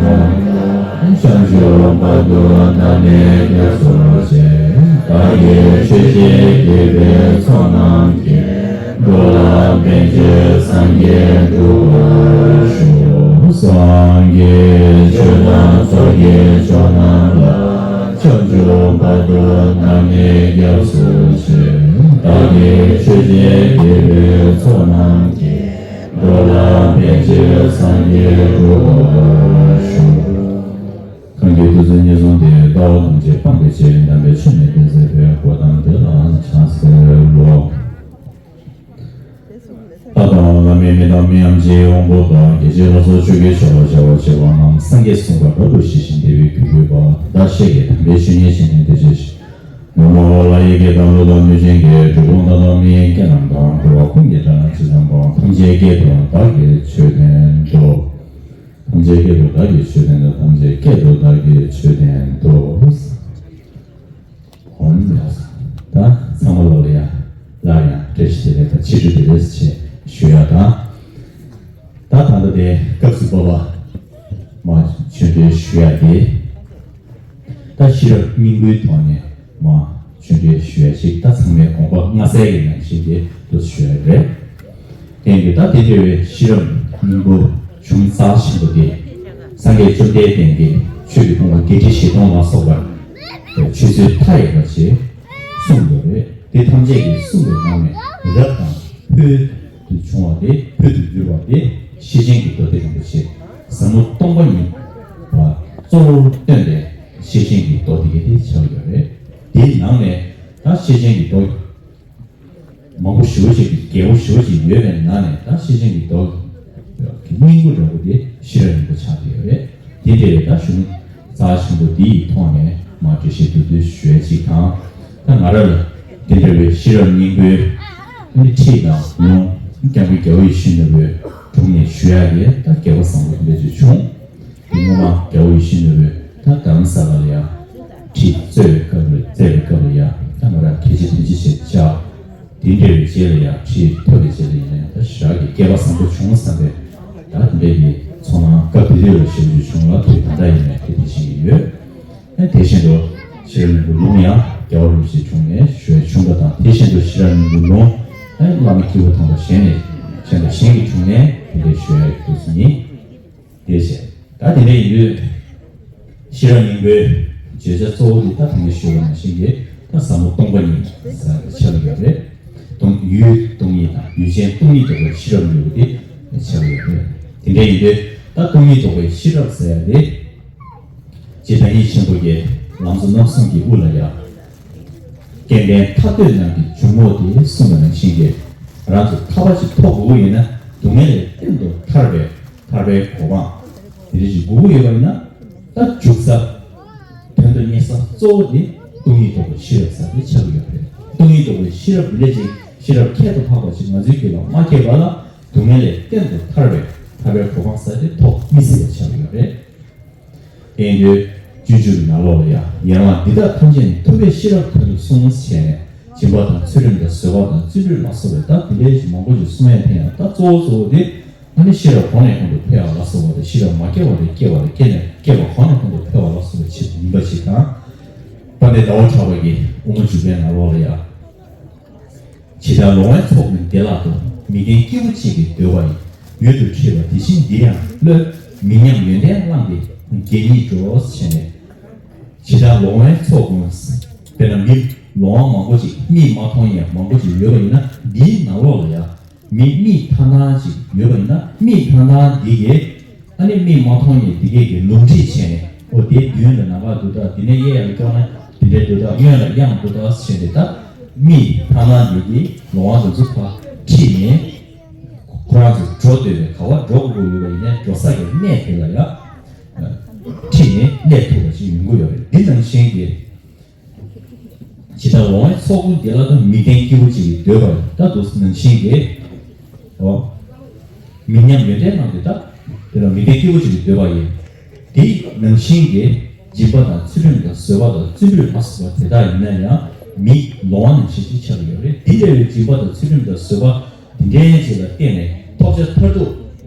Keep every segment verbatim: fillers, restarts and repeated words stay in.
བྱང་ཆུབ་བར་དུ་བདག་ནི་སྐྱབས་སུ་མཆི། བདག་གིས་ཆོས་བཞིན་བགྱིས་པའི་ཚོགས་རྣམས་ཀྱིས། འགྲོ་ལ་ཕན་ཕྱིར་སངས་རྒྱས་འགྲུབ་པར་ཤོག། སངས་རྒྱས་ཆོས་དང་ཚོགས་ཀྱི་མཆོག་རྣམས་ལ། བྱང་ཆུབ་བར་དུ་བདག་ནི་སྐྱབས་སུ་མཆི། བདག་གིས་ཆོས་བཞིན་བགྱིས་པའི་ཚོགས་རྣམས་ཀྱིས། འགྲོ་ལ་ཕན་ཕྱིར་སངས་རྒྱས་འགྲུབ་པར་ཤོག། གང་གིས་ཐུགས་བརྩེ་ཉེར་བཟུང་སྟེ། ལྟ་བ་ཐམས་ཅད་སྤང་བའི་ཕྱིར། དམ་པའི་ཆོས་ནི་སྟོན་མཛད་པའི། གོ་ཏམ་དེ་ལ་ཕྱག་འཚལ་ལོ། ལྷ་དང་ལྷ་མིན་མི་དང་མི་འམ་ཅིའི་དབང་པོ་དང་། རྒྱལ་ཆེན་ལ་སོགས་ཆོས་ཀྱི་བྱ་བ་བྱ་བར་བྱེད་པ་རྣམས། སངས་རྒྱས་གསུངས་པ་ལྟར་དུ་ཤེས་ཤིང་དེ་བས་གུས་གུས་པ། བདག་ཤཱཀྱའི་དམ་པའི་ཆོས་ཉན་བྱས་ནས་འདི་སྐད་ཅེས། ནམ་མཁའ་ལ་ཡི་གེ་དང་ཀླུ་དང་མི་མཇེད་ཀྱི། གྲུལ་བུམ་དག་དང་མི་ཡི་སྐད་རྣམས་དང་། འགྲོ་བ་ཀུན་གྱི་སྒྲ་རྣམས་ཇི་ཙམ་པ། ཐམས་ཅད་སྐད་དུ་བདག་གིས་ཆོས་བསྟན་ཏོ། ཐམས་ཅད་སྐད་དུ་བདག་གིས་ཆོས་བསྟན་ཏོ། ཐམས་ཅད་སྐད་དུ་བདག་གིས་ཆོས་བསྟན་ཏོ། འོན་ད་ཚང་མ་ལོག་ལ་ཡ་སླར་ཡང་བཀྲ་ཤིས་བདེ་ལེགས་དང་ཕྱི་དྲོ་བདེ་ལེགས་ཞེས་ཞུ་ཡ་དང་། ད་ད་ལྟ་དེ་སྐབས་སུ་བབ་པ་མ་ཆོས་འབྲེལ་ཞུ་ཡ་དེ། ད་ཤེས་རབ་སྙིང་པོའི་ཐོག་ནས་མ་ཆོས་འབྲེལ་ཞུ་ཡ་ཞིག་ད་ཚང་མའི་དགོངས་པ་མངའ་གསལ་གྱི་ནང་བཞིན་དེ་འདུག་ཞུ་ཡ་རེད། དེ་ཡིན་དུས་ད་དེ་འདྲ་བའི་ཤེས་རབ་སྙིང་པོ་གཞུང་རྩ་ཆེན་པོ་དེ། སངས་རྒྱས་བཅོམ་ལྡན་འདས་ཀྱིས་ཆོས་ཀྱི་ཕུང་པོ་བརྒྱད་ཁྲི་བཞི་སྟོང་ལ་སོགས་པར་ཆོས་ཚུལ་མཐའ་ཡས་པ་ཞིག་གསུངས་ཡོད་རེད། དེ་ཐམས་ཅད་ཀྱིས་གསུངས་པའི་ནང་ནས་རབ་དང་ཕུལ་དུ་བྱུང་བ་དེ། ཕུལ་དུ་གྱུར་པ་དེ་ཤེར་ཕྱིན་གྱི་མདོ་སྡེ་རིན་པོ་ཆེ་ཟབ་མོ་སྟོང་པ་ཉིད་པ་གཙོ་བོར་བཏོན་པའི་ཤེར་ཕྱིན་གྱི་མདོ་སྡེ་དེ་ཆགས་ཡོད་རེད། དེའི་ནང་ནས་ད་ཤེར་ཕྱིན་གྱི་མདོ་མང་པོ་ཞེ་པོ་ཅིག་གི་རྒྱལ་པོ་ཞེ་པོ་ཅིག་ཡོད་པའི་ནང་ནས་ད་ཤེར་ཕྱིན་གྱི་མདོ་གི་སྙིང་པོ་འདྲ་པོ་དེ་ཤེས་རབ་སྙིང་པོ་ཆགས་བསྡད་ཡོད་རེད། དེ་འདྲའི་ད་གཞུང་རྩ་ཆེན་པོ་འདི་ཡི་ཐོག་ནས་མར་འགྲེལ་བཤད་མདོར་བསྡུས་ཞུ་ཡ་ཅིག་དང་། ད་ང་རང་ལ་དེ་འདྲ་བའི་ཤེས་རབ་སྙིང་པོའི་ཨ་ནི་ཁྲིད་དང་ལུང་སྐྱབས་མགོན་རྒྱལ་བ་ཡིད་བཞིན་ནོར་བུའི་དྲུང་ནས་ཞུ་ཡ་དེ་ད་སྐལ་བ་བཟང་པོ་དེ་འདྲ་ཅིག་བྱུང་། དེ་སྔོན་མ་རྒྱལ་བ་ཡིད་བཞིན་ནོར་བུས་ད་རྡ་རམ་ས་ལ་ལ་ཡ་ཁྲིད་རྩོད་པའི་སྐབས་ལ་རྩོད་པའི་སྐབས་ལ་ཡ་ད་ང་རང་གལ་ཆེ་དོན་ཆེ་བྱས་བཞག་དེ་འདྲ་བའི་རྗེས་ལ་ཡང་ཁྲིད་ཐོབ་པའི་རྗེས་ལ་ཡིན་ནའང་ད་ཞག་གི་སྐལ་བ་བཟང་པོ་བྱུང་བསམ་པའི་ད་དེ་འདྲ་གི་ཚོར་སྣང་སྐབས་དེ་དུས་ལ་ཞེ་པོ་ཅིག་བྱུང་ལ། དུས་ད་ལྟ་ཡིན་ནའང་དེ་དེ་བཞིན་ཡོད། ཨ་དེ་བཞིན་དུ་ཤེས་རབ་སྙིང་པོ་ལུང་ཡང་རྒྱལ་བ་རིན་པོ་ཆེའི་དྲུང་ནས་ཞུ་བ་བྱུང་བ་དང་། དེ་བཞིན་དུ་ཤེས་རབ་སྙིང་པོ་ལུང་ཨ་བླ་མ་སྐྱེས་བུ་དམ་པ་གཞན་ནས་གཞན་དང་གཞན་གྱི་དྲུང་ནས་དེ་འདྲ་ཞུ་ཡ་ཡོད་དུས་སུ་ཡིན། དེ་བྱས། ད་དེ་འདྲ་ཡིན་དུས། ཤེས་རབ་སྙིང་པོའི་བརྗོད་བྱ་གཙོ་བོ་དེ་ད་ཐེངས་ཞུས་པ་ནང་བཞིན་གྱི་ད་ཟབ་མོ་སྟོང་པ་ཉིད་ཟེར་བ་ཆགས་ཡོད་རེད། སྟོང་ཡུལ་སྟོང་ཉིད་དང་ཡུལ་ཅན་སྟོང་ཉིད་རྟོགས་པའི་ཤེས་རབ་ལུགས་དེ་ཆགས་ཡོད་རེད། དེ་འདྲ་ཡིན་དུས་ད་སྟོང་ཉིད་རྟོགས་པའི་ཤེས་རབ་ཟེར་ཡ་དེ། རྗེ་བདག་ཉིད་ཆེན་པོ་གིས་ལམ་གཙོ་རྣམ་གསུམ་གྱི་དབུ་ལ་ཡ། སྐལ་ལྡན་ཐར་འདོད་རྣམས་ཀྱི་འཇུག་ངོགས་དེ་གསུངས་པ་ནང་བཞིན་གྱི། རང་ཚོ་ཐར་པ་ཅིག་ཐོབ་དགོས་ཀྱི་ཡིན་ན། སྡུག་བསྔལ་ལས་གཏན་དུ་ཐར་བའི་ཐར་པའི་གོ་འཕང་དེ་འདྲ་ཞིག་དགོས་ཀྱི་ཡོད་པ་ཡིན་ན། ད་འཇུག་ས་དོན་དུ་གཉེར་ས་གཙོ་བོ་དེ་སྟོང་ཉིད་རྟོགས་པའི་ཤེས་རབ་ཟེར་དེ་ཆགས་ཀྱི་ཡོད་རེད། སྟོང་ཉིད་རྟོགས་པའི་ཤེས་རབ་འདི་འདྲ་ཅིག་ཤེས་རབ་ཁྱད་དུ་འཕགས་པ་ཅིག་ང་ཚོའི་རྒྱུད་ལ་མ་སྐྱེས་པ་ལ། སྡུག་བསྔལ་ལས་གཏན་དུ་ཐར་བའི་ཐར་པའི་གོ་འཕང་ཟེར་དེ་ཐོབ་མི་སྲིད་པ་ཆགས་ཀྱི་ཡོད་རེད། དེ་ཡིན་དུས་སྤྱོད་འཇུག་གི་ནང་ལོགས་ལ་ཡང་། ཡན་ལག་འདི་དག་ཐམས་ཅད་ནི། ཐུབ་པས་ཤེས་རབ་དོན་དུ་གསུངས། ཟེར་ནས་སྦྱིན་པ་དང་ཚུལ་ཁྲིམས་དང་བཟོད་པ་དང་བརྩོན་འགྲུས་ལ་སོགས་པའི་ད་དེ་འདྲའི་ཞིག་མང་པོ་ཞིག་གསུང་ཡ་དེ་ཡང་ད་གཙོ་བོ་གཙོ་བོ་དེ་ཨ་ནི་ཤེས་རབ་གོང་ནས་གོང་དུ་འཕེལ་བ་ལ་སོགས་པ་དང་། ཤེས་རབ་མ་སྐྱེས་པ་དང་སྐྱེས་པ་ལ། སྐྱེས་ནས་སྐྱེས་པ་གོང་ནས་གོང་དུ་འཕེལ་བ་ལ་སོགས་པའི་ཆེད་དུ་ཡིན་པ་ཞིག་དང་། དཔལ་ལྡན་ཟླ་བ་གྲགས་པ་གི་དབུ་མ་འཇུག་པའི་ནང་ལོགས་ལ་ཡང་། ཇི་ལྟར་ལོང་བས་ཚོགས་ཀུན་བདེ་བླག་ཏུ། མི་ལྡན་སྐྱེས་བུ་གཅིག་གིས་འདོད་པ་ཡི། ཡུལ་དུ་ཁྲིད་པ་དེ་བཞིན་འདིར་ཡང་བློས། མི་མཉམ་ཡོན་ཏན་བླངས་ཏེ་དགེ་བསྙེན་འགྲོ། ཟེར་ནས། ཇི་ལྟར་ལོང་བས་ཚོགས་ཀུན། དཔེར་ན་མི་ལོང་བ་མང་པོ་ཅིག་མིག་མ་མཐོང་ཡས་མང་པོ་ཅིག་ཡོད་པ་ཡིན་ན། འདིའི་ནང་ལོགས་ལ་ཡང་མི་མིག་ཐང་ཐང་ཅིག་ཡོད་པ་ཡིན་ན། མིག་ཐང་ཐང་འདི་གས། ཨ་ནི་མིག་མ་མཐོང་ཡས་འདི་གས་ཀྱིས་ལོང་ཁྲིད་བྱས་ནས། འོ་དེའི་མདུན་ལ་ནམ་མཁའ་འདུག་ད། དེ་ནས་གཡས་ལ་བཀག་ན་དེ་འདྲའི་འདུག་ད། གཡོན་ལ་གཡང་འདུག་ད་ཟེར་ནས། ད་མིག་ཐང་ཐང་འདི་གིས་ལོང་བ་འདི་ཚོ་ཕར་ཁྲིད་ནས། ཁོ་རང་ཚོ་འགྲོ་འདོད་པའི་ག་བ་འགྲོ་དགོས་ཡོད་པ་ཡིན་ན། འགྲོ་ས་གི་གནས་དེ་ལ་ཡང་ཁྲིད་ནས་གནས་ཐུབ་པ་ཞིག་ཡོང་གི་ཡོད་རེད། འདི་ནང་བཞིན་གྱི། ཇི་ལྟར་ལོང་བས་ཚོགས་ཀུན་བདེ་བླག་ཏུ། མི་ལྡན་སྐྱེས་བུ་གཅིག་གིས་འདོད་པ་ཡི། ད་དུ་ནང་བཞིན་གྱི། འོ། མི་མཉམ་ཡོན་ཏན་བླངས་ཏེ། ད་དེ་ལ་མི་ལྡན་སྐྱེས་བུ་གཅིག་གིས་འདོད་པ་ཡི། དེ་ནང་བཞིན་གྱི་སྦྱིན་པ་དང་ཚུལ་ཁྲིམས་དང་བཟོད་པ་དང་བརྩོན་འགྲུས་ལ་སོགས་པ་དེ་དག་ཡིན་ན་ཡང་མི་ལོང་བ་ནང་བཞིན་ཞིག་ཆགས་ཀྱི་ཡོད་རེད། དེ་འདྲ་བའི་སྦྱིན་པ་དང་ཚུལ་ཁྲིམས་དང་བཟོད་པ་དེ་འདྲའི་ཅིག་ལ་བརྟེན་ནས་ཐོབ་བྱ་མཐར་ཐུག་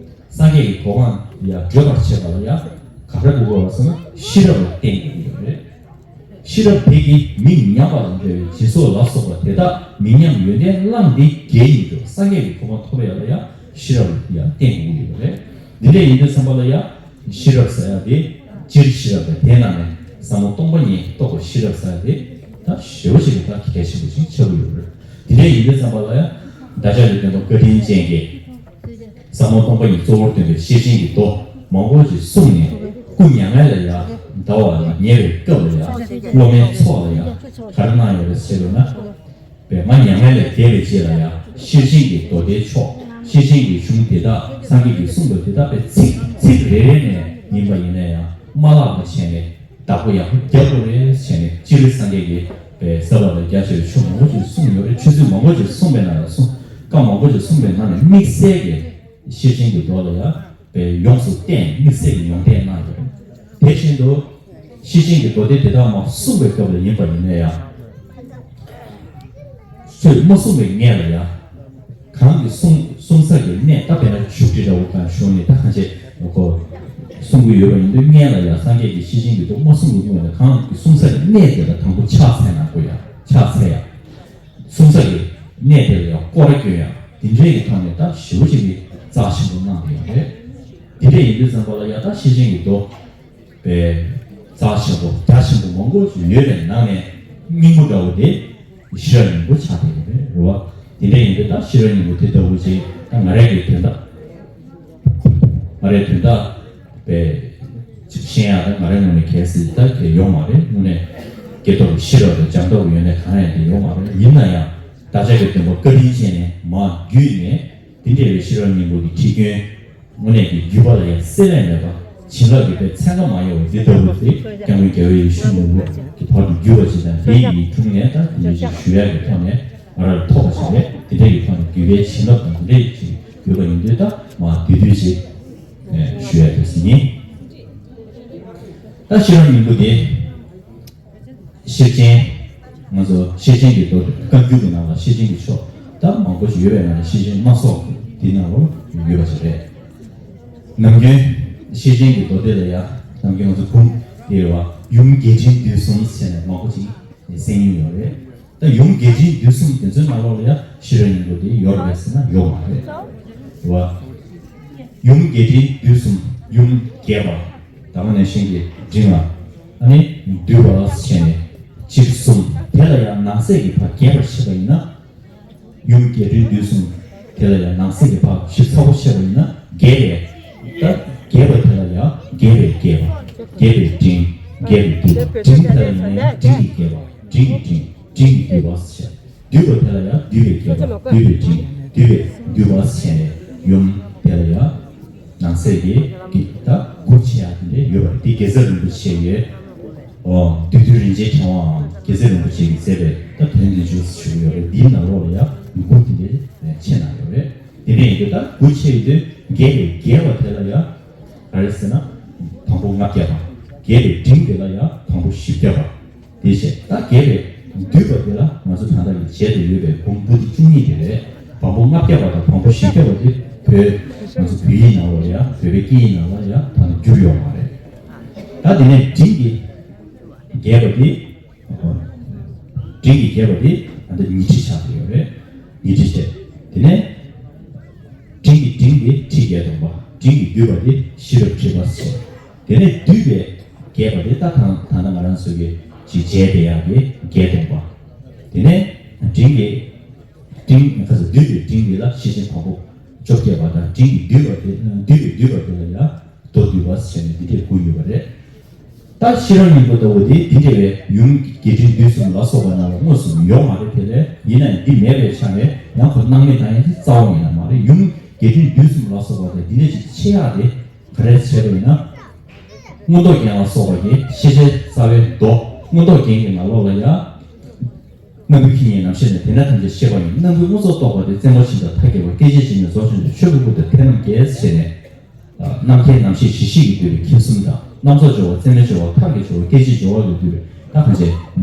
སངས་རྒྱས་ཀྱི་གོ་འཕང་ལ་ཡང་བགྲོད་པར་བྱེད་པ་ལ་ཡང་། ག་རེ་དགོས་པ་ཟེར་ན་ཤེས་རབ་ལ་བརྟེན་དགོས་ཀྱི་ཡོད་རེད། ཤེས་རབ་དེ་གིས་མི་ཉམས་པ་དང་བྲལ་བའི་སྦྱིན་སོགས་ལ་སོགས་པ་དེ་དག་མི་ཉམས་ཡོན་ཏན་བླངས་ཏེ་རྒྱས་ཡིན་འགྲོ་སངས་རྒྱས་ཀྱི་གོ་འཕང་ཐོབ་ཡག་ལ་ཡང་ཤེས་རབ་ལ་ཡང་བརྟེན་དགོས་ཀྱི་ཡོད་རེད། འདི་འདྲ་ཡིན་དུས་ཙམ་པ་ལ་ཡང་ཤེས་རབ་ཟེར་ཡག་དེ་སྤྱིར་ཤེས་རབ་དང་དེའི་ནང་ནས་ཟབ་མོ་སྟོང་པ་ཉིད་རྟོགས་པའི་ཤེས་རབ་ཟེར་ཡག་དེ་ད་ཞེ་པོ་ཅིག་ད་གལ་ཆེན་པོ་ཅིག་ཆགས་ཀྱི་ཡོད་རེད། དེ་འདྲ་ཡིན་དུས་ཙམ་པ་ལ་ཡང་བདག་ཅག་གི་སྟོན་པ་བཀའ་དྲིན་ཅན་གྱིས། ཟབ་མོ་སྟོང་པ་ཉིད་གཙོ་བོར་སྟོན་པའི་ཤེར་ཕྱིན་གྱི་མདོ་མང་པོ་ཞིག་གསུངས་ནས་སྐུ་མྱ་ངན་ལས་ཡར་འདའ་བ་ལ་ཉེ་བའི་སྐབས་ལ་ཡང་སློབ་མའི་ཚོགས་ལ་ཡང་ག་རེ་གནང་ཡོད་རེད་ཟེར་བ་ན། པདྨ་མྱ་ངན་ལས་འདས་པའི་རྗེས་ལ་ཡང་ཤེར་ཕྱིན་གྱི་མདོ་སྡེའི་ཕྱོགས་ཤེར་ཕྱིན་གྱི་གཞུང་དེ་དག་སངས་རྒྱས་ཀྱིས་གསུངས་པ་དེ་དག་པའི་ཚིག་ཚིག་རེ་རེ་ནས་ཡིན་པ་ཡིན་ན་ཡང་མ་བརླག་པ་བྱས་ནས། བདག་པོ་ཡག་པོ་རྒྱབ་དགོས་རེད་བྱས་ནས་སྤྱིར་སངས་རྒྱས་ཀྱིས་པའི་ཟབ་པ་དང་རྒྱ་ཆེ་བའི་ཆོས་མང་པོ་ཅིག་གསུངས་ཡོད་རེད། ཆོས་ཚུལ་མང་པོ་ཅིག་གསུངས་པའི་ནང་ལ་གསུངས། བཀའ་མང་པོ་ཅིག་གསུངས་པའི་ནང་ནས་དམིགས་བསལ་གྱི་ཤེར་ཕྱིན་གྱི་མདོ་ལ་ཡང་པའི་ཡོངས་སུ་བསྟན་དམིགས་བསལ་གྱི་ཡོངས་བསྟན་གནང་ཡོད་རེད། དེ་བཞིན་དུ་ཤེར་ཕྱིན་གྱི་མདོ་སྡེ་དེ་དག་མ་གསུངས་པའི་སྐབས་ལ་ཡིན་པ་ཡིན་ན་ཡང་། ཚོད་མ་གསུངས་པའི་སྔས་ལ་ཡང་། གང་གིས་གསུང་གསུང་ས་གི་གནས་ད་དཔེར་ན་བཞུགས་ཁྲི་འདྲ་བོ་གང་བཞུགས་ནས་ད་གང་བྱས་ཁོ་གསུང་གི་ཡོད་པ་ཡིན་དུས་སྔས་ལ་ཡང་སངས་རྒྱས་ཀྱི་ཤེར་ཕྱིན་གྱི་མདོ་མ་གསུང་གི་སྔོན་ལ་གང་གིས་གསུང་ས་གི་གནས་དེ་ལ་དང་པོ་ཕྱག་འཚལ་གནང་དགོས་ཡ། ཕྱག་འཚལ་ཡ། གསུང་ས་གི་གནས་དེ་ལ་ཡང་སྐོར་ར་སྐྱོན་ཡ། དེ་འདྲའི་གི་ཐོག་ནས་ད་ཞེ་པོ་ཅིག་གི་རྩ་ཆེན་པོ་གནང་གི་ཡོད་རེད། དེ་འདྲ་ཡིན་དུས་ཙམ་པ་ལ་ཡང་ད་ཤེར་ཕྱིན་གྱི་མདོ། པའི་རྩ་ཆེན་པོ་རྒྱ་ཆེན་པོ་མང་པོ་ཞིག་ཡོད་པའི་ནང་ནས་སྙིང་པོ་འདྲ་བོ་དེ་ཤེས་རབ་སྙིང་པོ་ཆགས་བསྡད་ཡོད་རེད་བ། དེ་འདྲ་ཡིན་དུས་ད་ཤེས་རབ་སྙིང་པོ་དེ་ལྟ་བུ་ཅིག་ད་ང་རང་གི་དོན་དག་ང་རའི་དོན་དག་པའི་ཅིག་ཤེས་ཡག་ད་ང་རའི་ངོས་ནས་གལ་སྲིད་ད་དེ་ཡོད་མ་རེད། དངོས་གནས་སྐྱེ་སྟོབས་ཤེས་རབ་དང་སྦྱངས་སྟོབས་ཡོད་ནས་གང་ཡང་དེ་ཡོད་མ་རེད། ཡིན་ན་ཡང་བདག་ཅག་གི་སྟོན་པ་བཀའ་དྲིན་ཅན་ནས་མར་བརྒྱུད་ནས་དེ་འདྲ་བའི་ཤེས་རབ་སྙིང་པོ་གི་ཁྲིད་སྐྱོན། དངོས་གནས་ཀྱི་བརྒྱུད་པ་ལ་ཡང་སྲེད་ལེན་མེད་པ། བྱིན་རླབས་ཀྱི་དཔེ་ཚན་ཁ་མ་ཡལ་བ་འདི་ལྟ་བུ་དེ་སྐྱབས་མགོན་རྒྱལ་བའི་ཡེ་ཤེས་མགོན་པོ་གི་བར་དུ་བརྒྱུད་པ་ཅིག་དང་དེ་ཡི་དྲུང་ནས་ད་དེ་འདྲ་ཞིག་ཞུ་ཡག་གི་ཐོག་ནས་ང་རང་ལ་ཐོབ་པ་ཞིག་རེད། དེ་འདྲ་ཡི་ཐོག་ནས་བརྒྱུད་པའི་བྱིན་རླབས་དང་དེ་འདྲ་ཡི་ཅིག་ཡོད་པ་ཡིན་དུས་ད་མ་བསྡུས་བསྡུས་ཅིག་ཞུ་ཡག་དེ་ཟིན་ཡིན། ད་ཤེས་རབ་སྙིང་པོ་དེ། ཤེར་ཕྱིན། ང་ཚོ་ཤེར་ཕྱིན་གྱི་མདོ་བཀའ་འགྱུར་གྱི་ནང་ལ་ཤེར་ཕྱིན་གྱི་ཕྱོགས་ད་མང་པོ་ཞིག་ཡོད་པའི་ནང་ནས་ཤེར་ཕྱིན་སྣ་ཚོགས་འདི་ནང་ལོ་ཡོད་པ་ཞིག་རེད། ནམ་རྒྱུན་ཤེར་ཕྱིན་གྱི་མདོ་སྡེ་ལ་ཡང་ནམ་རྒྱུན་ང་ཚོ་གུང་དེ་རེད་བ་ཡུམ་རྒྱས་འབྲིང་བསྡུས་གསུམ་ཟེར་ནས་མང་པོ་ཅིག་གསན་མྱོང་ཡོད་རེད། ད་ཡུམ་རྒྱས་འབྲིང་བསྡུས་གསུམ་དེ་ཚོའི་ནང་ལོགས་ལ་ཡང་ཤེས་རབ་སྙིང་པོ་དེ་ཡོད་རེད་ཟེར་ན་ཡོད་མ་རེད་བ། ཡུམ་རྒྱས་འབྲིང་བསྡུས་གསུམ་ཡུམ་རྒྱས་པ། དང་པོ་ནས་ཤིང་གི་འབྲིང་བ། ཨ་ནི་བསྡུས་པ་ཟེར་ནས་གཅིག་གསུམ་དེ་ལ་ཡང་ནང་གསེས་ཀྱི་བར་རྒྱས་པར་བཤད་པ་ཡིན་ན། ཡུམ་རྒྱས་འབྲིང་བསྡུས་གསུམ་དེ་ལ་ཡང་ནང་གསེས་ཀྱི་བར་ཞིབ་ཚགས་པོ་བཤད་པ་ཡིན་ན་རྒྱས་པས། ད་རྒྱས་པ་དེ་ལ་ཡང་རྒྱས་པའི་རྒྱས་པ། རྒྱས་པའི་འབྲིང་། རྒྱས་པའི་བསྡུས་པ། འབྲིང་དེ་ལ་ཡང་འབྲིང་གི་རྒྱས་པ། འབྲིང་གི་འབྲིང་། འབྲིང་གི་བསྡུས་པ་ཟེར། བསྡུས་པ་དེ་ལ་ཡང་བསྡུས་པའི་རྒྱས་པ། བསྡུས་པའི་འབྲིང་། བསྡུས་པའི་བསྡུས་པ་ཟེར་ནས་ཡུམ་དེ་ལ་ཡང་ནང་གསེས་ཀྱི་ཀྱི་ད་དགུ་ཆེ་ཡག་དེ་འདྲ་ཡོད་པ་རེད། དེ་རྒྱལ་ཚབ་རིན་པོ་ཆེ་ཡི་ཨོ་བསྡུས་བསྡུས་རིན་ཆེན་ཕྲེང་བའམ་རྒྱལ་ཚབ་རིན་པོ་ཆེ་གིས་མཛད་པའི་ད་དོན་བདུན་ཅུ་ཞུ་གི་ཡོད་རེད། འདིའི་ནང་ལོགས་ལ་ཡང་དགུ་དེ་འདྲ་ཆེ་ན་ཡོད་རེད། དེ་འདྲ་ཡིན་དུས་ད་དགུ་ཆེ་ཡོད་དུས་རྒྱས་པའི་རྒྱས་པ་དེ་ལ་ཡང་ག་རེ་ཟེར་ན་དང་པོ་ལྔ་བརྒྱ་པ། རྒྱས་པའི་འབྲིང་དེ་ལ་ཡང་དང་པོ་བཞི་བརྒྱ་པ། དེ་བྱས་ད་རྒྱས་པའི་བསྡུས་པ་དེ་ལ་ང་ཚོ་ད་ལྟ་གི་བྱས་ཏེ་ཡོད་པའི་བུམ་པོ་ཏི་བཅུ་གཉིས་དེ་རེད། བམ་པོ་ལྔ་བརྒྱ་པ་དང་བམ་པོ་བཞི་བརྒྱ་པ་དེ་བོད་ང་ཚོ་བོད་ཡིག་ནང་ལ་ཡང་བོད་པའི་སྐད་ཡིག་ནང་ལ་ཡང་ད་ལྟ་བསྒྱུར་ཡོད་མ་རེད། ད་དེ་ནས་འབྲིང་གི་རྒྱས་པ་དེ་འབྲིང་གི་རྒྱས་པ་དེ་ད་ལྟ་ཉི་ཁྲི་ཆགས་ཏེ་ཡོད་རེད། ཉི་ཁྲི་བྱས་དེ་ནས་འབྲིང་གི་འབྲིང་དེ་ཁྲི་བརྒྱད་སྟོང་པ། འབྲིང་གི་བསྡུས་པ་དེ་ཤེས་རབ་ཁྲི་པ་ཟེར། དེ་ནས་བསྡུས་པའི་རྒྱས་པ་དེ་ད་ཐང་ད་ལྟ་ང་རང་ཚོ་གི་ཅིག་བྱས་ཏེ་ཡག་གི་བརྒྱད་སྟོང་པ། དེ་ནས་འབྲིང་གི་འབྲིང་ཁ་ཚ་བསྡུས་པའི་འབྲིང་དེ་ལ་ཤེར་ཕྱིན་བམ་པོ་བཅོ་བརྒྱད་པ་དང་འབྲིང་གི་བསྡུས་པ་དེ་བསྡུས་པའི་བསྡུས་པ་དེ་ལ་ཡང་མདོ་བསྡུས་པ་ཟེར་ནས་འདི་འདྲས་དགུ་ཡོད་པ་རེད། ད་ཤེས་རབ་སྙིང་པོ་ལྟ་བུ་དེ་འདི་འདྲ་བའི་ཡུམ་རྒྱས་འབྲིང་བསྡུས་གསུམ་ལ་སོགས་པ་ནང་ལ་དངོས་སུ་ཡོད་མ་རེད། དེ་ལས་ཡིན་ན་ཡང་འདི་མེད་པའི་ཆ་ནས་ཡང་ཁོ་སྣང་མེད་དང་ཡང་དེ་རྩ་བ་ཉིད་ནས་མ་རེད། ཡུམ་རྒྱས་འབྲིང་བསྡུས་གསུམ་ལ་སོགས་པ་དེ་འདི་འདྲ་ཞིག་ཆེ་ཡག་དེ་ག་རེ་བྱས་པ་ཡིན་ན། མངོན་རྟོགས་རྒྱན་ལ་སོགས་པ་གི་ཤེས་བྱའི་རྩ་བའི་མདོ་མངོན་རྟོགས་རྒྱན་གྱི་ནང་ལོགས་ལ་ཡང་། སྣང་བའི་མཁྱེན་ཉིད་རྣམ་ཤེས་ནི་དེ་ན་ཐམས་ཅད་ཤེས་པ་ཡིན། སྣང་བའི་མངོན་རྫོགས་རྟོགས་པ་དེ་རྩེ་མོ་ཆེན་དང་མཐའ་རྒྱས་པ་སྐད་ཅིག་ཅན་ནི་རྫོགས་བྱང་ཆུབ་ཆོས་ཀྱི་སྐུ་དང་ཐེག་རྣམ་རྒྱལ་ཟེར་ནས། རྣམ་མཁྱེན་རྣམ་ཤེས་གཞི་ཤེས་ཀྱིས་བསྡུས་པའི་མཁྱེན་གསུམ་དང་། རྣམ་རྫོགས་སྦྱོར་བ་རྩེ་མོའི་སྦྱོར་བ་མཐའ་ཀྱི་སྦྱོར་བ་སྐད་ཅིག་སྦྱོར་བ་ལས་བསྡུས་པའི་ད་གང་བྱས་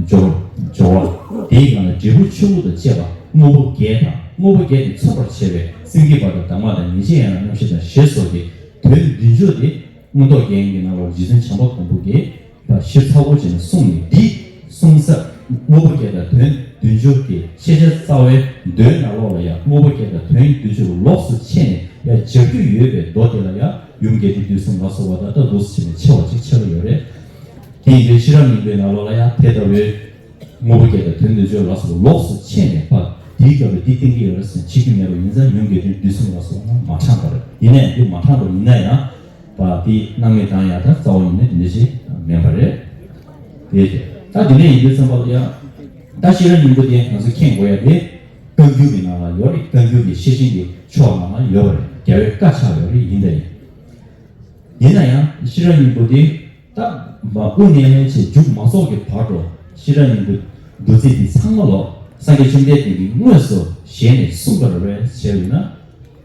སྦྱོར་སྦྱོར་བ་དེའི་སྒང་ལ་འབྲས་བུ་ཆོས་སྐུ་དང་བཅས་པ་དངོས་པོ་བརྒྱད་དང་དངོས་པོ་བརྒྱད་དེ་མཚོན་པར་བྱེད་པའི་སེང་གེ་པ་དང་འདབ་མ་དང་ཉིན་བྱེད་ཡན་ལག་རྣམ་ཤེས་དང་ཞེས་སོགས་ཀྱི་དོན་བདུན་ཅུ་དེ། མངོན་རྟོགས་རྒྱན་གྱི་ནང་ལོགས་རྗེ་བཙུན་བྱམས་པ་མགོན་པོ་གིས་ད་ཞིབ་ཚགས་པོ་བྱས་ནས་གསུངས་ནས། འདི་གསུངས་ས་དངོས་པོ་བརྒྱད་དང་དོན་བདུན་ཅུ་གི་ཤེས་བྱ་རྩ་བའི་མདོའི་ནང་ལོགས་ལ་ཡང་དངོས་པོ་བརྒྱད་དང་དོན་བདུན་ཅུ་ལོགས་སུ་ཕྱེ་ནས་ཡང་སྦྱར་རྒྱུ་ཡོད་པའི་མདོ་དེ་ལ་ཡང་ཡུམ་རྒྱས་འབྲིང་བསྡུས་གསུམ་ལ་སོགས་པ་ད་ལྟ་འདུག་སེ་བྱས་ནས་ཕྱེ་བ་ཅིག་ཕྱེ་གི་ཡོད་རེད། དེ་ཡིན་དུས་ཤེས་རབ་སྙིང་པོའི་ནང་ལོགས་ལ་ཡང་དེ་ལྟ་བུའི་དངོས་པོ་བརྒྱད་དང་དོན་བདུན་ཅུ་ལ་སོགས་པ་ལོགས་སུ་ཕྱེ་ནས་ཕར་དེའི་སྐབས་ལ་འདི་བསྟན་གྱི་ཡོད་རེད་ཟེར་ནས་ཕྱེ་རྒྱུ་མེད་པ་ཡིན་ཙང་ཡུམ་རྒྱས་འབྲིང་བསྡུས་གསུམ་ལ་སོགས་པ་མ་དྲངས་པ་རེད། ཡིན་ནའི་འདི་མ་དྲངས་པ་ཡིན་ན་ཡང་། པ་དེ་སྣང་མེད་དང་ཡང་དག་རྩ་བ་ཉིད་ནས་དེ་འདྲ་ཞིག་མིན་པ་རེད། དེ་ད་དེ་འདྲ་ཡིན་དུས་ཙམ་པ་ལ་ཡང་ད་ཤེས་རབ་སྙིང་པོ་དེ་ང་ཚོ་མཁྱེན་དགོས་ཡ་དེ་བཀའ་འགྱུར་གྱི་ནང་ལ་ཡོད་རེད། བཀའ་འགྱུར་གྱི་ཤེར་ཕྱིན་གྱི་ཆོས་ནང་ལ་ཡོད་པ་རེད། རྒྱལ་བའི་བཀའ་ཆགས་ཡོད་རེད། ཡིན་ད་ཡིན། ཡིན་ན་ཡང་ཤེས་རབ་སྙིང་པོ་དེ་ད་མ་དབུ་ནས་བྱས་མཇུག་མ་རྫོགས་ཀྱི་བར་དུ་ཤེས་རབ་སྙིང་པོའི་བདུད་རྩི་དེ་ཚང་མ་ལོ་སངས་རྒྱས་བཅོམ་ལྡན་འདས་ཀྱིས་དངོས་སུ་ཞལ་ནས་གསུངས་པ་རེད་བྱས་ཡོད་ན།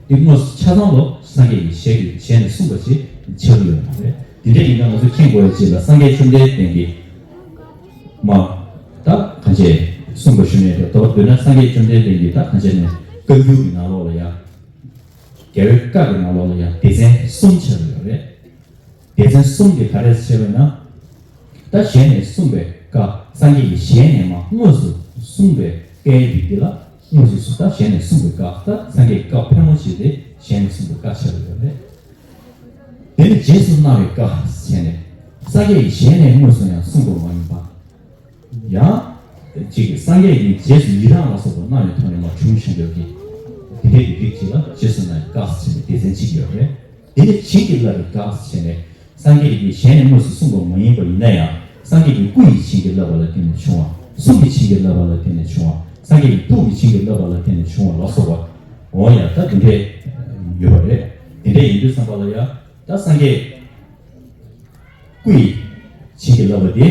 དེ་དངོས་སུ་ཆ་ཚང་ལོ་སངས་རྒྱས་ཀྱི་ཞལ་གྱི་ཞལ་ནས་གསུངས་པ་ཞིག་ཆགས་ཀྱི་ཡོད་མ་རེད། དེ་འདྲ་ཡིན་ན་ང་ཚོ་མཁྱེན་དགོས་ཡ་ཅིག་ལ་སངས་རྒྱས་བཅོམ་ལྡན་འདས་ཀྱིས་མ་ད་གང་བྱས་གསུངས་པ་ཞུ་ནས་རེད་དོ། མདོར་ན་སངས་རྒྱས་བཅོམ་ལྡན་འདས་ཀྱིས་ད་གང་བྱས་ནས་བཀའ་འགྱུར་གྱི་ནང་ལོགས་ལ་ཡ། རྒྱལ་བའི་བཀའ་གི་ནང་ལོགས་ལ་ཡ་སྡེ་ཚན་གསུམ་ཆགས་ཀྱི་ཡོད་རེད། སྡེ་ཚན་གསུམ་དེ་ག་རེ་ཟེར་བ་ན། ད་ཞལ་ནས་གསུངས་པའི་བཀའ། སངས་རྒྱས་ཀྱི་ཞལ་ནས་མར་དངོས་སུ་གསུངས་པའི་བཀའི་རིགས་དེ་ལ་དངོས་སུ་གསུངས། ད་ཞལ་ནས་གསུངས་པའི་བཀའ། ད་སངས་རྒྱས་ཀྱི་བཀའ་ཕལ་མོ་ཆེ་དེ་ཞལ་ནས་གསུངས་པའི་བཀའ་ཆགས་ཀྱི་ཡོད་རེད། དེ་ནི་རྗེས་སུ་གནང་བའི་བཀའ་ཟེར་ནས། སངས་རྒྱས་ཀྱི་ཞལ་ནས་དངོས་སུ་ཡང་གསུངས་པ་མ་ཡིན་པ། ཡང་། གཅིག་སངས་རྒྱས་ཀྱིས་རྗེས་སུ་ཡི་རང་ལ་སོགས་པ་གནང་བའི་ཐོག་ནས་མར་བྱུང་བཞིན་ཡོད་ཀྱི། དེ་འདྲའི་རིགས་ཅིག་ལ་རྗེས་སུ་གནང་བའི་བཀའ་ཟེར་ནས་སྡེ་ཚན་གཅིག་ཡོད་རེད། དེ་ནི་བྱིན་གྱིས་བརླབས་པའི་བཀའ་ཟེར་ནས། སངས་རྒྱས་ཀྱི་ཞལ་ནས་དངོས་སུ་གསུངས་པ་མ་ཡིན་པ་ཡིན་ན་ཡང་། སངས་རྒྱས་ཀྱི་སྐུ་ཡིས་བྱིན་གྱིས་བརླབས་པ་ལ་བརྟེན་ནས་བྱུང་བ། གསུང་གིས་བྱིན་གྱིས་བརླབས་པ་ལ་བརྟེན་ནས་བྱུང་བ། སངས་རྒྱས་ཀྱི་ཐུགས་ཀྱིས་བྱིན་གྱིས་བརླབས་པ་ལ་བརྟེན་ནས་བྱུང་བ་ལ་སོགས་པ། འོ་ཡ་ད་དེ་འདྲའི་ཡོད་པ་རེད། དེ་འདྲའི་ཡིན་དུས་ཙམ་པ་ལ་ཡ། ད་སངས་རྒྱས་སྐུ་ཡིས་བྱིན་གྱིས་བརླབས་པ་དེ།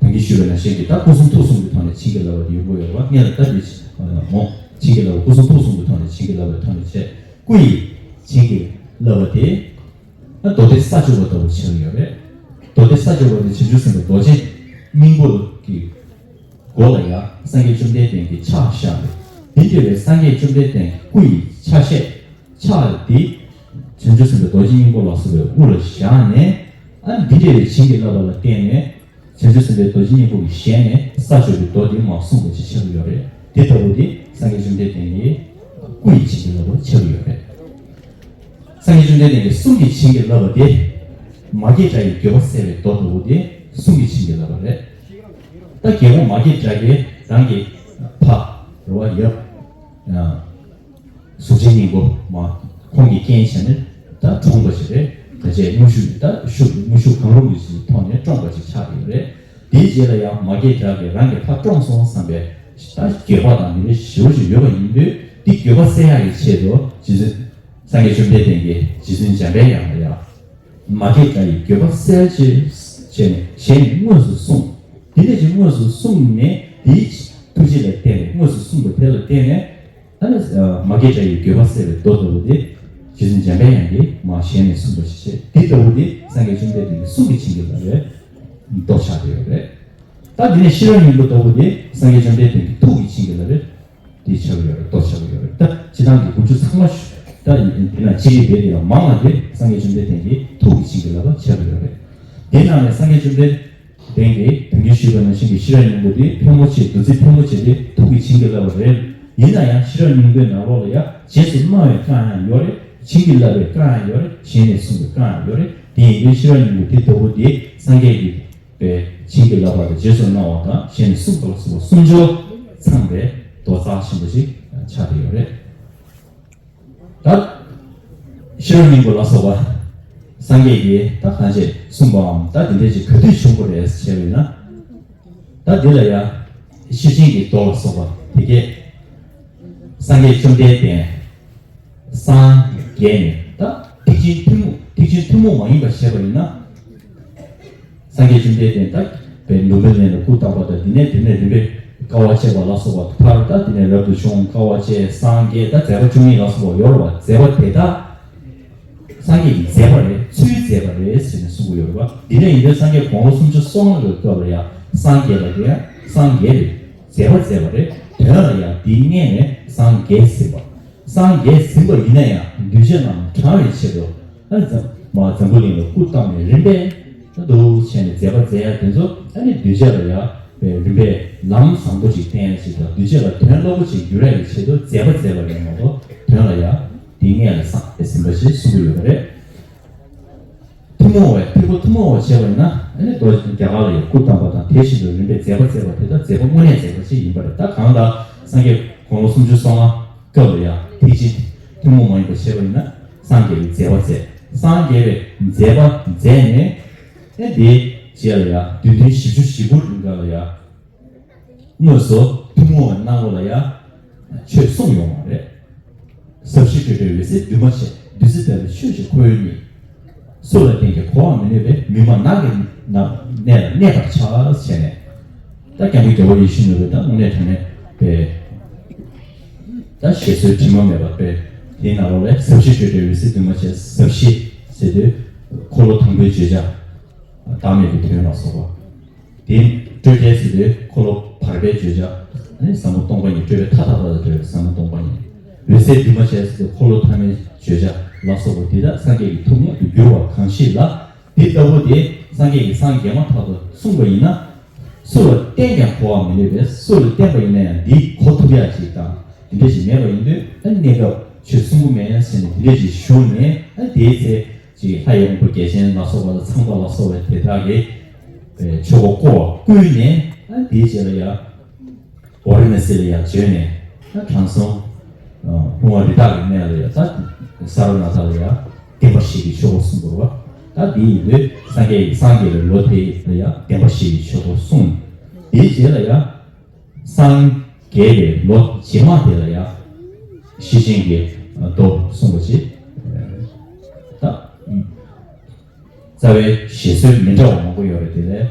ད་གིན་ཞུས་པ་ནང་བཞིན་གྱི་ད་སྐུ་གསུང་ཐུགས་གསུམ་གྱི་ཐོག་ནས་བྱིན་གྱིས་བརླབས་པ་དེ་ཡོང་གི་ཡོད་པ་སྔོན་ལ་ད་དེ་མོ་བྱིན་གྱིས་བརླབས་པ། སྐུ་གསུང་ཐུགས་གསུམ་གྱི་ཐོག་ནས་བྱིན་གྱིས་བརླབས་པའི་ཐོག་ནས་བྱས། སྐུ་ཡིས་བྱིན་གྱིས་བརླབས་པ་དེ། ད་མདོ་སྡེ་ས་བཅུ་པ་ལྟ་བུ་ཆགས་ཡོད་རེད། མདོ་སྡེ་ས་བཅུ་པ་དེ་བྱང་ཆུབ་སེམས་དཔའི་རྡོ་རྗེ་སྙིང་པོ་གི་མགོ་ལ་ཡང་སངས་རྒྱས་བཅོམ་ལྡན་འདས་ཀྱི་ཕྱག་བཞག་པས། དེ་འདྲ་བའི་སངས་རྒྱས་བཅོམ་ལྡན་འདས་སྐུ་ཡི་ཕྱག་བཞེས། ཕྱག་འདི་བྱང་ཆུབ་སེམས་དཔའི་རྡོ་རྗེ་སྙིང་པོ་ལ་སོགས་པའི་དབུ་ལ་བཞག་ནས། ཨ་ནི་འདི་འདྲ་བའི་བྱིན་གྱིས་བརླབས་པ་ལ་བརྟེན་ནས། བྱང་ཆུབ་སེམས་དཔའི་རྡོ་རྗེ་སྙིང་པོ་གི་ཞལ་ནས་ས་བཅུ་པའི་མདོ་འདི་མར་གསུངས་པ་ཞིག་ཆགས་ཀྱི་ཡོད་རེད། དེ་ལྟ་བུ་དེ་སངས་རྒྱས་བཅོམ་ལྡན་འདས་ཀྱི་སྐུ་ཡི་བྱིན་གྱིས་བརླབས་པ་ཆགས་ཀྱི་ཡོད་རེད། སངས་རྒྱས་བཅོམ་ལྡན་འདས་ཀྱི་གསུང་གིས་བྱིན་གྱིས་བརླབས་པ་དེ། མ་སྐྱེས་དགྲ་ཡི་འགྱོད་པ་སེལ་བའི་མདོ་ལྟ་བུ་དེ་གསུང་གིས་བྱིན་གྱིས་བརླབས་པ་རེད། ད་རྒྱལ་པོ་མ་སྐྱེས་དགྲ་གིས་རང་གི་ཕ་རེད་བ་ཡབ། གཟུགས་ཅན་སྙིང་པོ་མ་ཁོང་གི་རྐྱེན་བྱས་ནས་ད་བཀྲོངས་པ་ཞིག་རེད། ད་ཅེས་དངོས་ཤུགས་ད་ཤུགས་དངོས་ཤུགས་གང་རུང་གི་ཐོག་ནས་བཀྲོངས་པ་ཞིག་ཆགས་ཡོད་རེད། དེའི་རྗེས་ལ་ཡང་མ་སྐྱེས་དགྲ་གིས་རང་གི་ཕ་བཀྲོངས་སོང་བསམ་པའི་ད་འགྱོད་པ་དང་དེ་འདྲའི་ཞེ་པོ་ཅིག་ཡོད་པ་ཡིན་དུས། དེ་འགྱོད་པ་སེལ་ཡག་གི་ཆེད་དུ་རྗེ་བཙུན་སངས་རྒྱས་བཅོམ་ལྡན་འདས་ཀྱིས་རྗེ་བཙུན་འཇམ་པའི་དབྱངས་ལ་ཡང་། མ་སྐྱེས་དགྲ་ཡི་འགྱོད་པ་སེལ་ཅེས་བྱས་ནས་ཞལ་ནས་དངོས་སུ་གསུངས། དེ་ནས་ཀྱང་དངོས་སུ་གསུངས་ནས་དེའི་ཐུགས་རྗེ་ལ་བརྟེན་ནས་དངོས་སུ་གསུངས་པ་དེ་ལ་བརྟེན་ནས། ཨ་ནི་མ་སྐྱེས་དགྲ་ཡི་འགྱོད་པ་སེལ་བའི་མདོ་ལྟ་བུ་དེ་རྗེ་བཙུན་འཇམ་པའི་དབྱངས་ཀྱིས་མར་ཞལ་ནས་གསུངས་པ་ཞིག་བྱས། དེ་ལྟ་བུ་དེ་སངས་རྒྱས་བཅོམ་ལྡན་འདས་ཀྱི་གསུང་གིས་བྱིན་གྱིས་བརླབས་པའི་མདོ་ཆགས་ཀྱི་ཡོད་རེད། ད་དེ་ནས་ཤེས་རབ་སྙིང་པོ་ལྟ་བུ་དེ་སངས་རྒྱས་བཅོམ་ལྡན་འདས་ཀྱི་ཐུགས་ཀྱིས་བྱིན་གྱིས་བརླབས་པའི་དེ་ཆགས་ཀྱི་ཡོད་རེད། མདོ་ཆགས་ཀྱི་ཡོད་རེད། ད་སྤྱི་བཏང་གི་དགུ་བཅུ་ཚང་མ་ཞུ་ད་དེ་ན་ཅི་རིགས་རེད། དེ་ལ་མང་བ་དེ་སངས་རྒྱས་བཅོམ་ལྡན་འདས་ཀྱི་ཐུགས་ཀྱིས་བྱིན་གྱིས་བརླབས་པ་ཆགས་ཀྱི་ཡོད་རེད། དེ་ནང་ནས་སངས་རྒྱས་བཅོམ་ལྡན་འདས་ཀྱིས་ད་གིན་ཞུས་པ་ནང་བཞིན་གྱི་ཤེས་རབ་སྙིང་པོ་དེ་ཕལ་མོ་ཆེ་བདུད་རྩི་ཕལ་མོ་ཆེ་དེ་ཐུགས་ཀྱིས་བྱིན་གྱིས་བརླབས་པ་རེད། ཡིན་ན་ཡང་ཤེས་རབ་སྙིང་པོའི་ནང་ལོགས་ལ་ཡང་རྗེས་སུ་གནང་བའི་བཀའ་ཡང་ཡོད་རེད། བྱིན་གྱིས་བརླབས་པའི་བཀའ་ཡང་ཡོད་རེད། ཞལ་ནས་གསུངས་པའི་བཀའ་ཡང་ཡོད་རེད། དེ་ཡིན་དུས་ཤེས་རབ་སྙིང་པོ་དེ་ལྟ་བུ་དེ་སངས་རྒྱས་ཀྱིས་པའི་བྱིན་གྱིས་བརླབས་པ་དང་རྗེས་སུ་གནང་བ་དང་ཞལ་ནས་གསུངས་པ་ལ་སོགས་པ་གསུམ་སྦྱོར་ཚང་བའི་མདོ་རྩ་ཆེན་པོ་ཞིག་ཆགས་བསྡད་ཡོད་རེད། ད་ཤེས་རབ་སྙིང་པོ་ལ་སོགས་པ་སངས་རྒྱས་ཀྱིས་ད་གང་བྱས་གསུངས་པའམ་ད་དེ་འདྲ་ཞིག་ག་དུས་བྱུང་བ་རེད་ཟེར་བས་ན། ད་འདི་ལ་ཡང་ཤེར་ཕྱིན་གྱི་མདོ་ལ་སོགས་པ་དེ་གས་སངས་རྒྱས་བཅོམ་ལྡན་འདས་སངས་རྒྱས་ནས་ད་ཐེག་ཆེན་ཐུན་མོང་ཐེག་ཆེན་ཐུན་མོང་མ་ཡིན་པ་བཤད་པ་ཡིན་ན། སངས་རྒྱས་བཅོམ་ལྡན་འདས་ད་པའི་ལུམ་བི་ནི་ལ་སྐུ་བལྟམས་པ་དང་། དེ་ནས་དེ་ནས་རིམ་པས་དཀའ་བ་སྤྱད་པ་ལ་སོགས་པ་མཐར་ད་དེ་ནས་རབ་ཏུ་བྱུང་། དཀའ་བ་སྤྱད། སངས་རྒྱས། ད་མཛད་པ་བཅུ་གཉིས་ལ་སོགས་པ་ཡོད་རེད་བ། མཛད་པ་དེ་དག་སངས་རྒྱས་ཀྱིས་མཛད་པ་རེད། ཚུལ་མཛད་པ་རེད་ཟེར་ནས་གསུང་གི་ཡོད་རེད་བ། དེ་འདྲ་ཡིན་དུས་སངས་རྒྱས་དགུང་ལོ་སུམ་ཅུ་སོ་ལྔ་གི་སྐབས་ལ་ཡང་སངས་རྒྱས་ལ་དེ་ཡང་སངས་རྒྱས་རེད། མཛད་པ་མཛད་པ་རེད། དོན་ལ་ཡང་དེའི་སྔས་ནས་སངས་རྒྱས་ཟིན་པ། སངས་རྒྱས་ཟིན་པ་ཡིན་ན་ཡང་གདུལ་བྱ་རྣམས་དྲང་བའི་ཆེད་དུ། ཨ་ནི་འཛམ་མ་འཛམ་བུ་གླིང་ལ་སྐུ་བལྟམས་ནས་རིམ་པས་ད་འདུག་བྱས་ནས་མཛད་པ་མཛད་ཡ་དེ་ཚོ་ཨ་ནི་གདུལ་བྱ་ལ་ཡ་པའི་རིམ་པས་ལམ་བཟང་པོ་ཅིག་བསྟན་ཡ་ཅིག་དང་གདུལ་བྱ་ལ་དོན་རླབས་པོ་ཅིག་འགྱུར་ཡ་གི་ཆེད་དུ་མཛད་པ་མཛད་པ་རེད་མ་གཏོགས་དོན་ལ་ཡ་དེ་སྔས་ལ་སངས་རྒྱས་ཟིན་པ་ཞེས་གསུངས་ཀྱི་ཡོད་པ་རེད། ཐུན་མོང་བའི་ཐེག་པ་ཐུན་མོང་བ་བྱས་པ་ཡིན་ན་ཨ་ནི་རྡོ་རྗེ་རྒྱ་གར་ལ་ཡང་སྐུ་བལྟམས་པ་དང་དེ་བཞིན་དུ་རིམ་པས་མཛད་པ་མཛད་པ་དེ་དག་མཛད་པ་དངོས་གནས་མཛད་པ་ཞིག་ཡིན་པ་རེད། ད་གང་ལྟར་སངས་རྒྱས་དགུང་ལོ་སུམ་ཅུ་སོ་ལྔ་སྐབས་ལ་ཡང་ཐེག་ཆེན་ཐུན་མོང་མ་ཡིན་པ་བྱས་པ་ཡིན་ན་སངས་རྒྱས་ཀྱི་མཛད་པ་མཛད། སངས་རྒྱས་པའི་མཛད་པ་མཛད་ནས་ཨེ་དེའི་རྗེས་ལ་ཡང་བདུན་ལྡན་བཞི་བཅུ་ཞེ་དགུ་རིང་ག་ལ་ཡང་དངོས་སུ་ཐུན་མོང་བའི་སྣང་བ་ལ་ཡང་ཆོས་གསུངས་ཡོད་མ་རེད། ཟབ་ཞི་སྤྲོས་བྲལ་འོད་གསལ་འདུས་མ་བྱས། བདུད་རྩི་ལྟ་བུའི་ཆོས་ཀྱི་ཁོ་བོའི་སྙིང་། སུ་ལ་བསྟན་ཀྱང་གོ་བར་མི་ནུས་པས། མི་སྨྲ་ནགས་ཀྱི་ནང་གནས་ལ་གནས་པར་བྱ་ཟེར་ནས། ད་སྐྱབས་མགོན་རྒྱལ་བ་ཡིད་བཞིན་ནོར་བུས་ད་དངོས་གནས་དྲང་གནས་པའི་ད་བཞེད་སྲོལ་དྲི་མ་མེད་པ་པའི་དེའི་ནང་ལོགས་ལས་ཟབ་ཞི་སྤྲོས་བྲལ་འོད་གསལ་འདུས་མ་བྱས། ཟབ་ཞི་ཟེར་དུས་འཁོར་ལོ་དང་པོའི་བརྗོད་བྱ་བདག་མེད་པའི་དོན་ལ་སོགས་པ། དེ་སྤྲོས་བྲལ་ཟེར་དུས་འཁོར་ལོ་བར་པའི་བརྗོད་བྱ། ཨ་ནི་ཟབ་མོ་སྟོང་པ་ཉིད་སྤྲོས་པའི་མཐའ་དག་པ་དང་བྲལ་བའི་ཟབ་མོ་སྟོང་པ་ཉིད། འོད་གསལ་འདུས་མ་བྱས་ཟེར་དུས་འཁོར་ལོ་ཐ་མའི་བརྗོད་བྱ་ལ་སོགས་པ་འདི་དག་སངས་རྒྱས་ཀྱི་ཐུགས་མངོན་དུ་གྱུར་པ་གང་ཞིག་ལ། འདི་ལྟ་བུ་དེ་སངས་རྒྱས་ཀྱིས་སངས་རྒྱས་མ་ཐག་ཏུ་གསུངས་པ་ཡིན་ན། སུ་ལ་བསྟན་ཀྱང་གོ་བར་མི་ནུས་པས། སུ་ལ་བསྟན་པ་ཡིན་ན་ཡང་འདི་གོ་ཐུབ་ཡག་ཅིག་དང་འདི་འདྲ་ཞིག་མེད་པ་ཡིན་དུས་ཨ་ནི་གནས་སྐབས་ཆོས་གསུང་གི་མེད་ཟེར་ནས་འདི་འདྲ་ཞིག་ཞུ་ནས་ཨ་ནི་དེའི་ཚེ། ཅིག་ལྷ་ཡི་དབང་པོ་རྒྱལ་ཆེན་ལ་སོགས་པ་དང་ཚངས་པ་ལ་སོགས་པའི་དེ་དག་གིས་ཆོས་འཁོར་བསྐོར་བ་བསྐུལ་ནས་ཨ་དེའི་རྗེས་ལ་ཡང་ཝཱ་ར་ཎ་སི་ལ་ཡང་བྱོན་ནས་ཨ་དྲང་སྲོང་ལྷུང་བ་རི་དྭགས་ཀྱི་གནས་ལ་ཡང་ད་ས་ར་ནཱ་ཐ་ལ་ཡང་བདེན་པར་གཤེགས་ཀྱི་ཆོས་འཁོར་གསུངས་པ་རེད་བ། ད་དེ་ཡིན་དུས་སངས་རྒྱས་ཀྱི་སངས་རྒྱས་པའི་ལོ་དེ་ལ་ཡང་བདེན་པར་གཤེགས་ཀྱི་ཆོས་འཁོར་གསུངས། དེའི་རྗེས་ལ་ཡང་། སངས་རྒྱས་པའི་ལོ་རྗེས་མ་དེ་ལ་ཡང་ཤེར་ཕྱིན་གྱི་མདོ་གསུངས་པ་ཅིག་ད་རྩ་བའི་བཞེད་སྲོལ་མི་འདྲ་བ་མང་པོ་ཡོད་རེད། དེ་ལས་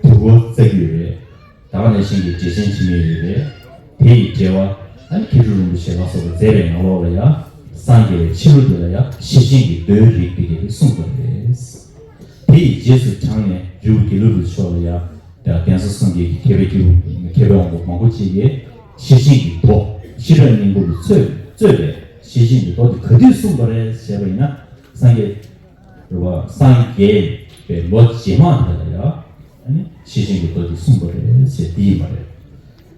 དུས་འཁོར་རྩ་རྒྱུད་རེད། ད་ག་ནང་བཞིན་གྱི་འགྲེལ་ཆེན་འཆི་མེད་རིག་རེད། དེ་ཡི་འགྲེལ་པ་ཨ་ནི་མཁས་གྲུབ་རིན་པོ་ཆེ་ལ་སོགས་པ་མཛད་པའི་ནང་ལོགས་ལ་ཡང་སངས་རྒྱས་པའི་ཕྱི་ལོ་དེ་ལ་ཡང་ཤེར་ཕྱིན་གྱི་མདོའི་རིགས་དེ་གས་དེ་གསུངས་པ་རེད། དེ་ཡི་རྗེས་སུ་འབྲངས་ནས་རི་བོ་དགེ་ལུགས་པའི་ཕྱོགས་ལ་ཡང་། དེ་ལ་གདན་ས་གསུམ་གྱི་མཁས་པའི་སྐྱེས་བུ་མཁས་པའི་དབང་པོ་མང་པོ་ཅིག་གིས་ཤེར་ཕྱིན་གྱི་མདོ་ཤེས་རབ་སྙིང་པོ་ལ་གཙོས་གཙོས་པའི་ཤེར་ཕྱིན་གྱི་མདོ་དེ་ག་དུས་གསུངས་པ་རེད་ཟེར་བ་ཡིན་ན། སངས་རྒྱས་རེད་བ། སངས་རྒྱས་པའི་ལོ་རྗེས་མ་དེ་ལ་ཡང་ཨ་ནི་ཤེར་ཕྱིན་གྱི་མདོ་དེ་གསུངས་པ་རེད་ཟེར་འདི་ཡིན་པ་རེད།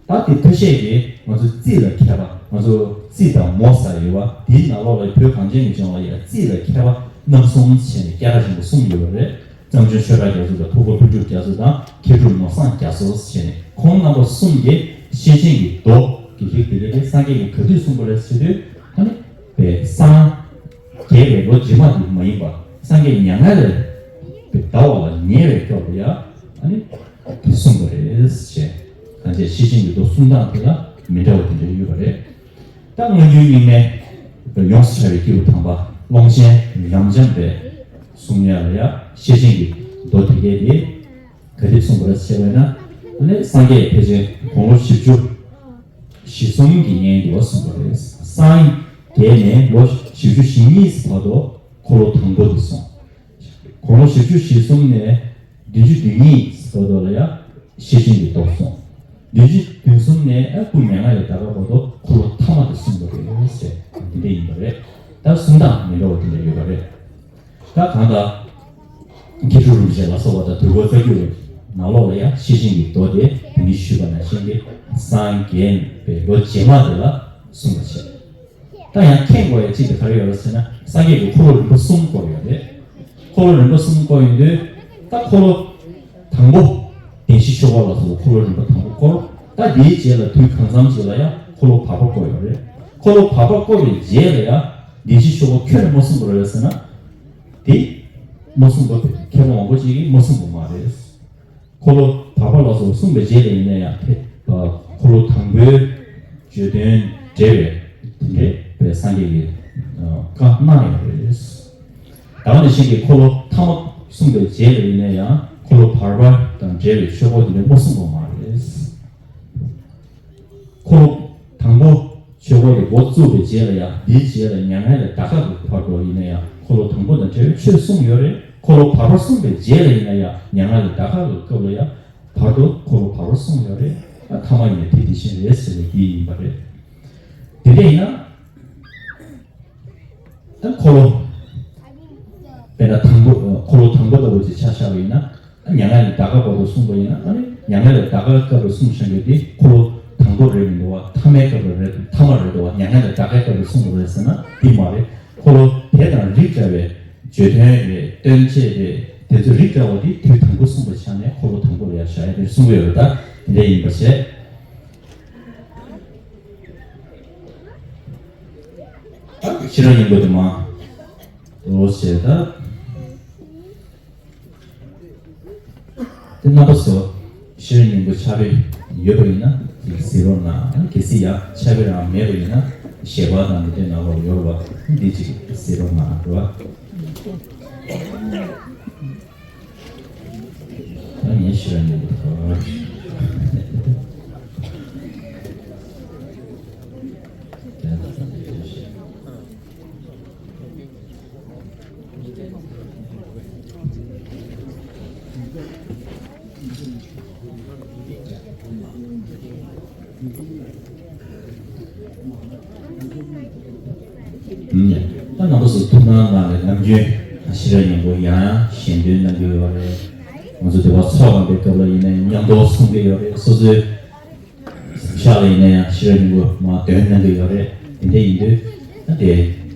ད་དེ་ཐུགས་བཞེད་ཀྱིས་ང་ཚོ་རྩིས་ལ་མཁས་པ། ང་ཚོ་རྩིས་དང་མོ་ཟེར་ཡོད་པ་དེའི་ནང་ལོགས་ལ་བོད་གངས་ཅན་གྱི་ལྗོངས་ལ་ཡང་རྩིས་ལ་མཁས་པ་རྣམ་གསུམ་བྱས་ནས་སྐད་གྲགས་ཆེན་པོ་གསུམ་ཡོད་པ་རེད། གཙང་ཆུང་ཆོས་གྲགས་རྒྱ་མཚོ་དང་ཕུར་བུ་ལྷུན་གྲུབ་རྒྱ་མཚོ་དང་མཁས་གྲུབ་ནོར་བཟང་རྒྱ་མཚོ་ཟེར་ནས་ཁོང་རྣམ་པ་གསུམ་གྱིས་ཤེར་ཕྱིན་གྱི་མདོ་གི་རིགས་དེ་ལས་སངས་རྒྱས་ཀྱིས་ག་དུས་གསུངས་པ་རེད་ཟེར་དུས་ཨ་ནི་པའི་སངས་རྒྱས་པའི་ལོ་རྗེས་མ་དེ་མ་ཡིན་པ་སངས་རྒྱས་མྱ་ངན་ལས་འདའ་བ་ལ་ཉེ་བའི་སྐབས་ལ་ཡང་ཨ་ནི་དེ་གསུངས་པ་རེད་ཅེས་གང་བྱས་ཤེར་ཕྱིན་གྱི་མདོ་གསུང་སྟངས་དེ་ལ་མི་འདྲ་བ་དེ་འདྲ་ཡོད་པ་རེད། ད་སྔ་འགྱུར་རྙིང་མའི་ཡོངས་སུ་གྲགས་པའི་སྐྱེས་བུ་དམ་པ་ཀློང་ཆེན་རབ་འབྱམས་པའི་གསུང་ཡ་ལ་ཡང་ཤེར་ཕྱིན་གྱི་མདོ་དེ་གས་དེ་ག་དེ་གསུངས་པ་རེད་ཟེར་བས་ན། ཨ་ནི་སངས་རྒྱས་ཕལ་ཆེར་དགུང་ལོ་བཞི་བཅུ་ཞེ་གསུམ་གྱི་སྔོན་དུ་གསུངས་པ་རེད། སངས་རྒྱས་ནས་ལོ་བཞི་བཅུ་ཞེ་གཉིས་བར་དུ་འཁོར་ལོ་དང་པོ་དེ་གསུངས། དགུང་ལོ་བཞི་བཅུ་ཞེ་གསུམ་ནས་བདུན་ཅུ་དོན་གཉིས་བར་དུ་ལ་ཡང་ཤེར་ཕྱིན་གྱི་མདོ་གསུངས། བདུན་ཅུ་དོན་གསུམ་ནས་ཨ་སྐུ་མྱ་ངན་ལས་འདའ་བར་དུ་འཁོར་ལོ་ཐ་མ་དེ་གསུངས་པ་རེད་ཟེར་འདི་འདྲ་ཡིན་པ་རེད། ད་གསུང་སྟངས་མི་འདྲ་བ་དེ་འདྲ་ཡོད་པ་རེད། ད་གང་ལྟར་མཁས་གྲུབ་རིན་པོ་ཆེ་ལ་སོགས་པ་དང་དུས་འཁོར་རྩ་རྒྱུད་ནང་ལོགས་ལ་ཡང་ཤེར་ཕྱིན་གྱི་མདོ་དེ་ད་གིན་ཞུས་པ་ནང་བཞིན་གྱི་སངས་རྒྱས་པའི་ལོ་རྗེས་མ་དེ་ལ་གསུངས་པ་བྱས། ད་ཡང་མཁྱེན་དགོས་ཡ་གཅིག་དེ་ག་རེ་ཡོད་རེད་ཟེར་ན། སངས་རྒྱས་ཀྱིས་འཁོར་ལོ་རིམ་པ་གསུམ་བསྐོར་ཡོད་རེད། འཁོར་ལོ་རིམ་པ་གསུམ་བསྐོར་ཡོང་དུས་ད་འཁོར་ལོ་དང་པོ་བདེན་བཞི་ཆོས་འཁོར་ལ་སོགས་པ་འཁོར་ལོ་རིམ་པ་དང་པོ་བསྐོར། ད་དེའི་རྗེས་ལ་དུས་གང་འཚམ་ཞིག་ལ་ཡང་འཁོར་ལོ་བར་པ་བསྐོར་ཡོད་རེད། འཁོར་ལོ་བར་པ་བསྐོར་བའི་རྗེས་ལ་ཡང་བདེན་བཞི་ཆོས་འཁོར་ཁྱོན་ནས་མ་གསུངས་པ་རེད་ཟེར་ན། དེ་མ་གསུངས་པ་མཁས་པ་མང་པོ་ཅིག་གིས་མ་གསུངས་པ་མ་རེད། འཁོར་ལོ་བར་པ་ལ་སོགས་གསུངས་པའི་རྗེས་ལ་ཡིན་ན་ཡང་དེ་འཁོར་ལོ་དང་པོའི་བརྗོད་དོན་འགྲེལ་བའི་དེ་འདྲའི་བའི་སངས་རྒྱས་ཀྱིས་བཀའ་གནང་ཡོད་རེད། ད་ག་ནང་བཞིན་གྱི་འཁོར་ལོ་ཐ་མ་གསུངས་པའི་རྗེས་ལ་ཡིན་ན་ཡང་འཁོར་ལོ་བར་པ་དང་འབྲེལ་བའི་ཆོས་འཁོར་དེ་འདྲ་མ་གསུངས་པ་མ་རེད། འཁོར་ལོ་དང་པོ་ཆོས་འཁོར་གྱི་འགོ་བཙུགས་པའི་རྗེས་ལ་ཡང་འདིའི་རྗེས་ལ་མྱ་ངན་ལས་འདའ་ཁག་གི་བར་དུ་ཡིན་ན་ཡང་འཁོར་ལོ་དང་པོ་དང་འབྲེལ་བའི་ཆོས་གསུངས་ཡོད་རེད། འཁོར་ལོ་བར་པ་གསུངས་པའི་རྗེས་ལ་ཡིན་ན་ཡང་མྱ་ངན་ལས་འདའ་ཁག་གི་སྐབས་ལ་ཡང་བར་དུ་འཁོར་ལོ་བར་པ་གསུངས་ཡོད་རེད། ཨ་ཐ་མ་ཡིན་ན་དེ་དེ་བཞིན་རེད་ཟེར་བའི་དེ་ཡིན་པ་རེད། དེ་འདྲ་ཡིན་ན། ད་འཁོར་ལོ་ དཔེར་ན་དང་པོ་འཁོར་ལོ་དང་པོ་ལྟ་བུ་ཅིག་ཆ་བཞག་པ་ཡིན་ན། མྱ་ངན་ལས་འདའ་ཁ་བར་དུ་གསུངས་པ་ཡིན་ན། ཨ་ནི་མྱ་ངན་ལས་འདའ་ཁ་སྐབས་ལ་གསུངས་བཞག་མཁན་དེ་འཁོར་ལོ་དང་པོ་རེད་མི་འདུག་བ། ཐ་མའི་སྐབས་ལ་རེད། ཐ་མ་རེད་འདུག་བ། མྱ་ངན་ལས་འདའ་ཁའི་སྐབས་ལ་གསུངས་པ་རེད་ཟེར་ན་འདི་མ་རེད། འཁོར་ལོ་དེ་དང་རིགས་འདྲ་བའི་བརྗོད་དོན་རེད། སྟོན་བྱེད་རེད། དེ་ཚོ་རིགས་འདྲ་བ་དེ་དུས་དང་པོ་གསུངས་པའི་ཆ་ནས་འཁོར་ལོ་དང་པོ་ལ་ཡར་བཞག་ཡ་དེ་གསུང་གི་ཡོད་པ། ད་དེ་འདྲ་ཡིན་པ་བྱས། ཤེས་རབ་སྙིང་པོ་དེ་མ་འོ་བྱས་ད། དེ་རྣམ་པ་ཚོ་ཤེས་རབ་སྙིང་པོ་ཕྱག་དཔེ་ཡོད་པ་ཡིན་ན་དེ་གཟིགས་རོགས་གནང་། གལ་སྲིད་ཡང་ཕྱག་དཔེ་རང་མེད་པ་ཡིན་ན་ཞལ་པར་དང་མི་ལྡན་ནང་ལོགས་ཡོད་རེད་བ། འདི་ཅིག་གཟིགས་རོགས་གནང་རེད་བ། ད་ངས་ཤེས་རབ་སྙིང་པོ་ཐོག་ད་རྣམ་པ་ཚོ་ཐུགས་སྣང་གནང་ནས་ནམ་རྒྱུན་ཤེས་རབ་སྙིང་པོ་ཡང་ཡང་ཞལ་འདོན་གནང་གི་ཡོད་རེད། ང་ཚོ་འདི་བར་ཚོགས་ཁང་པའི་སྐབས་ལ་ཡིན་ནའི་མཉམ་དུ་གསུང་གི་ཡོད་རེད། སོ་སོའི་གཟིམ་ཤག་ལ་ཡིན་ན་ཡང་ཤེས་རབ་སྙིང་པོ་མར་འདོན་གནང་གི་ཡོད་རེད། དེ་འདྲ་ཡིན་དུས་ད་དེ་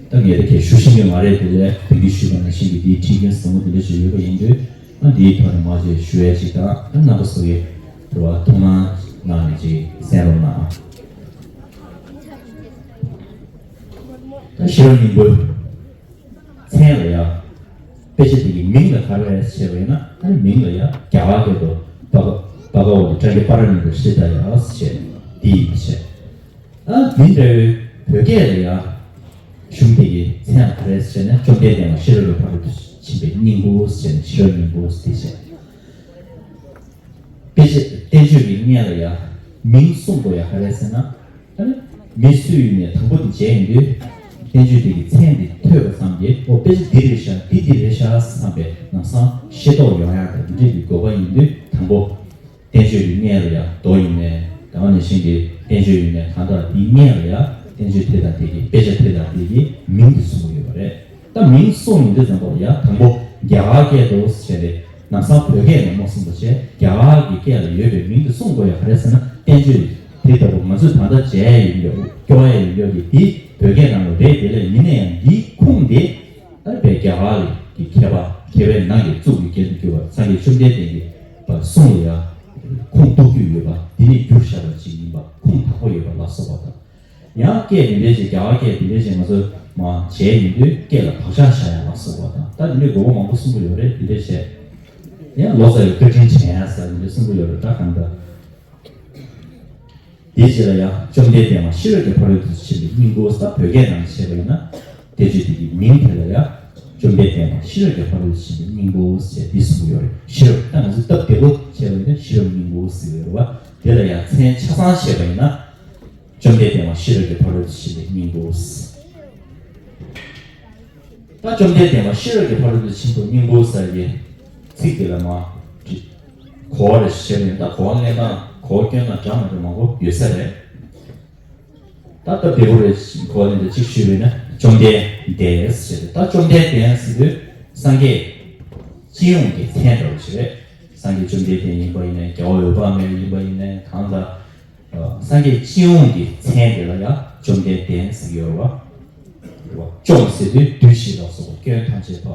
ད་ངས་ད་གས་ཞུ་ཤེས་ཀྱི་མ་རེད། དེ་ལས་དེང་དུས་ཞུས་པ་ནང་བཞིན་གྱི་དེའི་ཁྲིད་མཁན་ཟབ་མོ་དེ་འདྲ་ཞིག་ཡོད་པ་ཡིན་དུས། ཨ་འདིའི་ཐོག་ནས་མར་ཅིག་ཞུ་ཡས་ཅིག་དང་། ཨ་རྣམ་པ་ཚོ་གིས་དེ་བ་ཐུགས་སྣང་གནང་ནས་ཅིག་གསན་རོགས་གནང་། ད་ཤེས་རབ་སྙིང་པོའི་མཚན་ལ་ཡ་དཔེ་ཆ་དེ་གི་མིང་ལ་ག་རེ་ཟེར་བ་ཡིན་ན། ཨ་ནི་མིང་ལ་ཡ་རྒྱ་གར་སྐད་དུ་བ་ག་བ་ག་ཝ་ཏི་ཏྲ་གི་པ་ར་ནི་ཏ་ཧྲི་ད་ཡ་ཟེར་འདི་ཡིན་པ་བྱས། ཨ་འདི་འདྲ་བའི་བོད་སྐད་ལ་ཡ་གཞུང་དེ་གི་མཚན་ལ་ག་རེ་ཟེར་ན། བཅོམ་ལྡན་འདས་མ་ཤེས་རབ་ཀྱི་ཕ་རོལ་ཏུ་ཕྱིན་པའི་སྙིང་པོ་ཟེར་ནས་ཤེས་རབ་སྙིང་པོ་ཟེར་བྱས། དཔེ་ཆ་བསྟན་བཅོས་ཀྱི་སྔོན་ལ་ཡ་མིང་གསུང་དགོས་ཡ་ག་རེ་ཟེར་ན། ཨ་ནི་མི་སུ་ཡིན་ནའི་དང་པོ་དེ་མཇལ་ཡོང་དུས་བསྟན་བཅོས་དེ་གི་མཚན་དེ་ཐོས་པ་ཙམ་གྱིས་ཨོ་དཔེ་ཆ་འདི་རེད་ཤག་འདི་འདི་རེད་ཤག་བསམ་པའི་ལམ་སང་ཤེས་རྟོགས་ཡོང་ཡ་དང་འདི་འདྲ་གི་དགོས་པ་ཡིན་དུས་དང་པོ། བསྟན་བཅོས་ཀྱི་སྔོན་ལ་ཡ་མདོ་ཡིན་ནའི་ད་ག་ནང་བཞིན་གྱི་བསྟན་བཅོས་ཡིན་ནའི་གང་ལྟར་དེའི་སྔོན་ལ་ཡ་བསྟན་བཅོས་དེ་དང་དེ་གི་དཔེ་ཆ་དེ་དང་དེ་གི་མིང་དེ་གསུང་གི་ཡོད་པ་རེད། ད་མིང་གསུངས་ཡོང་དུས་ཙམ་པ་ལ་ཡ་དང་པོ་རྒྱ་གར་སྐད་དུ་བྱས་ཏེ། ལམ་སང་བོད་སྐད་ནས་མ་གསུངས་པ་བྱས། རྒྱ་གར་གྱི་སྐད་ལ་ཡོད་པའི་མིང་དེ་གསུང་དགོས་ཡ་ག་རེ་ཟེར་ན། བསྟན་བཅོས་དེ་ལྟ་བུ་ང་ཚོས་ད་ལྟ་མཇལ་ཡ་ཡོད་མཁན། སྐྱོར་ཡ་ཡོད་མཁན་གྱི་དེ་བོད་སྐད་ནང་ལ་རེད། དེ་ལས་ཡིན་ན་ཡང་འདིའི་ཁུངས་དེ། ཨ་ནི་བོད་རྒྱ་གར་གྱི་མཁས་པ་མཁས་པའི་ནང་གི་གཙུག་གི་རྒྱན་དུ་གྱུར་པ་སངས་རྒྱས་བཅོམ་ལྡན་འདས་ཀྱི་བར་གསུང་ལ་ཡ་ཁུངས་གཏུགས་རྒྱུ་ཡོད་པ། འདི་ནས་བསྒྱུར་བཞག་པ་ཅིག་ཡིན་པ། ཁུངས་དག་པོ་ཡོད་པ་ལ་སོགས་པ་དང་། ཡང་སྐད་འདི་འདྲའི་ཅིག་རྒྱ་གར་སྐད་འདི་འདྲའི་ཅིག་ང་ཚོ་མར་མཇལ་ཡོང་དུས་སྐད་ལ་བག་ཆགས་བཞག་ཡ་ལ་སོགས་པ་དང་། ད་འདི་འདྲའི་གོ་སྐབས་མང་པོ་གསུང་གི་ཡོད་རེད། འདི་འདྲའི་བྱས། ཡང་ལོ་ཙཱ་ཡི་བཀའ་དྲིན་དྲན་ཡ་ཟེར་འདི་འདྲའི་གསུང་གི་ཡོད་རེད། ད་གང་ལྟར། དེའི་རྗེས་ལ་ཡང་བཅོམ་ལྡན་འདས་མ་ཤེས་རབ་ཀྱི་ཕ་རོལ་ཏུ་ཕྱིན་པའི་སྙིང་པོ་ཟེར། བོད་སྐད་ནང་བཤད་པ་ཡིན་ན། བསྟན་བཅོས་དེ་གི་མིང་དེ་ལ་ཡང་བཅོམ་ལྡན་འདས་མ་ཤེས་རབ་ཀྱི་ཕ་རོལ་ཏུ་ཕྱིན་པའི་སྙིང་པོ་ཟེར་འདི་གསུང་གི་ཡོད་རེད། ཤེས་རབ་ད་ང་ཚོས་སྟབས་བདེ་པོ་བྱས་པ་ཡིན་ན་ཤེས་རབ་སྙིང་པོ་ཟེར་གྱི་ཡོད་རེད་བ། དེ་ལ་ཡང་མཚན་ཆ་ཚང་བཤད་པ་ཡིན་ན། བཅོམ་ལྡན་འདས་མ་ཤེས་རབ་ཀྱི་ཕ་རོལ་ཏུ་ཕྱིན་པའི་སྙིང་པོ་ཟེར། ད་བཅོམ་ལྡན་འདས་མ་ཤེས་རབ་ཀྱི་ཕ་རོལ་ཏུ་ཕྱིན་པའི་སྙིང་པོ་ཟེར་གྱི་ཚིག་དེ་ལ་མར་གོ་བ་རེ་བྱས་ནས། ད་གོ་བ་ལེན་སྟངས་གོ་བ་སྐྱོན་དང་འདྲ་མི་འདྲ་མང་པོ་ཡོད་ས་རེད། ད་སྟབས་བདེ་པོ་རེ་གོ་བ་ལེན་སྟངས་གཅིག་ཞུས་པ་ཡིན་ན། བཅོམ་ལྡན་འདས་ཟེར་ཏེ། ད་བཅོམ་ལྡན་འདས་ཟེར་དུས་སངས་རྒྱས་སྤྱི་ཡོངས་ཀྱི་མཚན་འདྲ་བོ་ཞིག་རེད། སངས་རྒྱས་བཅོམ་ལྡན་འདས་ཡིན་པ་ཡིན་ནའི། རྒྱལ་བ་འོད་དཔག་མེད་ཡིན་པ་ཡིན་ནའི། གང་ལྟར་སངས་རྒྱས་སྤྱི་ཡོངས་ཀྱི་མཚན་དེ་ལ་ཡང་བཅོམ་ལྡན་འདས་ཟེར་གྱི་ཡོད་རེད་བ། བཅོམ་ཟེར་དུས་བསྡུས་ཞེས་ལ་སོགས་པ། སྐྱོན་ཐམས་ཅད་པ་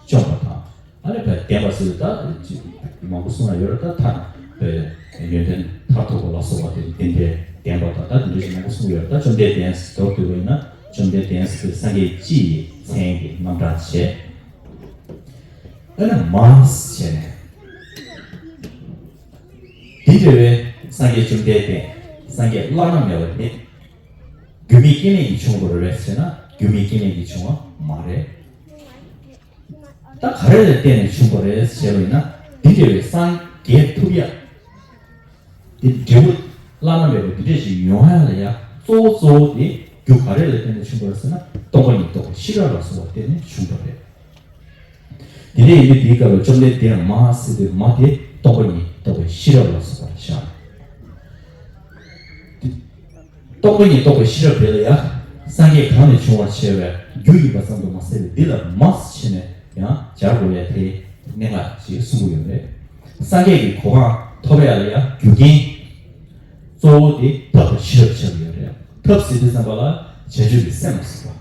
བཅོམ་པ་དང་། ཨ་ནི་བདེན་པ་ཟེར་དུས་ད་མང་པོ་གསུངས་ཡ་ཡོད་རེད། ད་ཐ་ན་ཡོན་ཏན་མཐར་ཐུག་པ་ལ་སོགས་པ་དེ་དེ་འདྲའི་བདེན་པ་དང་། ད་དེ་འདྲ་ཞིག་མང་པོ་གསུངས་ཡོད་རེད། ད་བཅོམ་ལྡན་འདས་ཟེར་མདོར་བསྡུས་པ་ཡིན་ན། བཅོམ་ལྡན་འདས་ཟེར་དུས་སངས་རྒྱས་སྤྱི་ཡི་མཚན་གྱི་རྣམ་གྲངས་བྱས། ཨ་ནི་མ་ཟེར་ནས། དེ་འདྲ་བའི་སངས་རྒྱས་བཅོམ་ལྡན་འདས། སངས་རྒྱས་བླ་ན་མེད་པ་དེ་རྒྱུ་མེད་རྐྱེན་མེད་ཀྱིས་བྱུང་བ་རེད་ཟེར་ན། རྒྱུ་མེད་རྐྱེན་མེད་ཀྱིས་བྱུང་བ་མ་རེད། ད་ག་རེ་ལ་བརྟེན་ནས་བྱུང་བ་རེད་ཟེར་བ་ཡིན་ན། འདི་འདྲ་བའི་སངས་རྒྱས་ཐུབ་ཡ། དེ་འབྲས་བུ་བླ་ན་མེད་པ་འདི་འདྲ་ཞིག་ཡོང་ཡ་ལ་ཡ་གཙོ་བོ་གཙོ་བོ་དེ་རྒྱུ་ག་རེ་ལ་བརྟེན་ནས་བྱུང་བ་རེད་ཟེར་ན། སྟོང་པ་ཉིད་རྟོགས་པའི་ཤེས་རབ་ལ་སོགས་པ་བརྟེན་ནས་བྱུང་བ་རེད། དེ་འདྲ་ཡིན་དུས་དེའི་སྐབས་ལ་བཅོམ་ལྡན་འདས་མ་ཟེར་དུས་མ་དེ་སྟོང་པ་ཉིད་རྟོགས་པའི་ཤེས་རབ་ལ་སོགས་པར་བཞག་སྟོང་པ་ཉིད་རྟོགས་པའི་ཤེས་རབ་དེ་ལ་ཡང་སངས་རྒྱས་གང་ནས་བྱུང་བར་བྱ་བའི་རྒྱུ་ཡིན་པ་ཙམ་དུ་མ་ཟད་པའི་འདི་ལ་མ་ཟེར་ནས། སྦྱར་དགོས་ཡ་དེ་གནད་འགག་ཅིག་གསུང་གི་ཡོད་རེད། སངས་རྒྱས་ཀྱི་གོ་འཕང་ཐོབ་ཡ་ལ་ཡང་རྒྱུ་རྐྱེན་གཙོ་བོ་དེ་ཐབས་དང་ཤེས་རབ་ཆགས་ཀྱི་ཡོད་རེད། ཐབས་ཟེར་དུས་ཙམ་པ་ལ་བྱང་ཆུབ་ཀྱི་སེམས་ལ་སོགས་པ།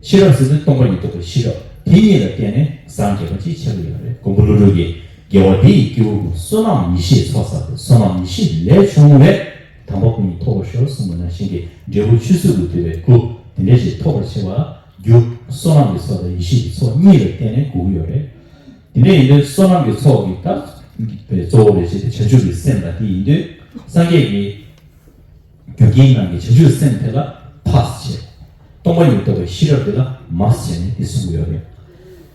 ཤེས་རབ་ཟེར་དུས་སྟོང་པ་ཉིད་རྟོགས་པའི་ཤེས་རབ་དེ་གཉིས་ལ་བརྟེན་ནས་སངས་རྒྱས་པ་ཅིག་ཆགས་ཀྱི་ཡོད་རེད། མགོན་པོ་ཀླུ་སྒྲུབ་ཀྱིས་དགེ་བ་འདི་ཡི་སྐྱེ་བོ་ཀུན། བསོད་ནམས་ཡེ་ཤེས་ཚོགས་བསགས་ཏེ། བསོད་ནམས་ཡེ་ཤེས་ལས་བྱུང་བས། དམ་པ་སྐུ་གཉིས་ཐོབ་པར་ཤོག་གསུངས་པ་ནང་བཞིན་གྱི་འབྲས་བུ་ཆོས་ཚུལ་དུ་འདུས་པའི་སྐུ་དེ་འདྲ་ཞིག་ཐོབ་པར་བྱེད་པ་རྒྱུ་བསོད་ནམས་ཀྱི་ཚོགས་དང་ཡེ་ཤེས་ཀྱི་ཚོགས་གཉིས་ལ་བརྟེན་ནས་དགོས་ཀྱི་ཡོད་རེད། དེ་འདྲ་ཡིན་དུས་བསོད་ནམས་ཀྱི་ཚོགས་ཀྱི་ད་པའི་གཙོ་བོ་རེད་ཅེས་ཏེ་བྱང་ཆུབ་ཀྱི་སེམས་ལ་དེ་ཡིན་དུས་སངས་རྒྱས་ཀྱི་རྒྱུ་རྐྱེན་རྣམས་ཀྱི་བྱང་ཆུབ་སེམས་དེ་ལ་ཕར་བྱས། སྟོང་པ་ཉིད་རྟོགས་པའི་ཤེས་རབ་དེ་ལ་མར་བྱས་ནས་དེ་གསུངས་ཡོད་རེད།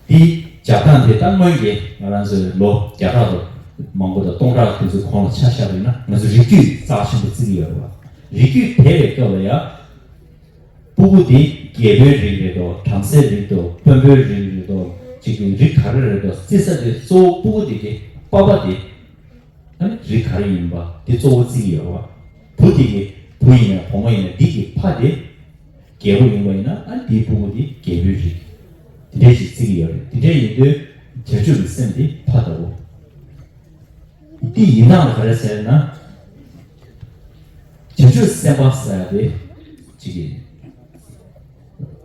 དེའི་སྦྱར་སྟངས་དེ་ད་སྔོན་གྱི་ང་རང་ཚོའི་ལོ་བརྒྱ་ཕྲག་ཏུ་མང་པོ་དང་སྟོང་ཕྲག་དེ་ཚོའི་གོང་ལ་ཆ་བཞག་པ་ཡིན་ན་ང་ཚོ་རིགས་རྒྱུད་རྩ་ཆེན་པོ་བརྩི་གི་ཡོད་རེད་བ། རིགས་རྒྱུད་དེ་བའི་སྐབས་ལ་ཡང་། སྤུ་གུ་དེ་རྒྱལ་པོའི་རིགས་རེད་དོ། བྲམ་ཟེའི་རིགས་དོ། དཔོན་པོའི་རིགས་རེད་དོ། ཅིག་གི་རིགས་ག་རེ་རེད་དོ་བརྩི་ས་དེ་གཙོ་བོ་སྤུ་གུ་དེ་གི་པ་ཕ་དེ་ཨ་ནི་རིགས་ག་རེ་ཡིན་པ་དེ་གཙོ་བོ་བརྩི་གི་ཡོད་རེད་བ། བུ་དེ་གི་བུ་ཡིན་ན་བུ་མོ་ཡིན་ན་འདི་གི་ཕ་དེ་རྒྱལ་པོ་ཡིན་པ་ཡིན་ན་ཨ་ནི་དེའི་སྤུ་གུ་དེ་རྒྱལ་པོའི་རིགས་དེ་འདྲས་ཞིག་བརྩི་གི་ཡོད་རེད། དེ་འདྲས་ཡིན་དུས་བྱང་ཆུབ་ཀྱི་སེམས་དེ་ཕ་ལྟ་བུ། དེ་ཡིན་སྟངས་ལ་ག་རེ་ཟེར་ན། བྱང་ཆུབ་སེམས་དཔའ་ཟེར་ཡ་དེ་གཅིག་ཡིན།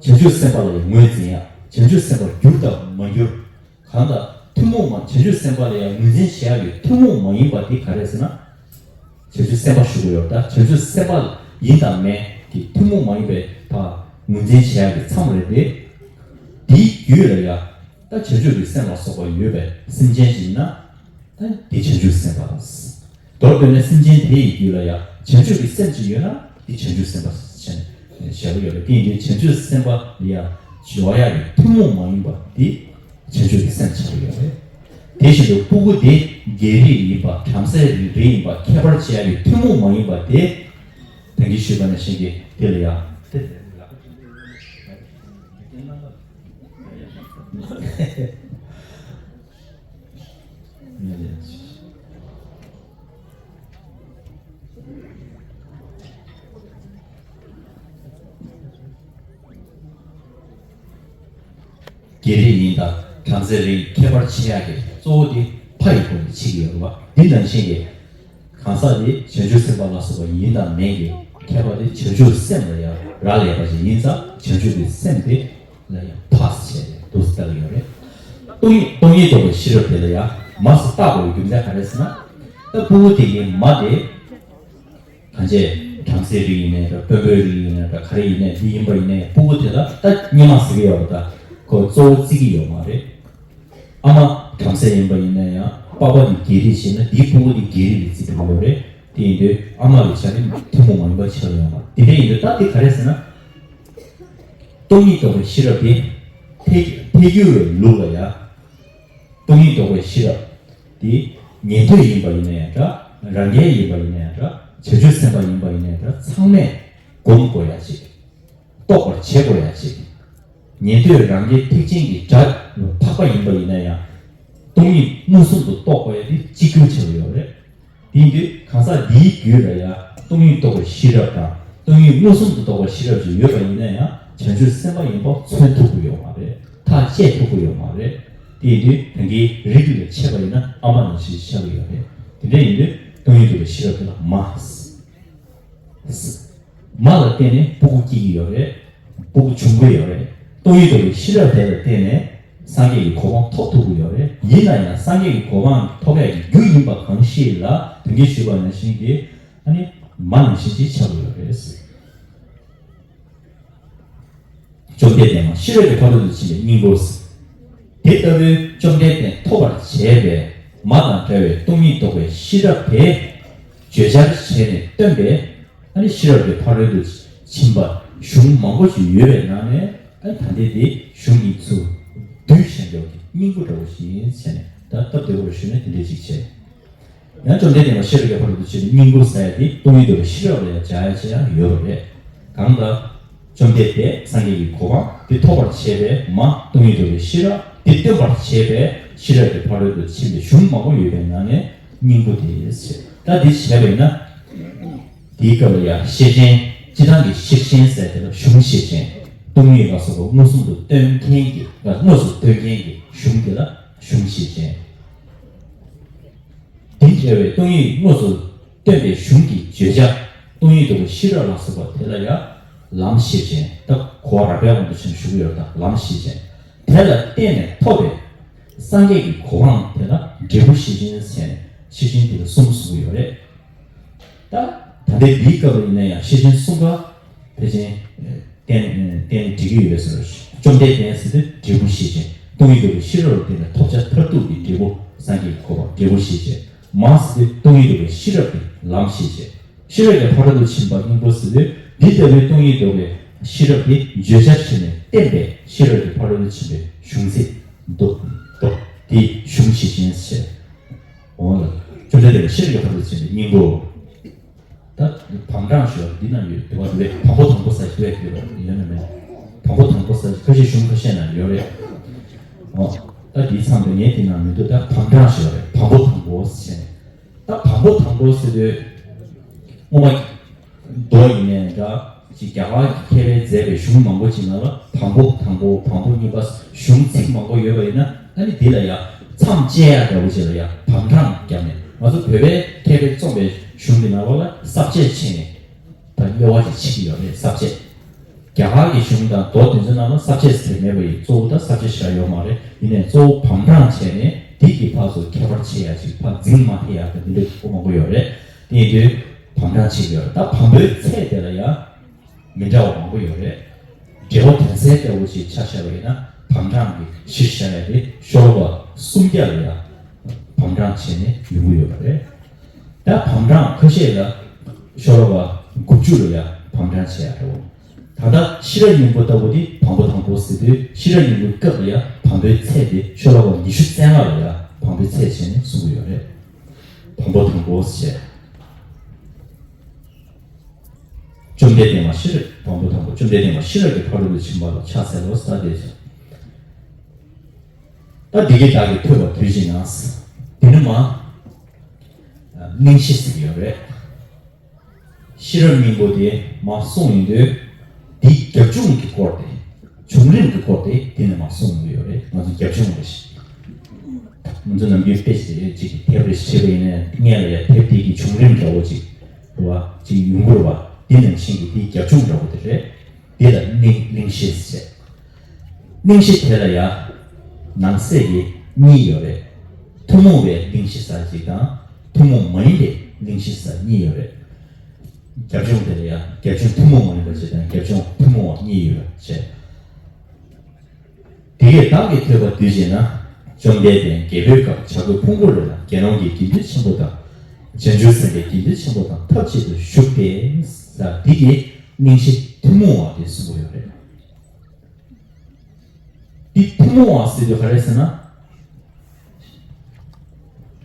བྱང་ཆུབ་སེམས་དཔའ་ལ་ཡང་ངོས་འཛིན་ཡ། བྱང་ཆུབ་སེམས་དཔར་གྱུར་དང་མ་གྱུར། གང་ལྟར་ཐུན་མོང་མ་བྱང་ཆུབ་སེམས་དཔའ་ལ་ཡང་ངོས་འཛིན་བྱེད་ཡ་ཡོད། ཐུན་མོང་མ་ཡིན་པ་དེ་ག་རེ་ཟེར་ན། བྱང་ཆུབ་སེམས་དཔའ་ཞུ་གི་ཡོད། ད་བྱང་ཆུབ་སེམས་དཔའ་ཡིན་དང་མིན་གྱི་ཐུན་མོང་མ་ཡིན་པའི་ཕར་ངོས་འཛིན་བྱེད་ཡ་གི་མཚམས་རེད་དེ། དེའི་རྒྱུད་ལ་ཡང་ད་བྱང་ཆུབ་ཀྱི་སེམས་ལ་སོགས་པ་ཡོད་པའི་སེམས་ཅན་ཞིག་ཡིན་ན། ད་དེ་བྱང་ཆུབ་སེམས་དཔའ་ལ། མདོར་བསྡུས་ན་སེམས་ཅན་དེ་ཡི་རྒྱུད་ལ་ཡང་བྱང་ཆུབ་ཀྱི་སེམས་ཅིག་ཡོད་ན་དེ་བྱང་ཆུབ་སེམས་དཔའ་ཞེས་བྱ་བ་ཡོད་རེད། དེ་ཡིན་དུས་བྱང་ཆུབ་སེམས་དཔའ་ལ་ཡང་སྦྱོར་ཡག་གི་ཐུན་མོང་མ་ཡིན་པ་དེ་བྱང་ཆུབ་ཀྱི་སེམས་ཆགས་ཡོད་རེད། དེ་བཞིན་དུ་སྤུ་གུ་དེ་རྒྱལ་རིགས་ཡིན་པ་བྲམ་ཟེའི་རིགས་ཡིན་པ་ཁྱད་པར་བྱེད་ཡག་གི་ཐུན་མོང་མ་ཡིན་པ་དེ་ད་གིན་ཞུས་པ་ནང་བཞིན་གྱི་དེ་ལ་ཡང་དེ། རྒྱལ་རིགས་ཡིན་དང་བྲམ་ཟེའི་རིགས་ཁྱད་པར་ཕྱེ་ཡག་གི་གཙོ་བོ་དེ་ཕ་ཡི་སྒོ་ནས་ཕྱེ་གི་ཡོད་རེད་བ། འདི་ནང་བཞིན་གྱི་གང་ཟག་དེ་བྱང་ཆུབ་སེམས་དཔའ་ལ་སོགས་པ་ཡིན་དང་མིན་གྱི་ཁྱད་པར་དེ་བྱང་ཆུབ་སེམས་ལ་ཡང་རག་ལས་པ་ཞིག་ཡིན་ཙང་བྱང་ཆུབ་ཀྱི་སེམས་དེ་ལ་ཡང་ཕར་བྱས་ཏེ་འདུག་སེ་ལྟ་གི་ཡོད་རེད། སྟོང་ཉིད་སྟོང་ཉིད་རྟོགས་པའི་ཤེས་རབ་དེ་ལ་ཡང་མར་བལྟ་དགོས་པའི་རྒྱུ་མཚན་ག་རེ་ཟེར་ན། ད་སྤུ་གུ་དེ་གའི་མ་དེ་གང་བྱས་བྲམ་ཟེའི་རིགས་ཡིན་ནའི་འདྲ། དཔོན་པོའི་རིགས་ཡིན་ནའི་འདྲ། ག་རེ་ཡིན་ནའི་འདི་ཡིན་པ་ཡིན་ནའི་སྤུ་གུ་དེ་ལ་ད་སྔོན་མ་ཟེར་གི་ཡོད་པ་ད་ཁོ་གཙོ་བོ་བརྩི་གི་ཡོད་མ་རེད། ཨ་མ་བྲམ་ཟེ་ཡིན་པ་ཡིན་ན་ཡང་པ་ཕ་དེ་རྒྱལ་རིགས་ཡིན་ན་དེའི་སྤུ་གུ་དེ་རྒྱལ་རིགས་ལ་བརྩི་ཐུབ་ཀྱི་ཡོད་རེད། དེ་ཡིན་དུས་ཨ་མ་གི་ཆ་ནས་ཐུན་མོང་མ་ཡིན་པ་ཆགས་ཡོང་བ་དེ་འདྲ་ཡིན་དུས་ད་དེ་ག་རེ་ཟེར་ན། སྟོང་ཉིད་རྟོགས་པའི་ཤེས་རབ་དེ་ཐལ་ཐལ་འགྱུར་བའི་ལུགས་ལ་ཡང་སྟོང་ཉིད་རྟོགས་པའི་ཤེས་རབ་དེ་ཉན་ཐོས་ཡིན་པ་ཡིན་ན་ཡང་འདྲ། རང་རྒྱལ་ཡིན་པ་ཡིན་ན་ཡང་འདྲ། བྱང་ཆུབ་སེམས་དཔའ་ཡིན་པ་ཡིན་ན་ཡང་འདྲ། ཚང་མས་སྒོམ་དགོས་ཡ་ཅིག་རྟོགས་པར་བྱེད་དགོས་ཡ་ཅིག་ཉན་ཐོས་རང་རྒྱལ་ཐེག་ཆེན་གྱི་དགྲ་འཕགས་པ་ཡིན་པ་ཡིན་ན་ཡང་། སྟོང་ཉིད་མངོན་སུམ་དུ་རྟོགས་དགོས་ཡ་དེ་གཅིག་གྱུར་ཆགས་ཡོད་རེད། དེ་ཡིན་དུས་གང་ཟག་འདིའི་རྒྱུད་ལ་ཡང་སྟོང་ཉིད་རྟོགས་པའི་ཤེས་རབ་དང་སྟོང་ཉིད་མངོན་སུམ་དུ་རྟོགས་པའི་ཤེས་རབ་ཅིག་ཡོད་པ་ཡིན་ན་ཡང་བྱང་ཆུབ་སེམས་དཔའ་ཡིན་པ་མཚོན་ཐུབ་ཀྱི་ཡོད་མ་རེད། ཐག་བཅད་ཐུབ་ཀྱི་ཡོད་མ་རེད། དེ་ཡིན་དུས་ད་གིན་རིགས་ལ་ཕྱེ་བ་ཡིན་ན་ཨ་མ་ནང་བཞིན་ཆགས་ཀྱི་ཡོད་རེད། དེ་འདྲ་ཡིན་དུས་སྟོང་ཉིད་རྟོགས་པའི་ཤེས་རབ་དེ་ལ་མ། མ་ལ་བརྟེན་ནས་སྤུ་གུ་སྐྱེ་གི་ཡོད་རེད། སྤུ་གུ་འབྱུང་གི་ཡོད་རེད། སྟོང་ཉིད་རྟོགས་པའི་ཤེས་རབ་དེ་ལ་བརྟེན་ནས་སངས་རྒྱས་ཀྱི་གོ་འཕང་ཐོབ་ཐུབ་ཀྱི་ཡོད་རེད། ཡིན་ན་ཡང་སངས་རྒྱས་ཀྱི་གོ་འཕང་ཐོབ་ཡག་གི་རྒྱུ་ཡིན་པ་གང་ཞིག་ལ་ད་གིན་ཞུས་པ་ནང་བཞིན་གྱི་ཨ་ནི་མ་ནང་བཞིན་ཅིག་ཆགས་ཀྱི་ཡོད་རེད། བཅོམ་ལྡན་འདས་མ་ཤེས་རབ་ཀྱི་ཕ་རོལ་ཏུ་ཕྱིན་པའི་སྙིང་པོ། དེ་ལྟ་བུའི་བཅོམ་ལྡན་འདས་ཐོབ་པར་བྱེད་པའི་མ་དང་བྲལ་བའི་སྟོང་ཉིད་རྟོགས་པའི་ཤེས་རབ་དེ་བརྗོད་བྱར་བྱས་ནས་སྟོན་པའི་ཨ་ནི་ཤེས་རབ་ཀྱི་ཕ་རོལ་ཏུ་ཕྱིན་པ་གཞུང་མང་པོ་ཞིག་ཡོད་པའི་ནང་ནས་ཨ་ནི་ད་ལྟའི་དེ་གཞུང་གཉིས་སུ་བསྡུས་ཤིང་འགྲོ་གི་སྙིང་པོ་འདྲ་བོ་ཞིག་ཡིན་ཟེར་ནས་ད་སྟབས་བདེ་བོར་ཞུས་ན་དེ་འདྲ་ཅིག་བྱས། ཡང་བཅོམ་ལྡན་འདས་མ་ཤེས་རབ་ཀྱི་ཕ་རོལ་ཏུ་ཕྱིན་པའི་སྙིང་པོ་ཟེར་ཡ་དེ་སྟོང་ཉིད་རྟོགས་པའི་ཤེས་རབ་ལ་ཡང་སྦྱར་ཡ་ཅིག་ཡང་ཡོད་པ་རེད། གང་ལྟར་བཅོམ་ལྡན་འདས་སངས་རྒྱས་ཀྱི་གོ་འཕང་དེ་ཐོབ་པར་བྱེད་པའི་མ་སྟོང་ཉིད་རྟོགས་པའི་ཤེས་རབ་དེ་སྟོན་པར་བྱེད་པའི་ཤེས་རབ་ཀྱི་ཕ་རོལ་ཏུ་ཕྱིན་པའི་གཞུང་མང་པོ་ཡོད་པའི་ནང་ནས་སྙིང་པོ་དེ་ཟེར། ད་འདི་བྱས་པ་ཡིན་ན། དེའི་སྐབས་ལ་ཡང་ཤེར་ཕྱིན་སྤྱིར་བཏང་གི་ཤེར་ཕྱིན་ཟེར་དེ་ལ་གཞུང་ཤེར་ཕྱིན། སྟོང་ཉིད་ལ་སོགས་པ་མངོན་སུམ་དུ་སྟོན་མཁན་གྱི་དངོས་སུ་སྟོན་མཁན་གྱི་གཞུང་དེ་ལ་གཞུང་ཞེས་བྱ། དེ་འདྲ་བའི་སྟོང་ཉིད་དངོས་སུ་སྟོན་པའི་གཞུང་གི་བརྗོད་བྱ་སྟོང་ཉིད་རྟོགས་པའི་ཤེས་རབ་ལ་སོགས་པ་དེ་ལ་ཡང་ལམ་ཞེས་བྱ། ད་གོ་བ་རག་པའི་དབང་དུ་བྱས་ནས་ཞུ་གི་ཡོད་ད། ལམ་ཞེས་བྱ། དེ་ལ་བརྟེན་ནས་ཐོབ་པའི་སངས་རྒྱས་ཀྱི་གོ་འཕང་དེ་ལ་འབྲས་བུ་ཤེར་ཕྱིན་ཟེར་ནས་ཤེར་ཕྱིན་དེ་ལ་གསུམ་གསུངས་ཡོད་རེད། ད་ད་ལྟའི་འདིའི་སྐབས་ལ་ཡིན་ན་ཡང་ཤེར་ཕྱིན་གསུམ་ཀ་ཕལ་ཆེར་བརྟེན་བརྟེན་ནས་འགྲིག་གི་ཡོད་པའི་བཟོ་འདྲ། བཅོམ་ལྡན་འདས་ཟེར་དུས་འབྲས་བུ་ཤེར་ཕྱིན། སྟོང་ཉིད་རྟོགས་པའི་ཤེས་རབ་ལ་བརྟེན་ནས་ཐོབ་བྱ་མཐར་ཐུག་གི་འབྲས་བུ་སངས་རྒྱས་ཀྱི་གོ་འཕང་འབྲས་བུ་ཤེར་ཕྱིན། མ་ཟེར་དུས་སྟོང་ཉིད་རྟོགས་པའི་ཤེས་རབ་དེ་ལམ་ཞེས་བྱ། ཤེས་རབ་ཀྱི་ཕ་རོལ་ཏུ་ཕྱིན་པ་སྙིང་པོ་ཟེར་དུས་འདི་ལྟ་བུའི་སྟོང་ཉིད་རྟོགས་པའི་ཤེས་རབ་དེ་བརྗོད་བྱར་བྱས་ནས་བསྟན་པའི་ཤེས་རབ་ཀྱི་ཕ་རོལ་ཏུ་ཕྱིན་པའི་གཞུང་ཚིག་མདོ་མདོ་དེ་གཞུང་ཞེས་བྱ། འོ་ལ། བཅོམ་ལྡན་འདས་ཀྱི་ཤེས་རབ་ཀྱི་ཕ་རོལ་ཏུ་ཕྱིན་པའི་སྙིང་པོ། ད་བམ་གྲངས་ཞུ་བ་འདི་ན་ཡོད་དེ་བ་དེ་བས་བམ་པོ་དང་པོ་ས་ཞིག་དེ་བས་ཡོད་པ་ཡོད་ན་མེད། བམ་པོ་དང་པོ་ས་ཞིག་ཁ་ཤས་གཞུང་ཁ་ཤས་ན་ཡོད་རེད། འོ། ད་དེའི་མཚམས་དེ་ངས་དེ་ན་མི་འདུག་ད་བམ་གྲངས་ཞུ་བ་རེད། བམ་པོ་དང་པོ་ཟེར་ནས། ད་བམ་པོ་དང་པོ་ཟེར་དུས། སྔོན་མ། མདོ་ཡིན་ནའི་འདྲ། ཅིག་རྒྱ་གར་གྱི་མཁས་པས་མཛད་པའི་གཞུང་མང་པོ་ཅིག་ནང་ལ་བམ་པོ་དང་པོ་བམ་པོ་གཉིས་པ་གཞུང་ཚིག་མང་པོ་ཡོད་པ་ཡིན་ན་ཨ་ནི་འདི་ལ་ཡང་མཚམས་བཅད་ཡག་འདྲ་བོ་ཅིག་ལ་ཡང་བམ་གྲངས་བརྒྱབ་ནས་ང་ཚོ་བོད་པའི་མཁས་པས་རྩོམ་པའི་གཞུང་གི་ནང་ལོགས་ལ་ས་བཅད་ཕྱེ་ནས་ད་དབྱེ་བ་ཅིག་ཕྱེ་གི་ཡོད་རེད། ས་བཅད། རྒྱ་གར་གྱི་གཞུང་དང་མདོ་དེ་ཚོའི་ནང་ལ་ས་བཅད་ཟེར་མེད་པ་ཡིན། གཙོ་བོ་ད་ས་བཅད་བཞག་ཡོད་མ་རེད། ཡིན་ནའི་གཙོ་བོ་བམ་གྲངས་བྱས་ནས་འདི་གི་ཕར་ཚུར་ཁྱད་པར་ཕྱེ་ཡག་ཅིག་ཕར་འཛིང་མ་ཐེབས་ཡག་དང་འདི་འདྲ་མང་པོ་ཡོད་རེད། དེ་ཡིན་དུས་བམ་གྲངས་ཕྱེ་གི་ཡོད་རེད། ད་བམ་པོའི་ཚད་དེ་ལ་ཡང་མི་འདྲ་བ་མང་པོ་ཡོད་རེད། འགྲེལ་པ་དོན་གསལ་ལྟ་བུ་ཅིག་ཆ་བཞག་པ་ཡིན་ན་བམ་གྲངས་ཀྱི་གཞིར་བཞག་ཡ་དེ་ཤོ་ལོ་ཀ་སུམ་བརྒྱ་ལ་ཡང་བམ་གྲངས་བྱས་ནས་ཡོང་གི་ཡོད་པ་རེད། ད་བམ་གྲངས་ཁ་ཤས་ལ་ཤོ་ལོ་ཀ་དགུ་བཅུ་ལ་ཡང་བམ་གྲངས་བྱས་ཡ་རེད། ད་ལྟ་ཤེས་རབ་སྙིང་པོ་ལྟ་བུ་དེ་བམ་པོ་དང་པོ་ཟེར་དུས་ཤེས་རབ་སྙིང་པོའི་སྐབས་ལ་ཡང་བམ་པོའི་ཚད་དེ་ཤོ་ལོ་ཀ་ཉི་ཤུ་རྩ་ལྔ་ལ་ཡང་བམ་པོའི་ཚད་བྱས་ནས་གསུང་གི་ཡོད་རེད། བམ་པོ་དང་པོ་ཞེས། བཅོམ་ལྡན་འདས་མ་ཤེས་རབ་བམ་པོ་དང་པོ། བཅོམ་ལྡན་འདས་མ་ཤེས་རབ་ཀྱི་ཕ་རོལ་ཏུ་ཕྱིན་པ་ལ་ཕྱག་འཚལ་ལོ། ས་དེ་ཚོ། ད་འདི་སྐད་བདག་གིས་ཐོས་པ་དུས་གཅིག་ན། འདི་ནི་མ། གླེང་གཞི་ཟེར་གྱི་ཡོད་རེད། ཤེས་རབ་སྙིང་པོ་དེ་མ་གསུངས་ཡིན་དུས། འདིའི་རྒྱབ་ལྗོངས་ཀྱི་སྐོར་དེ། བྱུང་རིམ་གྱི་སྐོར་དེ་འདི་ནས་མ་གསུངས་ཡོད་རེད། ང་ཚོ་རྒྱབ་ལྗོངས་རེད། ང་ཚོ་ནམ་རྒྱུན་དཔེ་ཅིག་དེབ་རེ་བྱེད་པ་ཡིན་ན་སྔོན་ལ་ཡ་དེབ་དེ་གི་བྱུང་རིམ་འདྲ་བོ་ཅིག་རེད་བ། ཅིག་ཡོང་གི་རེད་བ། འདི་ནང་བཞིན་གྱི་འདིའི་རྒྱབ་ལྗོངས་འདྲ་བོ་དེ་རེད། འདི་ལ་གླེང་གླེང་གཞི་ཟེར། གླེང་གཞི་དེ་ལ་ཡང་ནང་གསེས་ཀྱི་གཉིས་ཡོད་རེད། ཐུན་མོང་བའི་གླེང་གཞི་ཟེར་གཅིག་དང་། ཐུན་མོང་མ་ཡིན་པའི་གླེང་གཞི་ཟེར་གཉིས་ཡོད་རེད། རྒྱབ་ལྗོངས་དེ་ལ་ཡང་རྒྱབ་ལྗོངས་ཐུན་མོང་མ་ཡིན་པ་གཅིག་དང་རྒྱབ་ལྗོངས་ཐུན་མོང་བ་གཉིས་ཡོད་པ་བྱས། དེ་སྐད་བདག་གིས་ཐོས་པ་དུས་གཅིག་ན། བཅོམ་ལྡན་འདས་རྒྱལ་པོའི་ཁབ་བྱ་རྒོད་ཕུང་པོའི་རི་ལ་དགེ་སློང་གི་དགེ་འདུན་ཆེན་པོ་དང་། བྱང་ཆུབ་སེམས་དཔའི་དགེ་འདུན་ཆེན་པོ་དང་ཐབས་གཅིག་ཏུ་བཞུགས་ཏེ། ཟེར་འདི་གི་གླེང་གཞི་ཐུན་མོང་བ་དེ་གསུངས་པ་ཡོད་རེད། འདི་ཐུན་མོང་བ་ཟེར་དུས་ག་རེ་ཟེར་ན།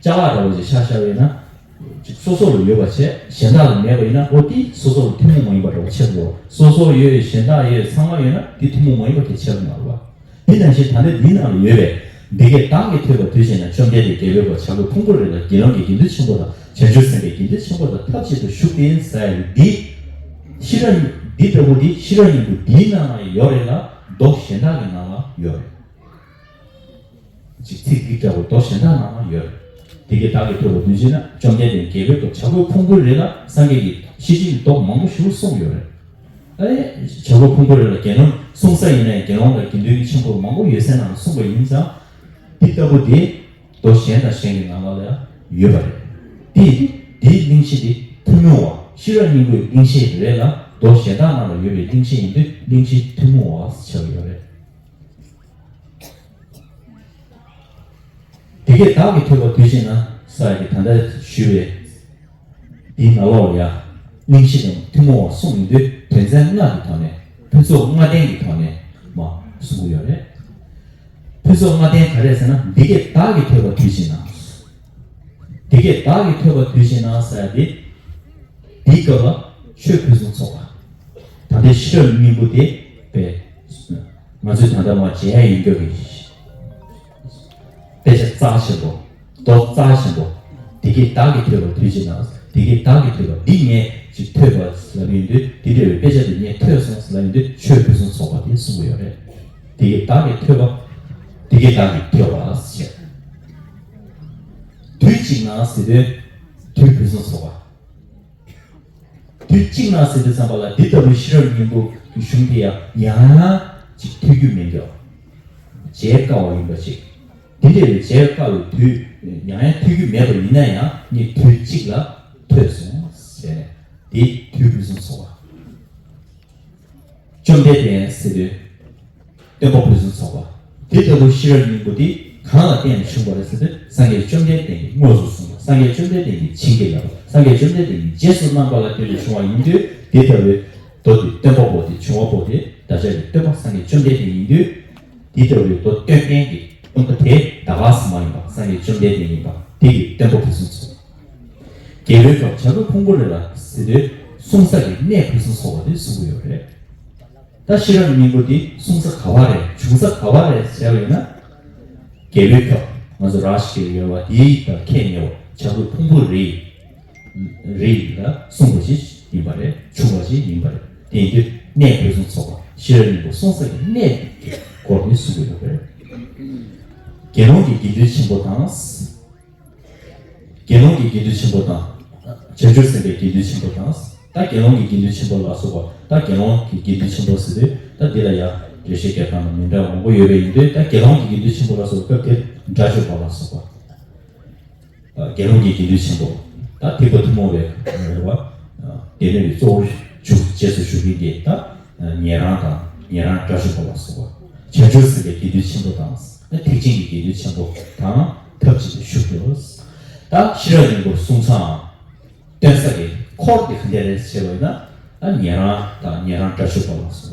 ཅ་ལག་འདྲ་བོ་ཅིག་ཆ་བཞག་པ་ཡིན་ན། ཅིག་སོ་སོ་ལ་ཡོད་པ་བྱས་གཞན་དག་ལ་མེད་པ་ཡིན་ན་འོ་དེ་སོ་སོ་ལ་ཐུན་མོང་མ་ཡིན་པ་འདྲ་བོ་ཆགས་འགྲོ། སོ་སོ་ཡོད་གཞན་དག་ཡོད་ཚང་མ་ཡོད་ན་དེ་ཐུན་མོང་མ་ཡིན་པ་དེ་ཆགས་མ་རེད་བ། དེ་ནང་བཞིན་ད་ལྟ་འདི་ནང་ལ་ཡོད་པའི་འདི་སྐད་བདག་གིས་ཐོས་པ་དུས་གཅིག་ན། བཅོམ་ལྡན་འདས་རྒྱལ་པོའི་ཁབ་བྱ་རྒོད་ཕུང་པོའི་རི་ལ་དགེ་སློང་གི་དགེ་འདུན་ཆེན་པོ་དང་། བྱང་ཆུབ་སེམས་དཔའི་དགེ་འདུན་ཆེན་པོ་དང་ཐབས་གཅིག་ཏུ་བཞུགས་ཏེ་ཟེར་ཡ་འདི། ཤེས་རབ་འདི་ལྟ་བུ་འདི་ཤེས་རབ་སྙིང་པོ་འདིའི་ནང་ལ་ཡོད་རེད་ལ་མདོ་གཞན་དག་གི་ནང་ལ་ཡོད་རེད། ཅིག་ཚིག་འདི་འདྲ་བོ་མདོ་གཞན་དག་ནང་ལ་ཡོད་རེད། དེ་སྐད་བདག་གིས་ཐོས་པ་དུས་གཅིག་ན། བཅོམ་ལྡན་འདས་རྒྱལ་པོའི་ཁབ་བྱ་རྒོད་ཕུང་པོའི་རི་ལ་སངས་རྒྱས་ཀྱིས་ཤེར་ཕྱིན་གྱི་མདོ་མང་པོ་ཞིག་གསུངས་ཡོད་རེད། ཨེ། བྱ་རྒོད་ཕུང་པོའི་རི་ལ་དགེ་སློང་གསུང་ས་ཡིན་ནའི་དགེ་སློང་དང་དགེ་འདུན་གྱི་ཆེན་པོ་མང་པོ་ཡོད་སའི་ནང་ལ་གསུངས་པ་ཡིན་ཙང་། འདི་ལྟ་བུ་དེ་མདོ་གཞན་དང་གཞན་གྱི་ནང་ལ་ཡང་ཡོད་པ་རེད། དེ་དེའི་གླེང་གཞི་དེ་ཐུན་མོང་བ་ཤེས་རབ་སྙིང་པོའི་གླེང་གཞི་རེད་ལ་མདོ་གཞན་དག་ནང་ལ་ཡོད་པའི་གླེང་གཞི་ཡིན་དུས་གླེང་གཞི་ཐུན་མོང་བ་ཟེར་བ་ཡོད་རེད། དེ་སྐད་བདག་གིས་ཐོས་པ་དུས་གཅིག་ན་ཟེར་གྱི་ད་ལྟ་ཞུས་པའི་འདིའི་ནང་ལོགས་ལ་ཡང་གླེང་གཞི་དང་ཐུན་མོང་བ་གསུངས་ཡོང་དུས་དོན་ཚན་ལྔ་གི་ཐོག་ནས་ཕུན་ཚོགས་ལྔ་ལྡན་གྱི་ཐོག་ནས་མར་གསུང་གི་ཡོད་རེད། ཕུན་ཚོགས་ལྔ་ལྡན་ག་རེ་ཟེར་ན། འདི་སྐད་བདག་གིས་ཐོས་པ་དུས་གཅིག་ན། འདི་སྐད་བདག་གིས་ཐོས་པ་དུས་གཅིག་ན་ཟེར་ཡ་དེ། འདིའི་སྐབས་ལ་ཆོས་ཕུན་སུམ་ཚོགས་པ། ད་ལྟའི་ཤེས་རབ་སྙིང་པོ་དེ་དཔེ། ང་ཚོས་ད་ལྟ་མར་མཇལ་ཡ་ཡིན་རྒྱུ་གི་དཔེ་ཆ་རྩ་ཆེན་པོ། མདོ་རྩ་ཆེན་པོ། འདི་སྐད་བདག་གིས་ཐོས་པ་དུས་གཅིག་ན། དེ་གའི་བདག་གིས་ཐོས་པ། འདི་ངས་ཅིག་ཐོས་པ་ལབ་ཡོང་དུས། འདི་འདྲ་བའི་དཔེ་ཆ་དེ་ངས་ཐོས་སོང་ལབ་ཡོང་དུས། ཆོས་ཕུན་སུམ་ཚོགས་པ་དེ་གསུང་གི་ཡོད་རེད། དེ་གའི་བདག་གིས་ཐོས་པ། དེ་གའི་བདག་གིས་ཐོས་པ་ཟེར། དུས་གཅིག་ན་ཟེར་དུས། དུས་ཕུན་སུམ་ཚོགས་པ། དུས་གཅིག་ན་ཟེར་དུས་ཙམ་པ་ལ། འདི་ལྟ་བུའི་ཤེས་རབ་སྙིང་པོ་གི་གཞུང་དེ་ཡང་ཡང་ཡང་ཅིག་ཐོས་རྒྱུ་མེད་ཀྱང་། བརྗེད་དཀའ་བ་ཡིན་པ་ཅིག་འདི་འདྲ་བའི་བརྗེད་དཀའ་བའི་དུས། ཡང་ཡང་ཐོས་རྒྱུ་མེད་པ་ཡིན་ན་ཡང་། ངས་དུས་གཅིག་ལ་ཐོས་སོང་ཟེར་ནས། དེ་དུས་ཕུན་སུམ་ཚོགས་པ། བཅོམ་ལྡན་འདས་ཟེར་དུས། སྟོན་པ་ཕུན་སུམ་ཚོགས་པ། དེ་ལྟ་བུ་ཤེས་རབ་སྙིང་པོ་དེ་གང་ལ་བརྟེན་ནས་བྱུང་བ་རེད་ཟེར་དུས། སངས་རྒྱས་བཅོམ་ལྡན་འདས་ཀྱིས་དངོས་སུ་གསུངས་པ། སངས་རྒྱས་བཅོམ་ལྡན་འདས་ཀྱིས་བྱིན་གྱིས་བརླབས་པ། སངས་རྒྱས་བཅོམ་ལྡན་འདས་ཀྱིས་རྗེས་སུ་གནང་བ་ལ་བརྟེན་ནས་བྱུང་བ་ཡིན་དུས། དེ་ལྟ་བུའི་མདོ་དེ། སྟོན་པ་པོ་དེ། བྱུང་བ་པོ་དེ། བདག་ཅག་གི་སྟོན་པ་སངས་རྒྱས་བཅོམ་ལྡན་འདས་ཡིན་དུས། དེ་ལྟ་བུའི་མདོ་སྟོན་མཁན་གྱི་སྟོན་པ་དེ་བདག་ག་ཟེར་མ་ཡིན་པ། སངས་རྒྱས་བཅོམ་ལྡན་འདས་ཡིན་པ་དེ་གི་སྟོན་པ་ཕུན་སུམ་ཚོགས། རྒྱལ་པོའི་ཁབ་བྱ་རྒོད་ཕུང་པོ་རེ་ལ་ཟེར་དུས། གསུང་ས་གི་གནས་ཕུན་སུམ་ཚོགས་པ་དེ་གསུང་གི་ཡོད་རེད། ད་ཤེས་རབ་སྙིང་པོ་དེ་གསུང་ས་ག་བ་རེད། བྱུང་ས་ག་བ་རེད་ཟེར་བ་ཡིན་ན། རྒྱལ་པོའི་ཁབ། ང་ཚོ་ར་ཞིག་ཡོད་པ་དེའི་ད་ཁེ་ཉེ་བ་བྱ་རྒོད་ཕུང་པོ་རེ་རེ་ལ་གསུངས་པ་ཞིག་ཡིན་པ་རེད། བྱུང་བ་ཞིག་ཡིན་པ་རེད། དེ་ཡིན་དུས་གནས་ཕུན་སུམ་ཚོགས་པ། ཤེས་རབ་སྙིང་པོ་གསུང་ས་གི་གནས་ཀྱི་སྐོར་ནས་གསུང་གི་ཡོད་པ་རེད། དགེ་སློང་གི་དགེ་འདུན་ཆེན་པོ་དང་། དགེ་སློང་གི་དགེ་འདུན་ཆེན་པོ་དང་། བྱང་ཆུབ་སེམས་དཔའི་དགེ་འདུན་ཆེན་པོ་དང་། ད་དགེ་སློང་གི་དགེ་འདུན་ཆེན་པོ་ལ་སོགས་པ། ད་དགེ་སློང་གི་དགེ་འདུན་ཆེན་པོ་ཟེར་དུས། ད་འདི་ལ་ཡང་འགྲེལ་བཤད་རྒྱག་སྟངས་ལ་མི་འདྲ་བ་མང་པོ་ཡོད་པ་ཡིན་དུས། ད་དགེ་སློང་གི་དགེ་འདུན་ཆེན་པོ་ལ་སོགས་པ། སྐབས་དེར་དགྲ་བཅོམ་པ་ལ་སོགས་པ། དགེ་སློང་གི་དགེ་འདུན་ཆེན་པོ། ད་ཐེག་པ་ཐུན་མོང་བའི་རེད་བ། སྡེ་སྣོད་ཀྱི་གཙོ་བོར་བཞུགས། རྗེས་སུ་ཞུགས་མཁན་གྱི་ད་ཉན་རང་དང་། ཉན་རང་དགྲ་བཅོམ་པ་ལ་སོགས་པ། བྱང་ཆུབ་སེམས་དཔའི་དགེ་འདུན་ཆེན་པོ་དང་། ཐེག་ཆེན་གྱི་དགེ་འདུན་ཆེན་པོ་དང་ཐབས་ཅིག་ཏུ་བཞུགས་ཏེ། ད་ཤེས་རབ་སྙིང་པོ་གསུང་ས། སྟོན་ས་གི་འཁོར་དེ་ག་འདྲ་རེད་ཟེར་བ་ཡིན་ན། ཉན་རང་དང་། ཉན་རང་དགྲ་བཅོམ་པ་ལ་སོགས་པ།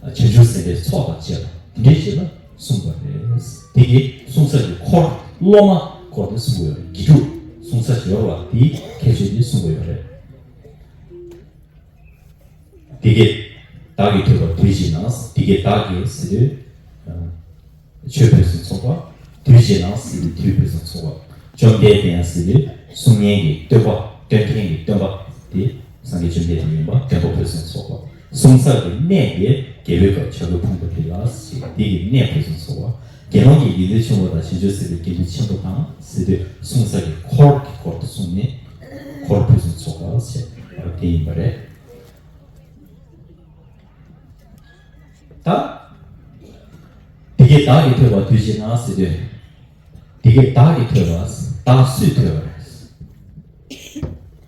བྱང་ཆུབ་སེམས་དཔའི་ཚོགས་དང་བཅས་པ་དེ་འདྲའི་ཞིག་ལ་གསུངས་པ་རེད། དེ་གི་གསུང་ས་གི་འཁོར། སློབ་མ་འཁོར་དེ་གསུང་གི་ཡོད་རེད། དགེ་ཕྲུག་གསུང་ས་ཡོད་པ་དེའི་ཁྱད་ཆོས་དེ་གསུང་གི་ཡོད་རེད། དེ་གའི་བདག་གིས་ཐོས་པ་དུས་གཅིག་ན། དེ་གའི་བདག་གིས་ཟེར་དུས། ཆོས་ཕུན་སུམ་ཚོགས་པ། དུས་གཅིག་ན་ཟེར་དུས། དུས་ཕུན་སུམ་ཚོགས་པ། བཅོམ་ལྡན་འདས་ཟེར་དུས། གསུང་མཁན་གྱི་སྟོན་པ། སྟོན་མཁན་གྱི་སྟོན་པ་དེ་སངས་རྒྱས་བཅོམ་ལྡན་འདས་ཡིན་པ། སྟོན་པ་ཕུན་སུམ་ཚོགས་པ། གསུང་ས་གི་གནས་དེ་རྒྱལ་པོའི་ཁབ་བྱ་རྒོད་ཕུང་པོ་དེ་ལ་ཟེར། དེ་གི་གནས་ཕུན་སུམ་ཚོགས་པ། དགེ་སློང་གི་དགེ་འདུན་ཆེན་པོ་དང་། བྱང་ཆུབ་སེམས་དཔའི་དགེ་འདུན་ཆེན་པོ་དང་ཟེར་དུས། གསུང་ས་གི་འཁོར་གྱི་སྐོར་དུ་གསུངས་ནས། འཁོར་ཕུན་སུམ་ཚོགས་པ་ཟེར་བ་དེ་ཡིན་པ་རེད། ད། དེ་གའི་བདག་གིས་ཐོས་པ་དུས་གཅིག་ན་ཟེར་དུས། དེ་གའི་བདག་གིས་ཐོས་པ། བདག་སུས་ཐོས་པ་རེད།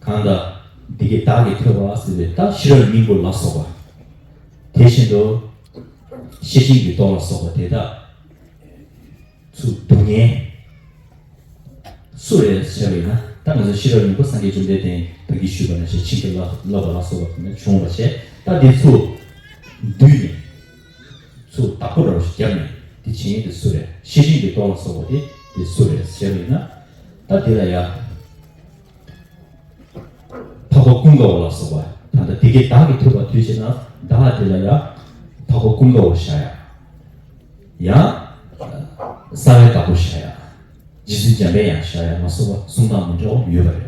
གང་ལྟར། དེ་གའི་བདག་གིས་ཐོས་པ་ཟེར་དུས། ད་ཤེས་རབ་སྙིང་པོ་ལ་སོགས་པ། དེ་བཞིན་དུ་ཤེར་ཕྱིན་གྱི་མདོ་ལ་སོགས་པ་དེ་དག་ཚུར་བསྡུ་མཁན་སུ་རེད་ཟེར་བ་ཡིན་ན། ད་ང་ཚོ་ཤེས་རབ་སྙིང་པོ་སངས་རྒྱས་བཅོམ་ལྡན་འདས་ད་གིན་ཞུས་པ་ནང་བཞིན་བྱིན་གྱིས་བརླབས་པ་ལ་སོགས་པ་ནས་བྱུང་བ་བྱས། ད་དེ་ཚུར་བསྡུས་ནས། ཚུར་བདག་པོ་རང་ཞིག་བརྒྱབ་ནས་དེ་བྱེད་མཁན་དེ་སུ་རེད། ཤེར་ཕྱིན་གྱི་མདོ་ལ་སོགས་པ་དེ་དེ་སུ་རེད་ཟེར་བ་ཡིན་ན། ད་དེ་ལ་ཡ། འཕགས་པ་ཀུན་དགའ་བོ་ལ་སོགས་པ། ད་ལྟ་དེ་གའི་བདག་གིས་ཐོས་པ་དུས་གཅིག་ན། བདག་དེ་ལ་ཡ། འཕགས་པ་ཀུན་དགའ་བོ་བཞག་ཡ། ཡང་། རྩ་བའི་བདག་པོ་བཞག་ཡ། རྗེ་བཙུན་འཇམ་པའི་དབྱངས་བཞག་ཡ་ལ་སོགས་པ་གསུང་སྟངས་མི་འདྲ་བ་ཡོད་པ་རེད།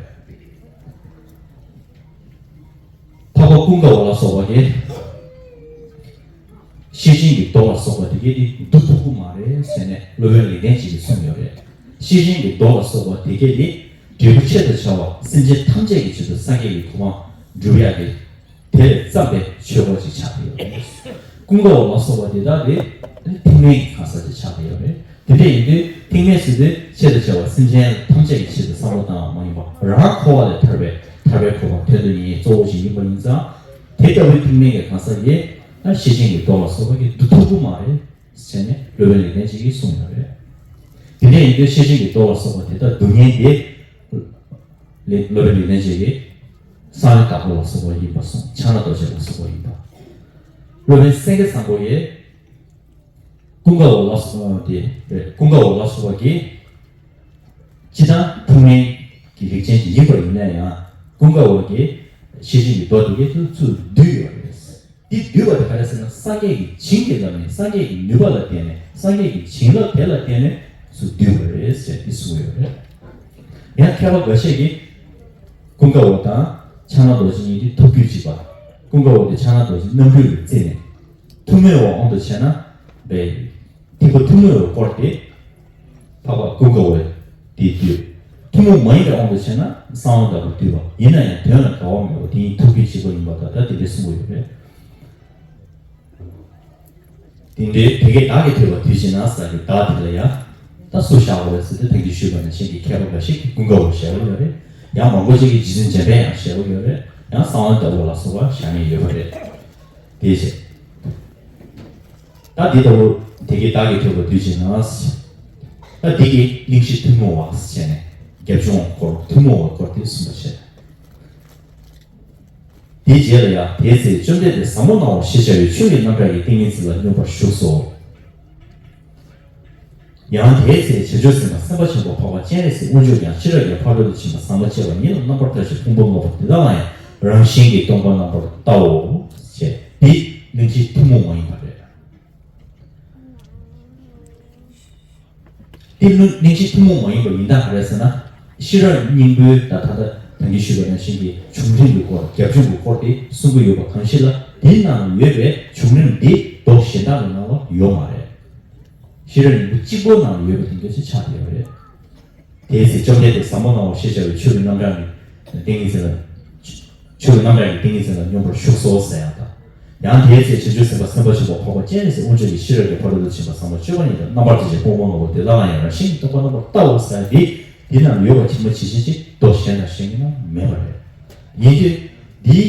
འཕགས་པ་ཀུན་དགའ་བོ་ལ་སོགས་པ་གིས། ཤེར་ཕྱིན་གྱི་མདོ་ལ་སོགས་པ་དེ་གས་དེ་བསྡུ་ཐུབ་ཀྱི་མ་རེད་ཟེར་ནས་སློབ་དཔོན་ལེགས་ལྡན་འབྱེད་ཀྱིས་གསུངས་ཡོད་རེད། ཤེར་ཕྱིན་གྱི་མདོ་ལ་སོགས་པ་དེ་གས་དེ་འབྲས་བུ་ཆེད་དུ་བྱ་བ་སེམས་ཅན་ཐམས་ཅད་ཀྱི་ཆེད་དུ་སངས་རྒྱས་ཀྱི་གོ་འཕང་སྒྲུབ་ཡག་གི་དེ་ལས་བརྩམས་པའི་ཆོས་སྐོར་ཅིག་ཆགས་ཀྱི་ཡོད་རེད། ཀུན་དགའ་བོ་ལ་སོགས་པ་དེ་དག་དེ་ཐེག་དམན་གྱི་གང་ཟག་ཅིག་ཆགས་ཀྱི་ཡོད་རེད། དེ་འདྲ་ཡིན་དུས་ཐེག་དམན་ཟེར་དུས་ཆེད་དུ་བྱ་བ་སེམས་ཅན་ཐམས་ཅད་ཀྱི་ཆེད་དུ་བསམ་བློ་བཏང་བ་མ་ཡིན་པ། རང་འཁོར་བ་ལས་ཐར་པའི་ཐར་པའི་གོ་འཕང་དོན་དུ་གཉེར་མཁན་གཙོ་བོ་ཞིག་ཡིན་པ་ཡིན་ཙང་། དེ་ལྟ་བུའི་ཐེག་དམན་གྱི་གང་ཟག་གིས་ད་ཤེར་ཕྱིན་གྱི་མདོ་ལ་སོགས་པ་གིས་བསྡུ་ཐུབ་ཀྱི་མ་རེད་ཟེར་ནས་སློབ་དཔོན་ལེགས་ལྡན་འབྱེད་ཀྱིས་གསུངས་ཡོད་རེད། དེ་འདྲ་ཡིན་དུས་ཤེར་ཕྱིན་གྱི་མདོ་ལ་སོགས་པ་དེ་དག་བསྡུ་མཁན་དེ། ལེ་སློབ་དཔོན་ལེགས་ལྡན་འབྱེད་ཀྱིས་གསང་བའི་བདག་པོ་ལ་སོགས་པ་ཡིན་པ་གསུངས། ཕྱག་ན་རྡོ་རྗེ་ལ་སོགས་པ་ཡིན་པ། སློབ་དཔོན་སེང་གེ་བཟང་པོ་ཡིས། ཀུན་དགའ་བོ་ལ་སོགས་པ་དེ་རེད། ཀུན་དགའ་བོ་ལ་སོགས་པ་གིས། སྤྱིར་བཏང་ཐུན་མིན་གྱི་རིགས་ཅན་ཞིག་ཡིན་པ་ཡིན་ན་ཡང་། ཀུན་དགའ་བོ་གིས་ཤེར་ཕྱིན་གྱི་མདོ་དེ་གའི་ཚུལ་ཚུལ་བསྡུས་ཡོད་རེད། དེ་བསྡུས་པ་དེ་ག་རེ་ཟེར་ན། སངས་རྒྱས་ཀྱི་བྱིན་གྱིས་བརླབས་ནས། སངས་རྒྱས་ཀྱི་ནུས་པ་ལ་བརྟེན་ནས། སངས་རྒྱས་ཀྱི་བྱིན་རླབས་དེ་ལ་བརྟེན་ནས་ཚུལ་བསྡུས་པ་རེད་ཟེར་དེ་གསུངས་ཡོད་རེད། ཡང་མཁས་པ་འགའ་ཤས་ཀྱིས། ཀུན་ ཀུན་དགའ་བོ་དང་ཕྱག་ན་རྡོ་རྗེ་གཉིས་དེ་ཐུགས་རྒྱུད་གཅིག་པ། ཀུན་དགའ་བོ་དེ་ཕྱག་ན་རྡོ་རྗེ་རྣམ་འཕྲུལ་ལ་བརྩིས་ནས། ཐུན་མོང་བའི་དབང་དུ་བྱས་ན། པའི་ཐེག་པ་ཐུན་མོང་བའི་སྐོར་དེ། འཕགས་པ་ཀུན་དགའ་བོ་དེ་བསྡུས། ཐུན་མོང་མ་ཡིན་པའི་དབང་དུ་བྱས་ན་གསང་བ་ལྟ་བུ་བསྡུས་པ། ཡིན་ན་ཡང་དོན་ལ་འགལ་བ་མེད་པ་དེ་ཉིད་ཐུགས་རྒྱུད་གཅིག་པ་ཡིན་པ་དང་། ད་དེ་འདྲའི་གསུང་གི་ཡོད་རེད། དེ་འདྲའི་དེ་སྐད་བདག་གིས་ཐོས་པ་དུས་གཅིག་ན་ཟེར་གྱི་བདག་དེ་ལ་ཡང་། ད་སུ་བཞག་དགོས་རེད་ཟེར་དུས། ད་གིན་ཞུས་པ་ནང་བཞིན་གྱི་མཁས་པ་འགའ་ཞིག་གིས་ཀུན་དགའ་བོ་བཞག་གི་ཡོད་རེད། ཡང་མང་པོ་ཅིག་གིས་རྗེ་བཙུན་འཇམ་དཔལ་དབྱངས་བཞག་གི་ཡོད་རེད། ཡང་གསང་བ་ལྟ་བུ་ལ་སོགས་པ་བཞག་མཁན་ཡོད་པ་རེད། དེའི་ཕྱིར། ད་འདི་ལྟ་བུ་དེ་སྐད་བདག་གིས་ཐོས་པ་དུས་གཅིག་ན། ད་འདི་གིས་གླེང་གཞི་ཐུན་མོང་བ་ཟེར་ནས་རྒྱབ་ལྗོངས་སྐོར་ཐུན་མོང་བའི་སྐོར་དེ་གསུངས་པ་བྱས། དེའི་རྗེས་ལ་ཡང་། དེའི་ཚེ་བཅོམ་ལྡན་འདས་ཟབ་མོ་སྣང་བ་ཞེས་བྱ་བའི་ཆོས་ཀྱི་རྣམ་གྲངས་ཀྱི་ཏིང་ངེ་འཛིན་ལ་སྙོམས་པར་ཞུགས་སོ། ཡང་དེའི་ཚེ་བྱང་ཆུབ་སེམས་དཔའ་སེམས་དཔའ་ཆེན་པོ་འཕགས་པ་སྤྱན་རས་གཟིགས་དབང་ཕྱུག་ཀྱང་ཤེས་རབ་ཀྱི་ཕ་རོལ་ཏུ་ཕྱིན་པ་ཟབ་མོ་སྤྱད་པ་ཉིད་ལ་རྣམ་པར་ལྟ་ཞིང་ཕུང་པོ་མངོན་པར་དེ་དག་ལ་ཡང་རང་བཞིན་གྱིས་སྟོང་པར་རྣམ་པར་བལྟའོ། ཞེས་འདི་གླེང་གཞི་ཐུན་མོང་མ་ཡིན་པ་རེད། འདི་གླེང་གཞི་ཐུན་མོང་མ་ཡིན་པ་ཡིན་སྟངས་ག་རེ་ཟེར་ན། ཤེས་རབ་སྙིང་པོའི་ད་ད་ལྟ་ད་གིན་ཞུས་པ་ནང་བཞིན་གྱི་བྱུང་རིམ་གྱི་སྐོར། རྒྱབ་ལྗོངས་ཀྱི་སྐོར་དེ་གསུང་གི་ཡོད་པ་གང་ཞིག་ལ། དེའི་ནང་ལ་ཡོད་པའི་བྱུང་རིམ་འདི་མདོ་གཞན་དག་གི་ནང་ལ་ཡོད་མ་རེད། ཤེས་རབ་སྙིང་པོ་གཅིག་པོའི་ནང་ལ་ཡོད་པ་དེ་འདྲ་ཞིག་ཆགས་བསྡད་ཡོད་རེད། དེའི་ཚེ་བཅོམ་ལྡན་འདས་ཟབ་མོ་སྣང་བ་ཞེས་བྱ་བའི་ཆོས་ཀྱི་རྣམ་གྲངས་ཀྱི་ཏིང་ངེ་འཛིན་ལ། ཆོས་ཀྱི་རྣམ་གྲངས་ཀྱི་ཏིང་ངེ་འཛིན་ལ་སྙོམས་པར་ཞུགས་སོ་ཟེར་ཡང་དང་། ཡང་དེའི་ཚེ་བྱང་ཆུབ་སེམས་དཔའ་སེམས་དཔའ་ཆེན་པོ་འཕགས་པ་སྤྱན་རས་གཟིགས་དབང་ཕྱུག་གིས་ཤེས་རབ་ཀྱི་ཕ་རོལ་ཏུ་ཕྱིན་པ་ཟབ་མོ་སྤྱོད་པ་ཉིད་དུ་རྣམ་པར་དག་ཅིང་ཕུང་པོ་མངོན་པར་དེ་དག་ལ་ཡང་རང་བཞིན་གྱིས་སྟོང་པར་རྣམ་པར་བལྟའོ་ཟེར་ཡང་དེ། དེ་རྣམས་ཡོད་པ་ཇི་མ་ཇི་བཞིན་ཅིག་མདོ་གཞན་དང་གཞན་གྱི་ནང་མེད་པ་རེད། ཡིན་དུས། འདིའི་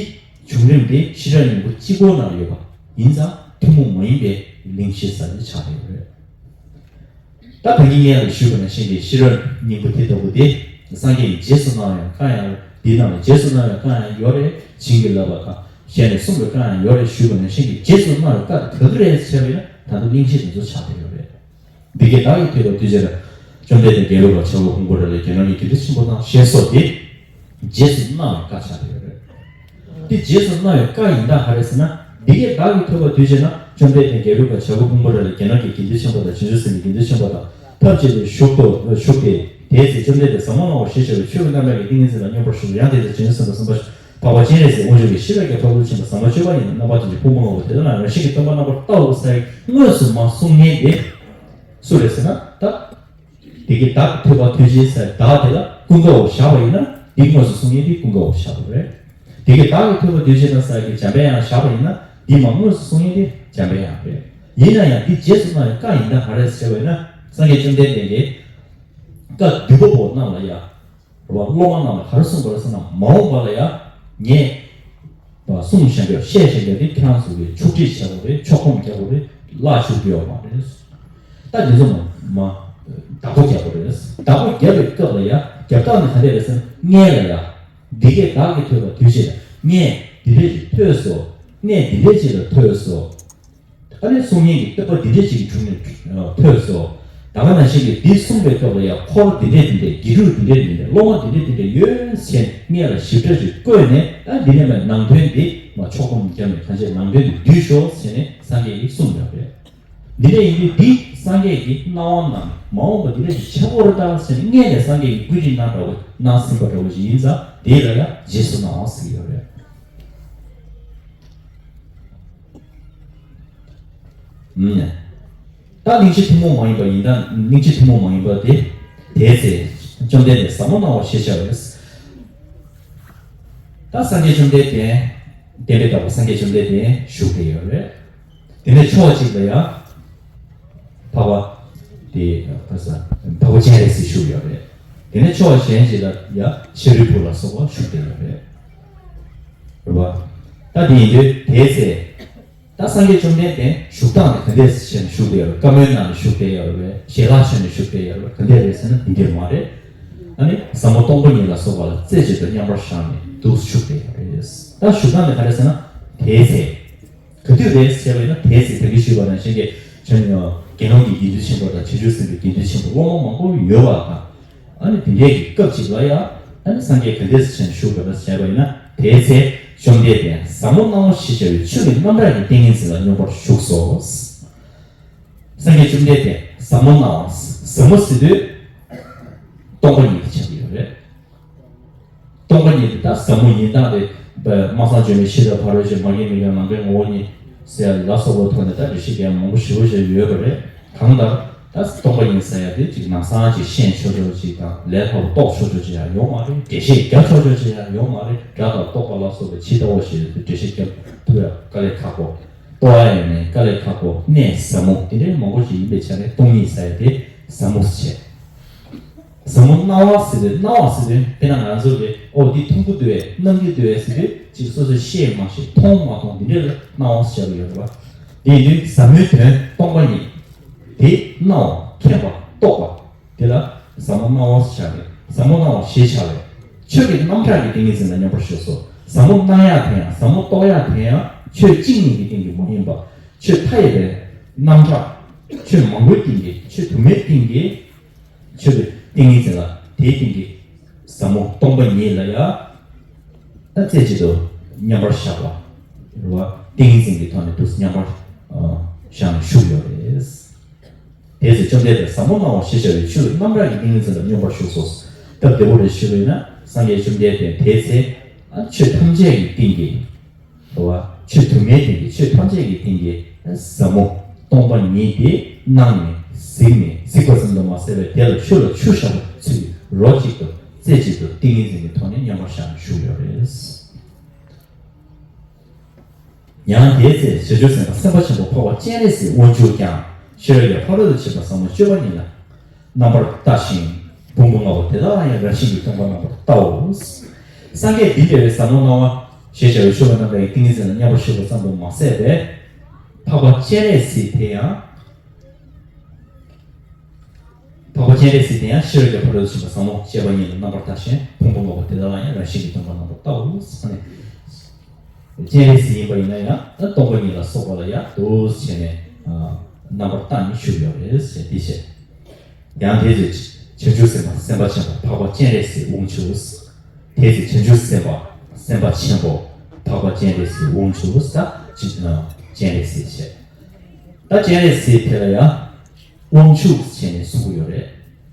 བྱུང་རིམ་དེ་ཤེས་རབ་སྙིང་པོ་གཅིག་པོ་ནང་ཡོད་པ་ཡིན་ཙང་ཐུན་མོང་མ་ཡིན་པའི་གླེང་གཞི་ཟེར་ནས་ཆགས་ཀྱི་ཡོད་རེད། ད་ད་གིན་སྔོན་ལ་ཞུས་པ་ནང་བཞིན་གྱི་ཤེས་རབ་སྙིང་པོ་དེ་ལྟ་བུ་དེ་སངས་རྒྱས་ཀྱིས་རྗེས་སུ་གནང་བའི་བཀའ་ཡང་། འདི་ནང་ལ་རྗེས་སུ་གནང་བའི་བཀའ་ཡང་ཡོད་རེད། བྱིན་གྱིས་བརླབས་པ་དང་ཞལ་ནས་གསུངས་པའི་བཀའ་ཡང་ཡོད་རེད་ཞུས་པ་ནང་བཞིན་གྱི་རྗེས་སུ་གནང་བའི་བཀའ་དེ་ག་གི་རེད་ཟེར་བ་ཡིན་ན། ད་ལྟ་གླེང་གཞི་དེ་ཚོ་ཆགས་བསྡད་ཡོད་རེད། འདི་སྐད་བདག་གིས་ཐོས་པ་དུས་གཅིག་ན། བཅོམ་ལྡན་འདས་རྒྱལ་པོའི་བུ་བྱ་རྒོད་ཕུང་པོའི་རི་ལ་དགེ་སློང་གི་དགེ་འདུན་ཆེན་པོ་དང་ཞེས་སོགས་ཏེ། རྗེས་སུ་གནང་བའི་བཀའ་ཆགས་བསྡད་ཡོད་རེད། འདི་རྗེས་སུ་གནང་བའི་བཀའ་ཡིན་སྟངས་ག་རེ་ཟེར་ན། འདི་སྐད་བདག་གིས་ཐོས་པ་དུས་གཅིག་ན། བཅོམ་ལྡན་འདས་རྒྱལ་པོའི་བུ་བྱ་རྒོད་ཕུང་པོའི་རི་ལ་དགེ་སློང་གི་དགེ་འདུན་ཆེན་པོ་དང་བྱང་ཆུབ་སེམས་དཔའི་དགེ་འདུན་ཆེན་པོ་དང་ཐབས་ཅིག་ཏུ་བཞུགས་སོ། བཞུགས་ཏེ། དེའི་ཚེ་བཅོམ་ལྡན་འདས་ཟབ་མོ་སྣང་བ་ཞེས་བྱ་བའི་ཆོས་ཀྱི་རྣམ་གྲངས་ཀྱི་ཏིང་ངེ་འཛིན་ལ་སྙོམས་པར་ཞུགས། ཡང་དེའི་ཚེ་བྱང་ཆུབ་སེམས་དཔའ་སེམས་དཔའ་འཕགས་པ་སྤྱན་རས་གཟིགས་དབང་ཕྱུག་གིས་ཤེས་རབ་ཀྱི་ཕ་རོལ་ཏུ་ཕྱིན་པ་ཟབ་མོ་སྤྱོད་པ་ཉིད་དུ་རྣམ་པར་དག་ཅིང་ཕུང་པོ་མངོན་པར་དེ་དག་ལ་རང་བཞིན་གྱིས་སྟོང་པར་རྣམ་པར་བལྟའོ་ཟེར་དངོས་སུ་མ་གསུང་མཁན་དེ་སུ་རེད་ཟེར་ན། ད་དེ་སྐད་བདག་གིས་ཐོས་པ་དུས་གཅིག་ཟེར་བདག་དེ་ལ་ཀུན་དགའ་བོ་བཞག་པ་ཡིན་ན། འདི་དངོས་སུ་གསུང་མཁན་དེ་ཀུན་དགའ་བོ་བཞག་པ་རེད། དེ་སྐད་བདག་གིས་ཐོས་པ་དུས་གཅིག་ན་ཟེར་གྱི་འཇམ་དཔལ་དབྱངས་བཞག་པ་ཡིན་ན། འདི་མ་དངོས་སུ་གསུང་མཁན་དེ་འཇམ་དཔལ་དབྱངས་རེད། ཡིན་ན་ཡང་འདི་རྗེས་སུ་གནང་བའི་བཀའ་ཡིན་སྟངས་ག་རེ་ཟེར་བ་ཡིན་ན། སངས་རྒྱས་བཅོམ་ལྡན་འདས་ཀྱིས་བཀའ་བསྡུ་བ་པོ་རྣམས་ལ་ཡང་། རེད་བ། སློབ་མ་རྣམས་ལ་ག་རེ་གསུངས་པ་རེད་ཟེར་ན། མ་འོངས་པ་ལ་ཡང་ངས་བ་གསུངས་བཞག་པ་བཤད་བཞག་པ་དེ་ཁྱེད་རང་ཚོ་གིས་ཕྱོགས་སྒྲིག་བྱེད་དགོས་རེད། ཕྱོགས་སྒོམ་རྒྱག་དགོས་རེད། བརླག་བཅུག་རྒྱུ་ཡོད་མ་རེད། ད་འདི་ཚོ་མ་མ་བདག་པོ་རྒྱག་དགོས་རེད། བདག་པོ་རྒྱབ་པའི་སྐབས་ལ་ཡང་རྒྱབ་རྟགས་ནི་ག་འདྲ་རེད་ཟེར་ན། སྔོན་ལ་ཡང་འདི་སྐད་བདག་གིས་ཐོས་པ་དུས་གཅིག་ན། ངས་འདི་འདྲ་ཞིག་ཐོས་སོ། གནས་འདི་འདྲ་ཞིག་ལ་ཐོས་སོ། ཨ་ནི་གསུང་མཁན་གྱི་བསྟོད་པ་འདི་འདྲ་ཞིག་གི་དྲུང་ནས་ཐོས་སོ། ད་ག་ནང་བཞིན་གྱི་འདི་གསུངས་པའི་སྐབས་ལ་ཡང་འཁོར་འདི་འདྲ་འདི་འདྲ། དགེ་ཕྲུག་འདི་འདྲ་འདི་འདྲ། སློབ་མ་འདི་འདྲ་འདི་འདྲ་ཡོད་ཟེར་སྔོན་ལ་ཞིབ་ཕྲ་ཞིག་བཀོད་ནས། ཨ་འདི་ནས་མར་ནང་དོན་འདི་མ་ཕྱོགས་སྒོམ་བརྒྱབ་ནས་གང་བྱས་ནང་དོན་འདི་བསྡུས་ཤོག་ཟེར་ནས་སངས་རྒྱས་ཀྱིས་གསུངས་ཡོད་རེད། འདི་འདྲ་ཡིན་དུས་འདི་སངས་རྒྱས་ཀྱི་གནང་བ་གནང་མ་འོངས་པ་འདི་འདྲ་ཞིག་ཆགས་ཀྱི་རེད་ད་ཟེར་ནས་སྔོན་ལ་སངས་རྒྱས་ཀྱིས་བཀོད་སྒྲིག་གནང་འདྲ་བོ་གནང་ཟིན་པ་འདྲ་བོ་ཞིག་ཡིན་ཙང་། དེ་ལ་ཡང་རྗེས་སུ་གནང་བ་ཟེར་གྱི་ཡོད་རེད། ད་གླེང་གཞི་ཐུན་མོང་མ་ཡིན་པ་ཡིན་ད། གླེང་གཞི་ཐུན་མོང་མ་ཡིན་པ་དེ། དེའི་ཚེ་བཅོམ་ལྡན་འདས་ཟབ་མོ་སྣང་བ་ཞེས་བྱ་བའི། ད་སངས་རྒྱས་བཅོམ་ལྡན་འདས། བསྟན་པའི་བདག་པོ་སངས་རྒྱས་བཅོམ་ལྡན་འདས་བཞུགས་བསྡད་ཡོད་རེད། དེ་ནས་ཕྱོགས་གཅིག་ལ་ཡང་། འཕགས་པ། དེ་ག་ས། འཕགས་པ་སྤྱན་རས་གཟིགས་བཞུགས་ཡོད་རེད། དེ་ནས་ཕྱོགས་གཞན་ཞིག་ལ་ཡང་ཤཱ་རིའི་བུ་ལ་སོགས་པ་བཞུགས་བསྡད་ཡོད་རེད། རེད་པ། ད་དེ་ཡིན་དུས་དེའི་ཚེ། ད་སངས་རྒྱས་བཅོམ་ལྡན་འདས་བཞུགས་སྟངས་དེ་ག་འདྲས་བྱས་ནས་བཞུགས་བསྡད་ཡོད་རེད། བཀའ་མོལ་གནང་ནས་བཞུགས་བསྡད་ཡོད་རེད། ཞལ་ལག་མཆོད་ནས་བཞུགས་བསྡད་ཡོད་རེད། ག་འདྲས་རེད་ཟེར་ན་དེ་འདྲས་མ་རེད། ཨ་ནི་ཟབ་མོ་སྟོང་པ་ཉིད་ལ་སོགས་པ་ལ་རྩེ་གཅིག་ཏུ་མཉམ་པར་བཞག་ནས་འདུག་བཞུགས་བསྡད་ཡོད་རེད། ད་བཞུགས་སྟངས་དེ་ག་རེ་ཟེར་ན། དེའི་ཚེ། ག་དུས་རེད་ཟེར་བ་ཡིན་ན། དེའི་ཚེ་ད་གིན་ཞུས་པ་ནང་བཞིན་གྱི་བྱང་དགེ་སློང་གི་དགེ་འདུན་ཆེན་པོ་དང་བྱང་ཆུབ་སེམས་དཔའི་དགེ་འདུན་ཆེན་པོ་སློབ་མ་མང་པོ་ཡོད་པ་དང་། ཨ་ནི་དེ་འདྲའི་གི་སྐབས་ཅིག་ལ་ཡང་། ཨ་ནི་སངས་རྒྱས་ག་འདྲས་སེ་བྱས་ནས་བཞུགས་པ་རེད་ཟེར་བ་ཡིན་ན། དེའི་ཚེ་བཅོམ་ལྡན་འདས་ཟབ་མོ་སྣང་བ་ཞེས་བྱ་བའི་ཆོས་ཀྱི་རྣམ་གྲངས་ཀྱི་ཏིང་ངེ་འཛིན་ལ་སྙོམས་པར་ཞུགས་སོ། སངས་རྒྱས་བཅོམ་ལྡན་འདས་ཟབ་མོ་སྣང་བ། ཟབ་མོ་ཟེར་དུས་སྟོང་པ་ཉིད་དེ་ཆགས་ཀྱི་ཡོད་རེད། སྟོང་པ་ཉིད་དེ་ད་ཟབ་མོ་ཉིད་བདག་དེ་སྨྲ་བསམ་བརྗོད་མེད་ཤེས་རབ་ཕ་རོལ་ཕྱིན། མ་སྐྱེས་མི་སྐྱེ་ནམ་མཁའི་ངོ་བོ་ཉིད་ཟེར་ལ་སོགས་པའི་ཐོག་ནས་ད་འགྲེལ་བཤད་རྒྱག་མང་པོ་ཞེ་པོ་ཞིག་ཡོད་པ་རེད། གང་ལྟར་ད་སྟོང་པ་ཉིད་ཟེར་ཡ་དེ་ཅིག་ནམ་སང་ཅིག་ཤེས་ཆོག་ཆོག་ཅིག་དང་ལས་སླ་པོ་རྟོགས་ཆོག་ཆོག་ཅིག་ཡང་ཡོད་མ་རེད། འགྲེལ་བཤད་རྒྱག་ཆོག་ཆོག་ཅིག་ཡང་ཡོད་མ་རེད། སྒྲ་དང་རྟོག་པ་ལ་སོགས་པའི་ཇི་ལྟ་བ་བཞིན་དུ་འགྲེལ་བཤད་རྒྱག་ཐུབ་ཡ་དཀའ་ལས་ཁག་པོ། རྟོགས་ཡ་ཡོད་ནས་དཀའ་ལས་ཁག་པོ། གནད་ཟབ་མོ་དེ་འདྲའི་མང་པོ་ཞིག་ཡིན་པའི་ཆ་ནས་སྟོང་ཉིད་ཟེར་ཡ་དེ་ཟབ་མོ་ཟེར་བྱས། ཟབ་མོ་སྣང་བ་ཟེར་དུས། སྣང་བ་ཟེར་དུས་དཔེར་ན་ང་ཚོ་གིས་ཨོ་འདི་མཐོང་གི་འདུག་བས། སྣང་གི་འདུག་བས་ཟེར་དུས་ཅིག་སོ་སོས་ཤེས་མ་ཤེས་མཐོང་མ་མཐོང་འདི་འདྲ་ལ་སྣང་བ་ཟེར་གྱི་ཡོད་རེད་བ། དེ་ཡིན་དུས་ཟབ་མོའི་དོན་སྟོང་པ་ཉིད་དེ་སྣང་བ་མཁྱེན་པ་རྟོགས་པ་དེ་ལ་ཟབ་མོ་སྣང་བ་ཟེར་བྱ་རེད། ཟབ་མོ་སྣང་བ་ཞེས་བྱ་བའི་ཆོས་ཀྱི་རྣམ་གྲངས་ཀྱི་ཏིང་ངེ་འཛིན་ལ་མཉམ་པར་ཞུགས་སོ། ཟབ་མོ་སྣང་ཡག་དེ་ཡང་ཟབ་མོ་རྟོགས་ཡག་དེ་ཡང་ཆོས་གཅིག་ཉིད་ཀྱི་སྟེང་གི་མ་ཡིན་པ། ཆོས་མཐའ་ཡས་པའི་རྣམ་གྲངས། ཆོས་མང་པོའི་སྟེང་གི། ཆོས་དུ་མའི་སྟེང་གི། ཆོས་ཀྱི་ཏིང་ངེ་འཛིན་ལ་དེའི་སྟེང་གི་ཟབ་མོ་སྟོང་པ་ཉིད་ལ་ཡང་ད་རྩེ་གཅིག་ཏུ་མཉམ་པར་བཞག་པ་རེད་བ། ཏིང་ངེ་འཛིན་གྱི་ཐོག་ནས་དུ་མཉམ་པར་ཨ་བཞག་ནས་བཞུགས་ཡོད་རེད། དེ་ཚེ་བཅོམ་ལྡན་འདས་ཟབ་མོ་སྣང་བ་ཞེས་བྱ་བའི་ཆོས་ཀྱི་རྣམ་གྲངས་ཀྱི་ཏིང་ངེ་འཛིན་ལ་མཉམ་པར་ཞུགས་སོ། སྟབས་བདེ་པོ་རེ་ཞུས་པ་ཡིན་ན་སངས་རྒྱས་བཅོམ་ལྡན་འདས་དེ་ཚེ་ཨ་ཆོས་ཐམས་ཅད་ཀྱི་སྟེང་གི་རེད་བ། ཆོས་དུ་མའི་སྟེང་གི། ཆོས་ཐམས་ཅད་ཀྱི་སྟེང་གི་ཟབ་མོ་སྟོང་པ་ཉིད་དེ་སྣང་ནས་གཟིགས་ནས། གཟིགས་པ་ཙམ་དུ་མ་ཟད་པའི་དེ་ལ་ཆུ་ལ་ཆུ་བཞག་པའི་ཚུལ་གྱིས་རོ་གཅིག་ཏུ་རྩེ་གཅིག་ཏུ་ཏིང་ངེ་འཛིན་གྱི་ཐོག་ནས་མཉམ་པར་བཞག་ནས་བཞུགས་ཡོད་རེད། ཡང་དེའི་ཚེ་བྱང་ཆུབ་སེམས་དཔའ་སེམས་དཔའ་ཆེན་པོ་འཕགས་པ་སྤྱན་རས་གཟིགས་དབང་ཕྱུག་ཀྱང་ཤེས་རབ་ཀྱི་ཕ་རོལ་ཏུ་ཕྱིན་པ་ཟབ་མོ་སྤྱོད་པ་ཉིད་ལ་རྣམ་པར་ལྟ་ཞིང་། ཕུང་པོ་ལྔ་པོ་དེ་དག་ལ་ཡང་རང་བཞིན་གྱིས་སྟོང་པར་རྣམ་པར་བལྟའོ། སངས་རྒྱས་འདི་འདྲ་བའི་ཟབ་མོ་སྣང་བ་ཞེས་བྱ་བའི་ཆོས་ཀྱི་རྣམ་གྲངས་ཀྱི་ཏིང་ངེ་འཛིན་ལ་མཉམ་པར་ཞུགས་པ་ཙམ་དུ་མ་ཟད་པའི་འཕགས་པ་སྤྱན་རས་གཟིགས་དེ་ཡང་། འཕགས་པ་སྤྱན་རས་གཟིགས་དེ་ཡང་ཤེས་རབ་ཀྱི་ཕ་རོལ་ཏུ་ཕྱིན་པ་ཟབ་མོ་སྤྱོད་པ་ཉིད་ལ་རྣམ་པར་ལྟ་ཞིང་། ཕུང་པོ་ལྔ་པོ་དེ་དག་ལ་ཡང་རང་བཞིན་གྱིས་སྟོང་པར་རྣམ་པར་བལྟའོ་ཟེར་ནས། སྤྱན་རས་གཟིགས་ཡིན་པ་ཡིན་ན་ཡང་ད་སྟོང་པ་ཉིད་ལ་སོགས་པ་ལ་ཡང་འདུག་བྱས་ནས་ཨ་རྣམ་པར་བལྟ་ནས་བཞུགས་ཡོད་རེད་ཟེར་འདི་བཤད། ཡང་དེ་ཚེ་བྱང་ཆུབ་སེམས་དཔའ་སེམས་དཔའ་ཆེན་པོ་འཕགས་པ་སྤྱན་རས་གཟིགས་དབང་ཕྱུག། དེ་ཚེ་བྱང་ཆུབ་སེམས་དཔའ་སེམས་དཔའ་ཆེན་པོ་འཕགས་པ་སྤྱན་རས་གཟིགས་དབང་ཕྱུག་ད་ཅི་སྤྱན་རས་གཟིགས་བྱས། ད་སྤྱན་རས་གཟིགས་དེ་ལ་ཡང་དབང་ཕྱུག་བྱས་ནས་གསུང་གི་ཡོད་རེད།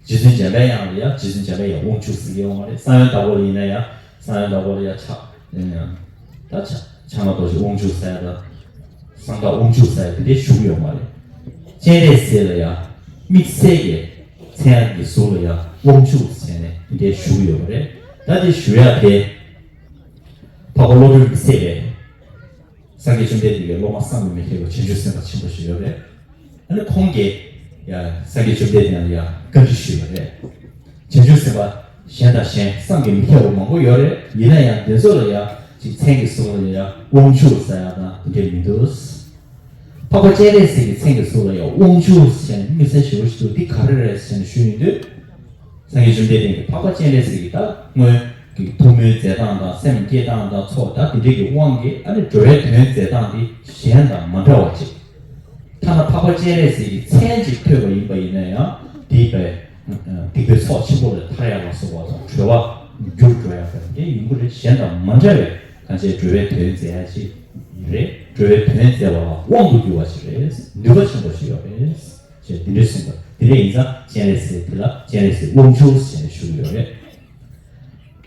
རྗེ་བཙུན་འཇམ་པའི་དབྱངས་ལ་ཡང་། རྗེ་བཙུན་འཇམ་པའི་དབྱངས་དབང་ཕྱུག་ཟེར་གྱི་ཡོད་མ་རེད། གསང་བའི་བདག་པོ་ལ་ཡིན་ན་ཡང་། གསང་བའི་བདག་པོ་ལ་ཡང་ཕྱག་ཨེ་ད་ཕྱག་ཕྱག་ན་རྡོ་རྗེ་དབང་ཕྱུག་ཟེར་ཡ་དང་། གསང་བདག་དབང་ཕྱུག་ཟེར་ཡ་དེ་འདྲའི་ཞུ་གི་ཡོད་མ་རེད། སྤྱན་རས་གཟིགས་ལ་ཡང་དམིགས་བསལ་གྱི་མཚན་གྱི་གཟུགས་ལ་ཡང་དབང་ཕྱུག་ཟེར་ནས་དེ་འདྲའི་ཞུ་གི་ཡོད་མ་རེད། ད་དེ་ཞུ་ཡ་དེ་འཕགས་པ་བློ་གྲོས་མི་ཟད་པས། སངས་རྒྱས་བཅོམ་ལྡན་འདས་ཀྱི་སློབ་མ་བསམ་གྱིས་མི་ཁྱབ་པ་བྱང་ཆུབ་སེམས་དཔའ་ཆེན་པོ་ཞིག་ཡོད་རེད། ཨ་ནི་ཁོང་གིས་ཡ་སངས་རྒྱས་བཅོམ་ལྡན་འདས་ལ་ཡ་བཀའ་འདྲི་ཞུས་པ་རེད། བྱང་ཆུབ་སེམས་དཔའ་གཞན་དང་གཞན་བསམ་གྱིས་མི་ཁྱབ་པ་མང་པོ་ཡོད་རེད། ཡིན་ན་ཡང་དེ་ཚོ་ལ་ཡ་ཅིག་མཚན་གྱི་གཟུགས་ལ་ཡ་དབང་ཕྱུག་ཟེར་ཡ་དང་དེ་འདྲས་མི་འདུག་འཕགས་པ་སྤྱན་རས་གཟིགས་ཀྱི་མཚན་གྱི་གཟུགས་ལ་ཡ་དབང་ཕྱུག་ཟེར་ནས་དམིགས་བསལ་ཞེ་པོ་ཞིག་འདུག་འདི་ག་རེ་རེད་ཟེར་ནས་ཞུས་ཡོང་དུས། སངས་རྒྱས་བཅོམ་ལྡན་འདས་ཀྱིས་འཕགས་པ་སྤྱན་རས་གཟིགས་ཀྱི་ད་སྔོན་གྱི་ཐུགས་སྨོན་མཛད་སྟངས་དང་སེམས་བསྐྱེད་སྟངས་དང་ཚོགས་ད་དེ་འདྲའི་གི་དབང་གིས་ཨ་ནི་འགྲོ་བའི་དོན་མཛད་སྟངས་དེ་གཞན་དང་མ་འདྲ་བ་ཅིག་ཐ་ན་འཕགས་པ་སྤྱན་རས་གཟིགས་ཀྱི་མཚན་ཅིག་ཐོས་པ་ཡིན་པ་ཡིན་ན་ཡང་དེ་བས་སྡིག་པའི་ཚོགས་ཆེན་པོ་ལས་ཐར་ཡག་ལ་སོགས་པ་དང་གྲོལ་བ་འགྱུར་འགྲོ་ཡག་དང་དེ་ཡིན་གྱི་རེད། གཞན་དང་མ་འདྲ་བའི་གང་ཅིའི་འགྲོ་བའི་དོན་མཛད་ཡག་ཅིག་རེད། འགྲོ་བའི་དོན་མཛད་པ་ལ་དབང་དུ་གྱུར་པ་ཞིག་རེད། ནུས་པ་ཆེན་པོ་ཞིག་ཡོད་རེད། ཞེས་འདི་འདྲའི་གསུངས་པ། དེ་འདྲ་ཡིན་ཙང་སྤྱན་རས་གཟིགས་དེ་ལ་སྤྱན་རས་གཟིགས་དབང་ཕྱུག་ཟེར་ནས་ཞུ་གི་ཡོད་རེད།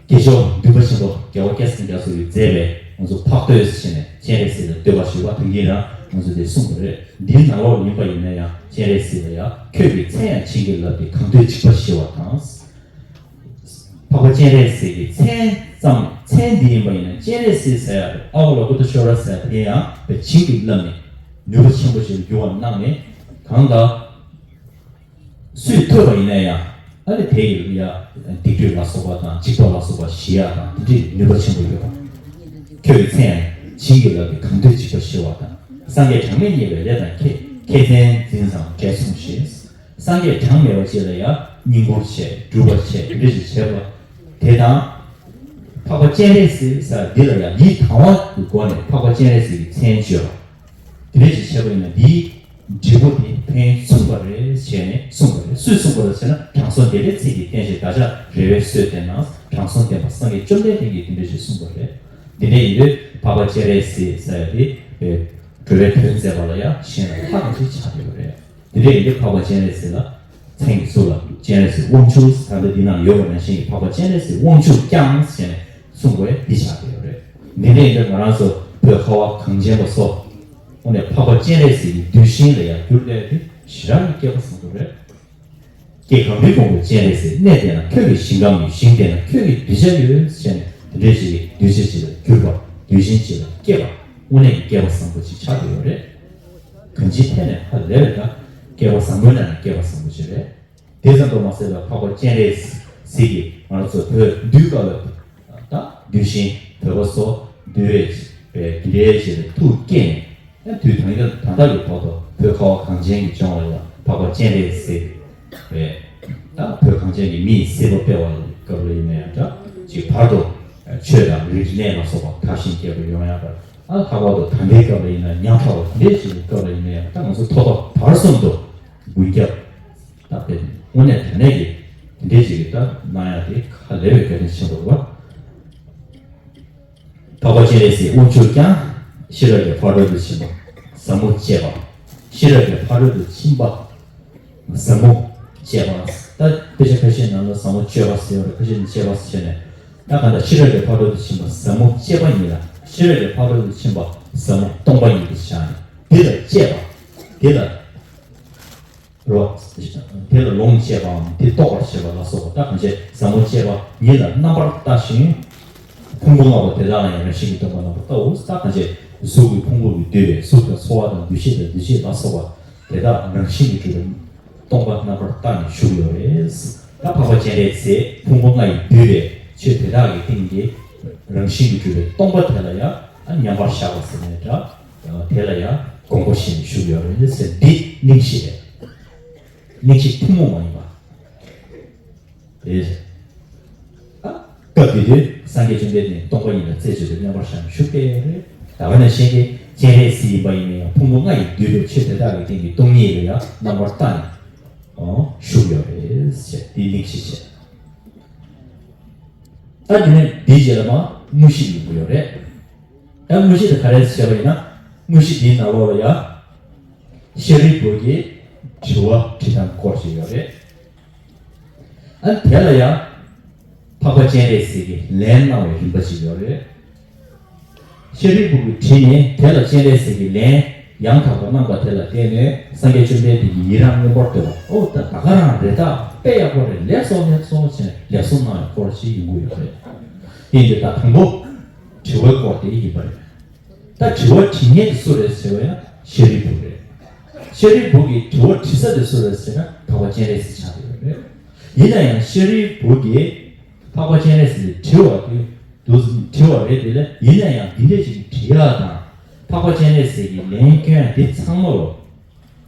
རྒྱལ་མཆོག་འདུས་པ་ཆེན་པོ་རྒྱལ་བ་སྐྱབས་མགོན་རྒྱ་མཚོ་ཡིས་མཛད་པའི་ང་ཚོ་འཕགས་བསྟོད་ཟེར་ནས་སྤྱན་རས་གཟིགས་ལ་བསྟོད་པ་ཞུ་བ་དང་གིས་རང་ང་ཚོ་དེ་གསུངས་པ་རེད། འདིའི་ནང་ལོགས་ཡིན་པ་ཡིན་ན་ཡང་སྤྱན་རས་གཟིགས་ལ་ཡང་ཁྱོད་ཀྱི་མཚན་ཡང་བྱིན་གྱིས་བརླབས་ཏེ་གང་འདོད་འཇིགས་པ་ཞི་བ་དང་། འཕགས་པ་སྤྱན་རས་གཟིགས་ཀྱི་མཚན་ཙམ་མཚན་འདི་ཡིན་པ་ཡིན་ན་སྤྱན་རས་གཟིགས་ཟེར་ཡ་རེད། ཨ་ཝ་ལོ་ཀི་ཏ་ཤྭ་ར་ཟེར་ཡ་དེ་ཡང་བྱིན་གྱིས་བརླབས་ནས་ནུས་པ་ཆེན་པོ་ཞིག་ལ་འགྱུར་བ་གནང་ནས་གང་ལྟར་སུས་ཐོས་པ་ཡིན་ན་ཡང་ཨ་ནི་དེ་ཡི་ཡ་སྡིག་སྒྲིབ་ལ་སོགས་པ་དང་འཇིགས་པ་ལ་སོགས་པ་ཞི་ཡ་དང་དེ་འདྲའི་ནུས་པ་ཆེན་པོ་ཡོད་པ། ཁྱོད་ཀྱི་མཚན་ཡང་བྱིན་གྱིས་བརླབས་ཏེ་གང་འདོད་འཇིགས་པ་ཞི་བ་དང་། སངས་རྒྱས་གྲངས་མེད་མཉེས་པའི་ལས་དང་ཁྱད་ཁྱད་ལྡན་འཛིན་བཟང་འབྲས་མཚུངས་ཤིང་། སངས་རྒྱས་གྲངས་མེད་པ་ཅིག་ལ་ཡང་བསྙེན་བཀུར་བྱས་སྒྲུབ་པ་བྱས་དེ་འདྲ་ཞིག་བྱས་པ་དེ་དང་། འཕགས་པ་སྤྱན་རས་གཟིགས་ཟེར་འདི་ལ་ཡང་ཡིད་དང་བ་གི་སྒོ་ནས་འཕགས་པ་སྤྱན་རས་གཟིགས་ཀྱི་མཚན་བརྗོད་པ་དེ་འདྲ་ཞིག་བྱས་པ་ཡིན་ན་འདིའི་འབྲས་བུ་དེ་ཕན་ཡོན་མཚུངས་པ་རེད་ཞེས་ནས་གསུངས་པ་རེད། སུས་གསུངས་པ་རེད་ཟེར་ན་དྲང་སྲོང་བདེ་ལེགས་མཚན་གྱི་རྟེན་ཞེས་བདག་ཅག་རེ་བའི་གསོས་བསྟེན་ན། དྲང་སྲོང་བསྟེན་པ་སངས་རྒྱས་བཅོམ་ལྡན་འདས་ཀྱིས་འདི་འདྲ་ཞིག་གསུངས་པ་རེད། འདི་འདྲ་ཡིན་དུས་འཕགས་པ་སྤྱན་རས་གཟིགས་ཟེར་ཡ་དེ་འགྲོ་བའི་དོན་མཛད་པ་ལ་ཡང་གཞན་ལས་ལྷག་པ་ཞིག་ཆགས་ཡོད་རེད། དེ་འདྲ་ཡིན་དུས་འཕགས་པ་སྤྱན་རས་གཟིགས་ལ་མཚན་གྱི་གཟུགས་ལ་སྤྱན་རས་གཟིགས་དབང་ཕྱུག་ད་ལྟ་འདི་ན་ཡོད་པ་ནང་བཞིན་གྱི་འཕགས་པ་སྤྱན་རས་གཟིགས་དབང་ཕྱུག་ཀྱང་ཞེས་ནས་ གསུངས་པས་འདི་ཆགས་བསྡད་ཡོད་རེད། འདི་ནས་འདིར་ང་རང་ཚོ་བོད་ཁ་བ་གངས་ཅན་པ་ཚོ་དངོས་གནས་འཕགས་པ་སྤྱན་རས་གཟིགས་ཀྱི་གདུལ་ཞིང་ལ་ཡང་གྱུར་བསྡད་དེ་ཞེ་དྲག་གི་སྐལ་པ་བཟང་པོ་རེད། སྐྱེ་གངས་རིའི་ཕུང་པོ་སྤྱན་རས་གཟིགས། གནས་དེ་ན་ཁྱོད་ཀྱི་ཞིང་ཁམས་ཡོད། ཞིང་དེ་ན་ཁྱོད་ཀྱི་གདུལ་བྱ་ཡོད་ཟེར་ནས་དེ་འདྲའི་ཞིག་གི་གདུལ་བྱ་ཅིག་ལ་གྱུར་པ། གདུལ་ཞིང་ཅིག་ལ་སྐྱེས་པ། དངོས་གནས་ཀྱི་སྐལ་པ་བཟང་པོ་ཅིག་ཆགས་བསྡད་ཡོད་རེད། གང་ཅིའི་ཐད་ནས་ཧ་ལས་པའི་ད་སྐལ་པ་བཟང་པོའི་ནང་ནས་སྐལ་པ་བཟང་པོ་ཅིག་རེད། དེ་ཙམ་དུ་མ་ཟད་པར་འཕགས་པ་སྤྱན་རས་གཟིགས་ཀྱིས་ང་རང་ཚོ་བོད་འདུལ་དཀའ་བའི་ད་གདུལ་ཞིང་བོད་པ་ཚོ་འདུལ་བའི་དེ་འདྲའི་ཆེད་དུ་ཐུགས་བསྐྱེད་ནས། ཡང་དུས་དང་ཡང་དང་དག་གི་བར་དུ་བོད་ཁ་བ་གངས་ཅན་གྱི་ལྗོངས་ལ་ཡང་འཕགས་པ་སྤྱན་རས་གཟིགས་པའི་ད་བོད་གངས་ཅན་གྱི་མི་ཡི་སྲིད་པ་སྤེལ་བ་སྐབས་ལ་ཡིན་ན་ཡང་འདྲ་ཅིག་བར་དུ་ཆོས་དང་རིག་གནས་ལ་སོགས་པ་དར་ཞིང་རྒྱས་པ་ཡོང་ཡག་པར། ཨ་ལྷག་པར་དུ་ད་ལྟའི་སྐབས་ལ་ཡིན་ན་ཉམ་ཐག་པ་དེ་འདྲའི་ཞིག་གི་སྐབས་ལ་ཡིན་ན་ཡང་ད་ང་ཚོ་ཐོག་མཐའ་བར་གསུམ་དུ་མགོན་སྐྱབས་ད་དཔེ་དངོས་གནས་དྲང་གནས་ཀྱི་དེ་འདྲའི་ཞིག་གི་ད་གནང་ཡག་དེ་ཧ་ལས་པའི་གལ་ཆེན་ཆེན་པོ་རེད་བ། འཕགས་པ་སྤྱན་རས་གཟིགས་དབང་ཕྱུག་ཀྱང་ཤེས་རབ་ཀྱི་ཕ་རོལ་ཏུ་ཕྱིན་པ་ཟབ་མོ་སྤྱད་པ། ཤེས་རབ་ཀྱི་ཕ་རོལ་ཏུ་ཕྱིན་པ་ཟབ་མོ་སྤྱད་པ། ད་དཔེ་ཆ་ཁ་ཤས་ནང་ལ་ཟབ་མོ་སྤྱོད་པ་ཟེར་བ་རེད། ཁ་ཤས་ནི་སྤྱད་པ་ཟེར་ནས། ད་གང་ལྟར་ཤེས་རབ་ཀྱི་ཕ་རོལ་ཏུ་ཕྱིན་པ་ཟབ་མོ་སྤྱད་པ་ཉིད་ལ་ཤེས་རབ་ཀྱི་ཕ་རོལ་ཏུ་ཕྱིན་པ་ཟབ་མོ་སྟོང་པ་ཉིད་དུ་བཞག་ནས་དེ་ལ་སྤྱད་པ། དེ་ལ་རོ། དེ་ལ་ལོངས་སྤྱད་པའམ་དེ་རྟོགས་པར་བྱེད་པ་ལ་སོགས་པ་ད་གང་བྱས་ཟབ་མོ་སྤྱད་པ་ཉིད་ལ་རྣམ་པར་ལྟ་ཞིང་། ཕུང་པོ་ལྔ་པོ་དེ་དག་ལ་ཡང་རང་བཞིན་གྱིས་སྟོང་པར་རྣམ་པར་ལྟའོ། ད་གང་བྱས་གཟུགས་ཀྱི་ཕུང་པོ་གིས་བསྡུས་པའི་གཟུགས་དང་ཚོར་བ་དང་འདུ་ཤེས་དང་འདུ་བྱེད་ལ་སོགས་པ་དེ་དག་རང་བཞིན་གྱིས་གྲུབ་པའི་སྟོང་པ་རྣམ་པར་བལྟ་ནས་བཞུགས་ཡོད་རེད། ད་འཕགས་པ་སྤྱན་རས་གཟིགས་ཕུང་པོ་ལྔ་ཡིས་བསྡུས་པའི་ཆོས་དེ་དག་གི་སྟེང་གི་རང་བཞིན་གྱིས་གྲུབ་པའི་སྟོང་པ་དེ་ལ་ཡང་མཉམ་པར་བཞག་པ་ཟེར་ནས་འདྲ། དེ་ལ་ཡང་དགོངས་པ་བཞེས་ནས་བཞུགས་ཡོད་རེད་ཟེར། འདི་གླེང་གཞི་རེད། གླེང་གཞི་ཐུན་མོང་མ་ཡིན་པ། རེད། ད་སྐབས་དེ་དུས་སངས་རྒྱས་བཅོམ་ལྡན་འདས་ནི་སྟོང་པ་ཉིད་ལ་རྩད་གཅོད་དུ་མཉམ་པར་བཞག་ནས་བཞུགས་པས་རེད། ད་ག་ནང་བཞིན་གྱི་སྤྱན་རས་གཟིགས་ཡིན་པ་ཡིན་ན་ཡང་ཕུང་པོ་ལྔ་ཡིས་བསྡུས་པའི་ཆོས་དེ་དག་གི་སྟེང་གི་སྟོང་ཉིད་ལ་ཡང་རྣམ་པར་བལྟ་ནས་བཞུགས་ཡོད་རེད་ཟེར། དེ་གླེང་གཞི་བྱས། ད་དེ་ནས་དེའི་རྗེས་ལ་མར་དངོས་གཞི་ཡོང་གི་ཡོད་རེད། ད་དངོས་གཞི་དེ་ག་རེ་བྱས་པ་ཡིན་ན། དངོས་གཞི་དེའི་ནང་ལོགས་ལ་ཡང་། ཤཱ་རིའི་བུ་གིས་དྲི་བ་དྲིས་སྟངས་སྐོར་ཞིག་ཡོད་རེད། ཨ་ནི་དེ་ལ་ཡང་། འཕགས་པ་སྤྱན་རས་གཟིགས་ཀྱིས་ལན་གནང་བའི་རིམ་པ་ཞིག་ཡོད་རེད། ཤཱ་རིའི་བུ་གིས་དྲིས་ནས་དེ་ལ་སྤྱན་རས་གཟིགས་ཀྱིས་ལན་ཡང་དག་པར་གནང་པ་དེ་ལ་བརྟེན་ནས་སངས་རྒྱས་བཅོམ་ལྡན་འདས་ཀྱིས་ཡི་རང་མངོན་པར་བསྟོད་པ། ཨོ་ད་ད་ག་རང་རེད། ད་དཔེ་ཡག་པོ་རེད། ལེགས་སོ་ལེགས་སོ་ཞེས་ནས་ལེགས་སོ་གནང་བའི་སྐོར་ཞིག་ཡོང་གི་ཡོད་རེད། དེ་ཡིན་དུས་ད་དང་པོ་དྲི་བའི་སྐོར་དེ་ཡིན་པ་རེད། ད་དྲི་བ་དྲི་མཁན་དེ་སུ་རེད་ཟེར་བ་ཡང་ཤཱ་རིའི་བུ་རེད། ཤཱ་རིའི་བུ་གིས་དྲི་བ་དྲི་ས་དེ་སུ་རེད་ཟེར་ན་འཕགས་པ་སྤྱན་རས་གཟིགས་ཆགས་ཡོད་རེད། ཡིན་ན་ཡང་ཤཱ་རིའི་བུ་གིས་འཕགས་པ་སྤྱན་རས་གཟིགས་ལ་དྲི་བ་དེ་འདུག་དྲི་བ་རེད་དེ་ལ། ཡིན་ན་ཡང་འདི་འདྲས་ཅིག་གི་དྲི་ཡག་དང་འཕགས་པ་སྤྱན་རས་གཟིགས་ཀྱིས་ལན་སྐྱོན་ཡག་དེ་ཚང་མ་ལོ།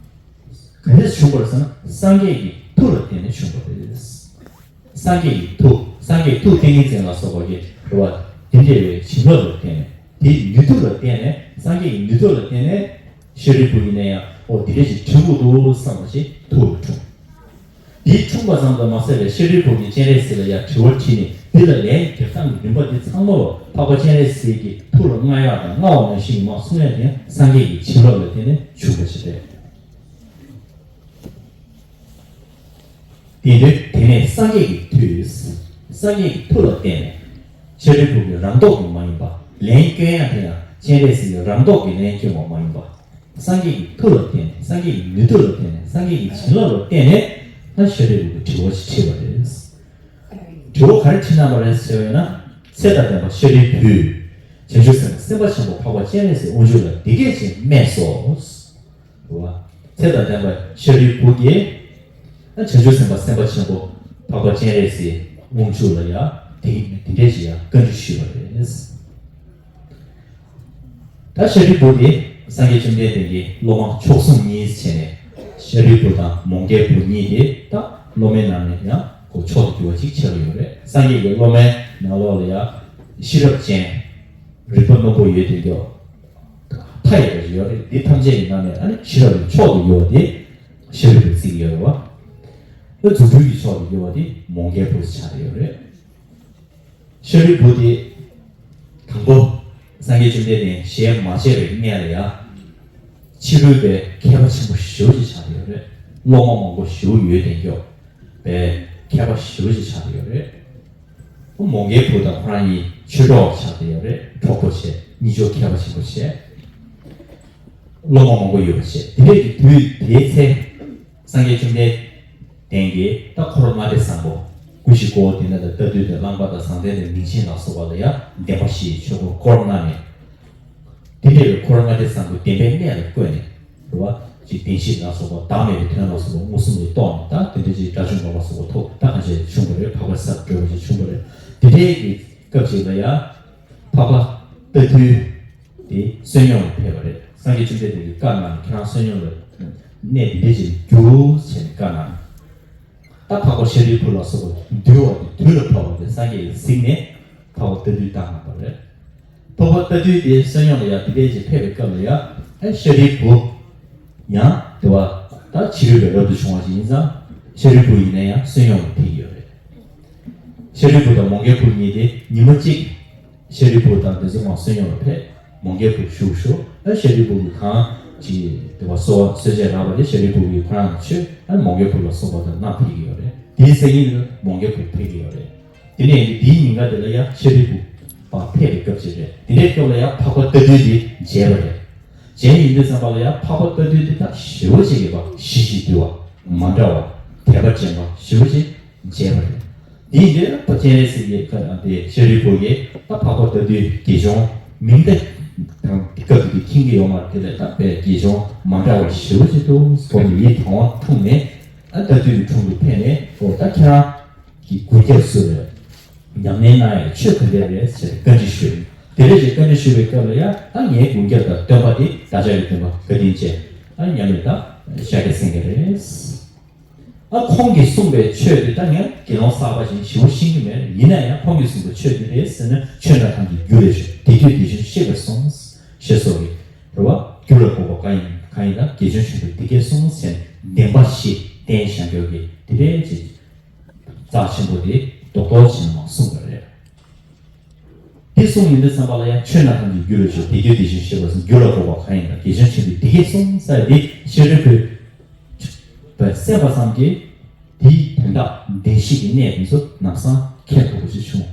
ག་འདྲས་བྱུང་བ་རེད་ཟེར་ན་སངས་རྒྱས་ཀྱི་མཐུ་ལ་བརྟེན་ནས་བྱུང་བ་རེད། སངས་རྒྱས་ཀྱི་མཐུ། སངས་རྒྱས་མཐུ་ཏིང་ངེ་འཛིན་ལ་སོགས་པ་གི་རེད་བ། དེ་འདྲ་བའི་བྱིན་རླབས་ལ་བརྟེན་ནས། དེའི་ནུས་མཐུ་ལ་བརྟེན་ནས། སངས་རྒྱས་ཀྱི་ནུས་མཐུ་ལ་བརྟེན་ནས་ཤཱ་རིའི་བུ་ཡིན་ན་ཡང་ཨོ་དེ་འདྲ་ཞིག་དྲི་དགོས་འདུག་བསམ་པ་ཞིག་ཐུགས་ལ་འཁྲུངས། དེ་འཁྲུངས་པ་ཙམ་དུ་མ་ཟད་པའི་ཤཱ་རིའི་བུ་གིས་སྤྱན་རས་གཟིགས་ལ་ཡང་དྲི་བ་དྲིས་ནས་དེ་ལ་ལན་རྒྱག་སྟངས་ཀྱི་རིམ་པ་འདི་ཚང་མ་ལ་འཕགས་པ་སྤྱན་རས་གཟིགས་ཀྱིས་ཐུགས་ལ་མངའ་ཡག་དང་མངའ་བ་ནང་བཞིན་གྱི་མ་གསུང་ཡག་དེ་ཡང་སངས་རྒྱས་ཀྱི་བྱིན་རླབས་ལ་བརྟེན་ནས་བྱུང་བ་ཞིག་རེད། དེ་དུས་དེ་ནས་སངས་རྒྱས་ཀྱི་མཐུས། སངས་རྒྱས་ཀྱི་མཐུ་ལ་བརྟེན་ནས། ཤཱ་རིའི་བུ་གི་རང་ལྡོག་གི་མ་ཡིན་པ། ལན་སྐྱོན་ཡག་དེ་ཡང་སྤྱན་རས་གཟིགས་ཀྱི་རང་ལྡོག་གི་ལན་སྐྱོན་པ་མ་ཡིན་པ། སངས་རྒྱས་ཀྱི་མཐུ་ལ་བརྟེན་ནས། སངས་རྒྱས་ཀྱི་ནུས་མཐུ་ལ་བརྟེན་ནས། སངས་རྒྱས་ཀྱི་བྱིན་རླབས་ལ་བརྟེན་ནས། ད་ཤཱ་རིའི་བུ་གིས་དྲི་བ་ཞིག་དྲིས་པ་རེད། དྲི་བ་ག་རེ་དྲིས་གནང་བ་རེད་ཟེར་བས་ན། ཚེ་དང་ལྡན་པ་ཤཱ་རིའི་བུས། བྱང་ཆུབ་སེམས་དཔའ་སེམས་དཔའ་ཆེན་པོ་འཕགས་པ་སྤྱན་རས་གཟིགས་དབང་ཕྱུག་ལ་འདི་སྐད་ཅེས་སྨྲས་སོ། རེད་བ། ཚེ་དང་ལྡན་པ་ཤཱ་རིའི་བུ་གིས་བྱང་ཆུབ་སེམས་དཔའ་སེམས་དཔའ་ཆེན་པོ་འཕགས་པ་སྤྱན་རས་གཟིགས་དབང་ཕྱུག་ལ་ཡང་དེ་དེ་འདྲས་ཞིག་ཡང་བཀའ་འདྲི་ཞུས་པ་རེད། ད་ཤཱ་རིའི་བུ་དེ་སངས་རྒྱས་བཅོམ་ལྡན་འདས་ཀྱི་སློབ་མ་མཆོག་ཟུང་གཉིས་བྱས་ནས། ཤཱ་རིའི་བུ་དང་མོའུ་འགལ་བུ་གཉིས་དེ་ད་སློབ་མའི་ནང་ནས་ཡང་ཁོ་མཆོག་ཏུ་གྱུར་བ་ཅིག་ཆགས་ཀྱི་ཡོད་རེད། སངས་རྒྱས་ཀྱི་སློབ་མའི་ནང་ལོགས་ལ་ཡང་ཤེས་རབ་ཅན་རིག་པ་རྣོན་པོ་ཡོད་དེ་མགྱོགས། མཐའ་ཡས་པ་ཞིག་ཡོད་རེད། འདི་ཐམས་ཅད་ཀྱི་ནང་ནས་ཨ་ནི་ཤེས་རབ་ཀྱི་མཆོག་ཏུ་གྱུར་བ་དེ་ཤཱ་རིའི་བུ་བརྩི་གི་ཡོད་རེད་བ། ཨ་རྫུ་འཕྲུལ་གྱི་མཆོག་ཏུ་གྱུར་བ་དེ་མོའུ་འགལ་བུ་ཆགས་ཀྱི་ཡོད་རེད། ཤཱ་རིའི་བུ་དེ་དང་པོ་སངས་རྒྱས་བཅོམ་ལྡན་འདས་ཞལ་མ་མཇལ་བའི་སྔོན་ལ་ཡང་། ཕྱི་རོལ་པའི་མཁས་པ་ཆེན་པོ་ཞེ་པོ་ཅིག་ཆགས་ཀྱི་ཡོད་རེད། སློབ་མ་མང་པོ་ཞེ་པོ་ཡོད་དེ་མགྱོགས་པའི་མཁས་པ་ཞེ་པོ་ཅིག་ཆགས་ཀྱི་ཡོད་རེད། མོའུ་འགལ་བུ་དང་ཁོ་རང་གཉིས་ཆོས་གྲོགས་ཆགས་བསྡད་ཡོད་རེད། གྲོགས་པོ་བྱས། གཉིས་ཆོས་མཁས་པ་ཆེན་པོ་བྱས། སློབ་མ་མང་པོ་ཡོད་པ་བྱས། དེ་འདྲའི་གི་དུས་དེའི་ཚེ། སངས་རྒྱས་བཅོམ་ལྡན་འདས་ཀྱིས་ད་འཁོར་ལྔ་སྡེ་བཟང་པོ། ཀུན་གཞི་ཀོ་ཏི་ན་དང་ལྟ་དུས་དང་རླངས་པ་དང་བཟང་ལྡན་དང་མིང་ཆེན་ལ་སོགས་པ་ལ་ཡང་བདེན་པ་བཞིའི་ཆོས་འཁོར་བསྐོར་གནང་ནས། དེ་འདྲའི་འཁོར་ལྔ་སྡེ་བཟང་པོ་བདེན་པའི་གནས་ལ་བཀོད་ནས། རེད་བ། ཅིག་བདེན་བཞི་ལ་སོགས་པ་བདག་མེད་པའི་དོན་ལ་སོགས་པ་མངོན་སུམ་དུ་རྟོགས་ནས། ད་དེ་འདྲ་ཅིག་དགྲ་བཅོམ་པ་ལ་སོགས་པ་ཐོབ། ད་ག་ཅིག་བྱུང་བ་རེད། འཕགས་པ་ས་གྲོལ་བ་ཅིག་བྱུང་བ་རེད། དེ་འདྲའི་གི་སྐབས་ཅིག་ལ་ཡང་། འཕགས་པ་རྟ་ཐུལ་དེ་བསོད་སྙོམས་ལ་ཕེབས་པ་རེད། སངས་རྒྱས་བཅོམ་ལྡན་འདས་ཀྱིས་བཀའ་གནང་ནས། ཁྱེད་རང་བསོད་སྙོམས་ལ་གནས་འདི་འདྲ་ཅིག་རྒྱུགས་ཟེར་ནས་བཀའ་གནང་། ད་འཕགས་པ་ཤཱ་རིའི་བུ་ལ་སོགས་པ་འདུལ་བ་དེ་དུས་ལ་བབ་པ་དེ་སངས་རྒྱས་ཀྱིས་གཟིགས་ནས་འཕགས་པ་རྟ་ཐུལ་བཏང་གནང་བ་རེད། འཕགས་པ་རྟ་ཐུལ་དེ་བསོད་སྙོམས་ལ་ཡང་དེ་འདྲ་ཅིག་ཕེབས་པའི་སྐབས་ལ་ཡང་། ཨ། ཤཱ་རིའི་བུ་ཡང་དེ་བ་ད་ཕྱི་རོལ་པའི་རབ་ཏུ་བྱུང་བ་ཞིག་ཡིན་ཙང་། ཤཱ་རིའི་བུ་ཡིན་ན་ཡང་བསོད་སྙོམས་ལ་ཕེབས་ཀྱི་ཡོད་རེད། ཤཱ་རིའི་བུ་དང་མོའུ་འགལ་བུ་གཉིས་དེ་ཉི་མ་གཅིག་ཤཱ་རིའི་བུ་དང་དེ་ཚོ་མར་བསོད་སྙོམས་ལ་ཕེབས། མོའུ་འགལ་བུ་བཞུགས་བཞུགས། ཨ། ཤཱ་རིའི་བུ་གིས་གང་ཅིག་དེ་བ་གསོལ་བ་གསོལ་ཇ་རག་པ་དེ་ཤཱ་རིའི་བུ་གིས་ཁོ་རང་ལ་མཆོད། ཨ། མོའུ་འགལ་བུ་ལ་སོགས་པ་དང་གནང་ཕེབས་ཀྱི་ཡོད་རེད། དེའི་སང་ཉིན་ལ་མོའུ་འགལ་བུ་ཕེབས་ཀྱི་ཡོད་རེད། དེ་ནས་དེའི་ཉིན་ག་དེ་ལ་ཡང་ཤཱ་རིའི་བུ་ཕར་ཕེབས་པའི་སྐབས་ཅིག་རེད། དེ་འདྲའི་སྐབས་ལ་ཡང་འཕགས་པ་རྟ་ཐུལ་དེ་མཇལ་བ་རེད། མཇལ་ཡིན་དུས་ཙམ་པ་ལ་ཡང་འཕགས་པ་རྟ་ཐུལ་དེ་ད་ཞེ་པོ་ཅིག་གི་བ་ཞི་ཞིང་དུལ་བ། མ་འདྲ་བ། དད་པ་ཅན་པ་ཞེ་པོ་ཅིག་མཇལ་བ་རེད། དེ་ཡིན་དུས་ད་སྤྱན་རས་གཟིགས་ཀྱིས་དེ་ཤཱ་རིའི་བུ་གིས་ད་འཕགས་པ་རྟ་ཐུལ་དགེ་སྦྱོང་མིང་དེ་དང་དེ་སྐབས་དེ་དུས་མཁྱེན་གྱི་ཡོད་མ་རེད། དེ་ལས་ད་དཔེ་དགེ་སྦྱོང་མ་འདྲ་བ་ཞེ་པོ་ཅིག་འདུག་བསམ་ནས་ཡིད་དང་བ་འཁྲུངས་ནས། ཨ། རྟ་ཐུལ་གྱི་དྲུང་དུ་ཕེབས་ནས། ཨོ། ད་ཁྱེད་རང་གི་མགུལ་སྐྱབས་སུ་རེད། ཉམས་ལེན་གནང་ཡག་ཆོས་ག་འདྲ་རེད་ཟེར་བཀའ་འདྲི་ཞུས། དེ་འདྲ་ཞིག་བཀའ་འདྲི་ཞུ་བའི་སྐབས་ལ་ཡང་། ད་ངའི་མགུལ་སྐྱབས་དང་སྟོན་པ་དེ་བདག་ཅག་གི་སྟོན་པ་དགའ་ལྡན་རྒྱལ། ཨ། མཉམ་མེད་ད་ཤཱཀྱ་སེང་གེ་རེད། ཨ། ཁོང་གིས་གསུངས་པའི་ཆོས་དེ་ད་ངས་དགེ་སློང་གསར་པ་ཞིག་ཞེ་པོ་ཤེས་ཀྱི་མེད། ཡིན་ན་ཡང་ཁོང་གིས་གསུངས་པའི་ཆོས་དེ་རེད་ཟེར་ན། ཆོས་རྣམས་ཐམས་ཅད་རྒྱུ་ལས་བྱུང་། དེ་རྒྱུ་དེ་བཞིན་གཤེགས་པས་གསུངས། ཞེས་སོགས་ཀྱིས། རེད་བ། རྒྱུ་ལ་འགོག་པ་གང་ཡིན་གང་ཡིན་དང་། དགེ་སྦྱོར་ཆེན་པོས་འདི་སྐད་གསུངས་ཟེར་ནས་བདེན་པ་བཞི་བསྟན་བཞག་རྒྱུ་གི་དེ་འདྲའི་ཅིག་རྩ་ཆེན་པོ་དེ་རྡོག་རྡོག་བྱས་ནས་མར་གསུངས་པ་རེད། དེ་གསུངས་ཡོང་དུས་ཙམ་པ་ལ་ཡང་། ཆོས་རྣམས་ཐམས་ཅད་རྒྱུ་ལས་བྱུང་། དེ་རྒྱུ་དེ་བཞིན་གཤེགས་པས་གསུངས། རྒྱུ་ལ་འགོག་པ་གང་ཡིན་དང་། དགེ་སྦྱོར་ཆེན་པོས་འདི་སྐད་གསུངས་ཟེར་དེ་ཤཱ་རིའི་བུས་གསན་པ་ཙམ་གྱིས། དེའི་དོན་དག་བདེན་བཞི་གི་གནད་དེ་ཚོ་ལམ་སང་མཁྱེན་ཐུབ་པ་ཞིག་བྱུང་།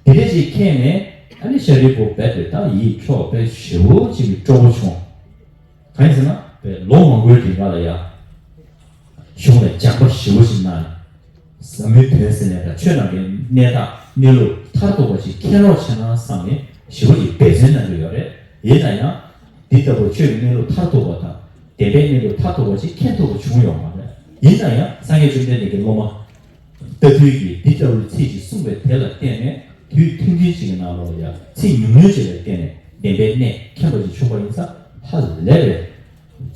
དེ་འདྲ་ཞིག་མཁྱེན་ནས། ཨ་ནི་ཤཱ་རིའི་བུ་རྦད་དེ་ད་ཡིད་འཕྲོག་པའི་ཞེ་པོ་ཅིག་གི་སྤྲོ་པོ་བྱུང་། གང་ཡིན་ཟེར་ན། དཔེ་ལོ་མང་པོའི་རིང་ག་ལ་ཡ། གཞུང་ལ་སྦྱངས་པ་ཞེ་པོ་ཞིག་གནང་ནས། ཟབ་མོའི་དོན་ཟེར་ནས་དང་། ཆོས་རྣམས་ཀྱི་གནས་དག་གནས་ལུགས་མཐར་ཐུག་པ་ཞིག་མཁྱེན་རོགས་བྱས་ན་བསམ་ནས་ཞེ་པོ་ཞིག་འབད་བརྩོན་གནང་གི་ཡོད་རེད། ཡིན་ན་ཡང་། འདི་ལྟ་བུ་ཆོས་ཀྱི་གནས་ལུགས་མཐར་ཐུག་པ་དང་། བདེན་པའི་གནས་ལུགས་མཐར་ཐུག་པ་ཞིག་མཁྱེན་ཐུབ་པ་བྱུང་ཡོད་མ་རེད། ཡིན་ན་ཡང་སངས་རྒྱས་བཅོམ་ལྡན་འདས་ཀྱི་སློབ་མ་རྟ་ཐུལ་གྱིས་འདི་ལྟ་བུའི་ཚིག་ཅིག་གསུངས་པའི་དེ་ལ་བརྟེན་ནས། དུས་ཐུང་ཐུང་ཅིག་གི་ནང་ལོགས་ལ་ཡང་ཚིག་ཉུང་ཉུང་ཅིག་ལ་བརྟེན་ནས་བདེན་པའི་གནས་མཁྱེན་པ་ཅིག་བྱུང་བ་ཡིན་ཙང་། ཧ་ལས་པའི་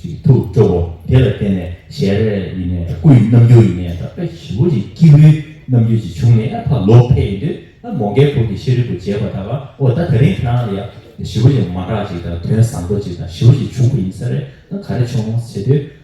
ཅིག་ཐུགས་སྤྲོ་བོ། དེ་ལ་བརྟེན་ནས་ཞལ་རས་ཡིན་ནའི། སྐུ་ཡི་རྣམ་འགྱུར་ཡིན་ནའི། ད་དཔེ་ཞེ་པོ་ཅིག་སྐྱིད་པོའི་རྣམ་འགྱུར་ཅིག་བྱུང་ནས། ཨ། ཕར་ལོག་ཕེབས་ཡོང་དུས། ཨ། མོའུ་འགལ་བུ་གིས་ཤཱ་རིའི་བུ་མཇལ་བ་ད་ག། ཨོ། ད་དེ་རིང་ཁྱེད་རང་ལ་ཡ་ཞེ་པོ་ཅིག་མ་འདྲ་ཅིག་དང་། དོན་བཟང་པོ་ཅིག་དང་ཞེ་པོ་ཅིག་བྱུང་བ་ཡིན་ས་རེད། ད་ག་རེ་བྱུང་ཟེར་དུས།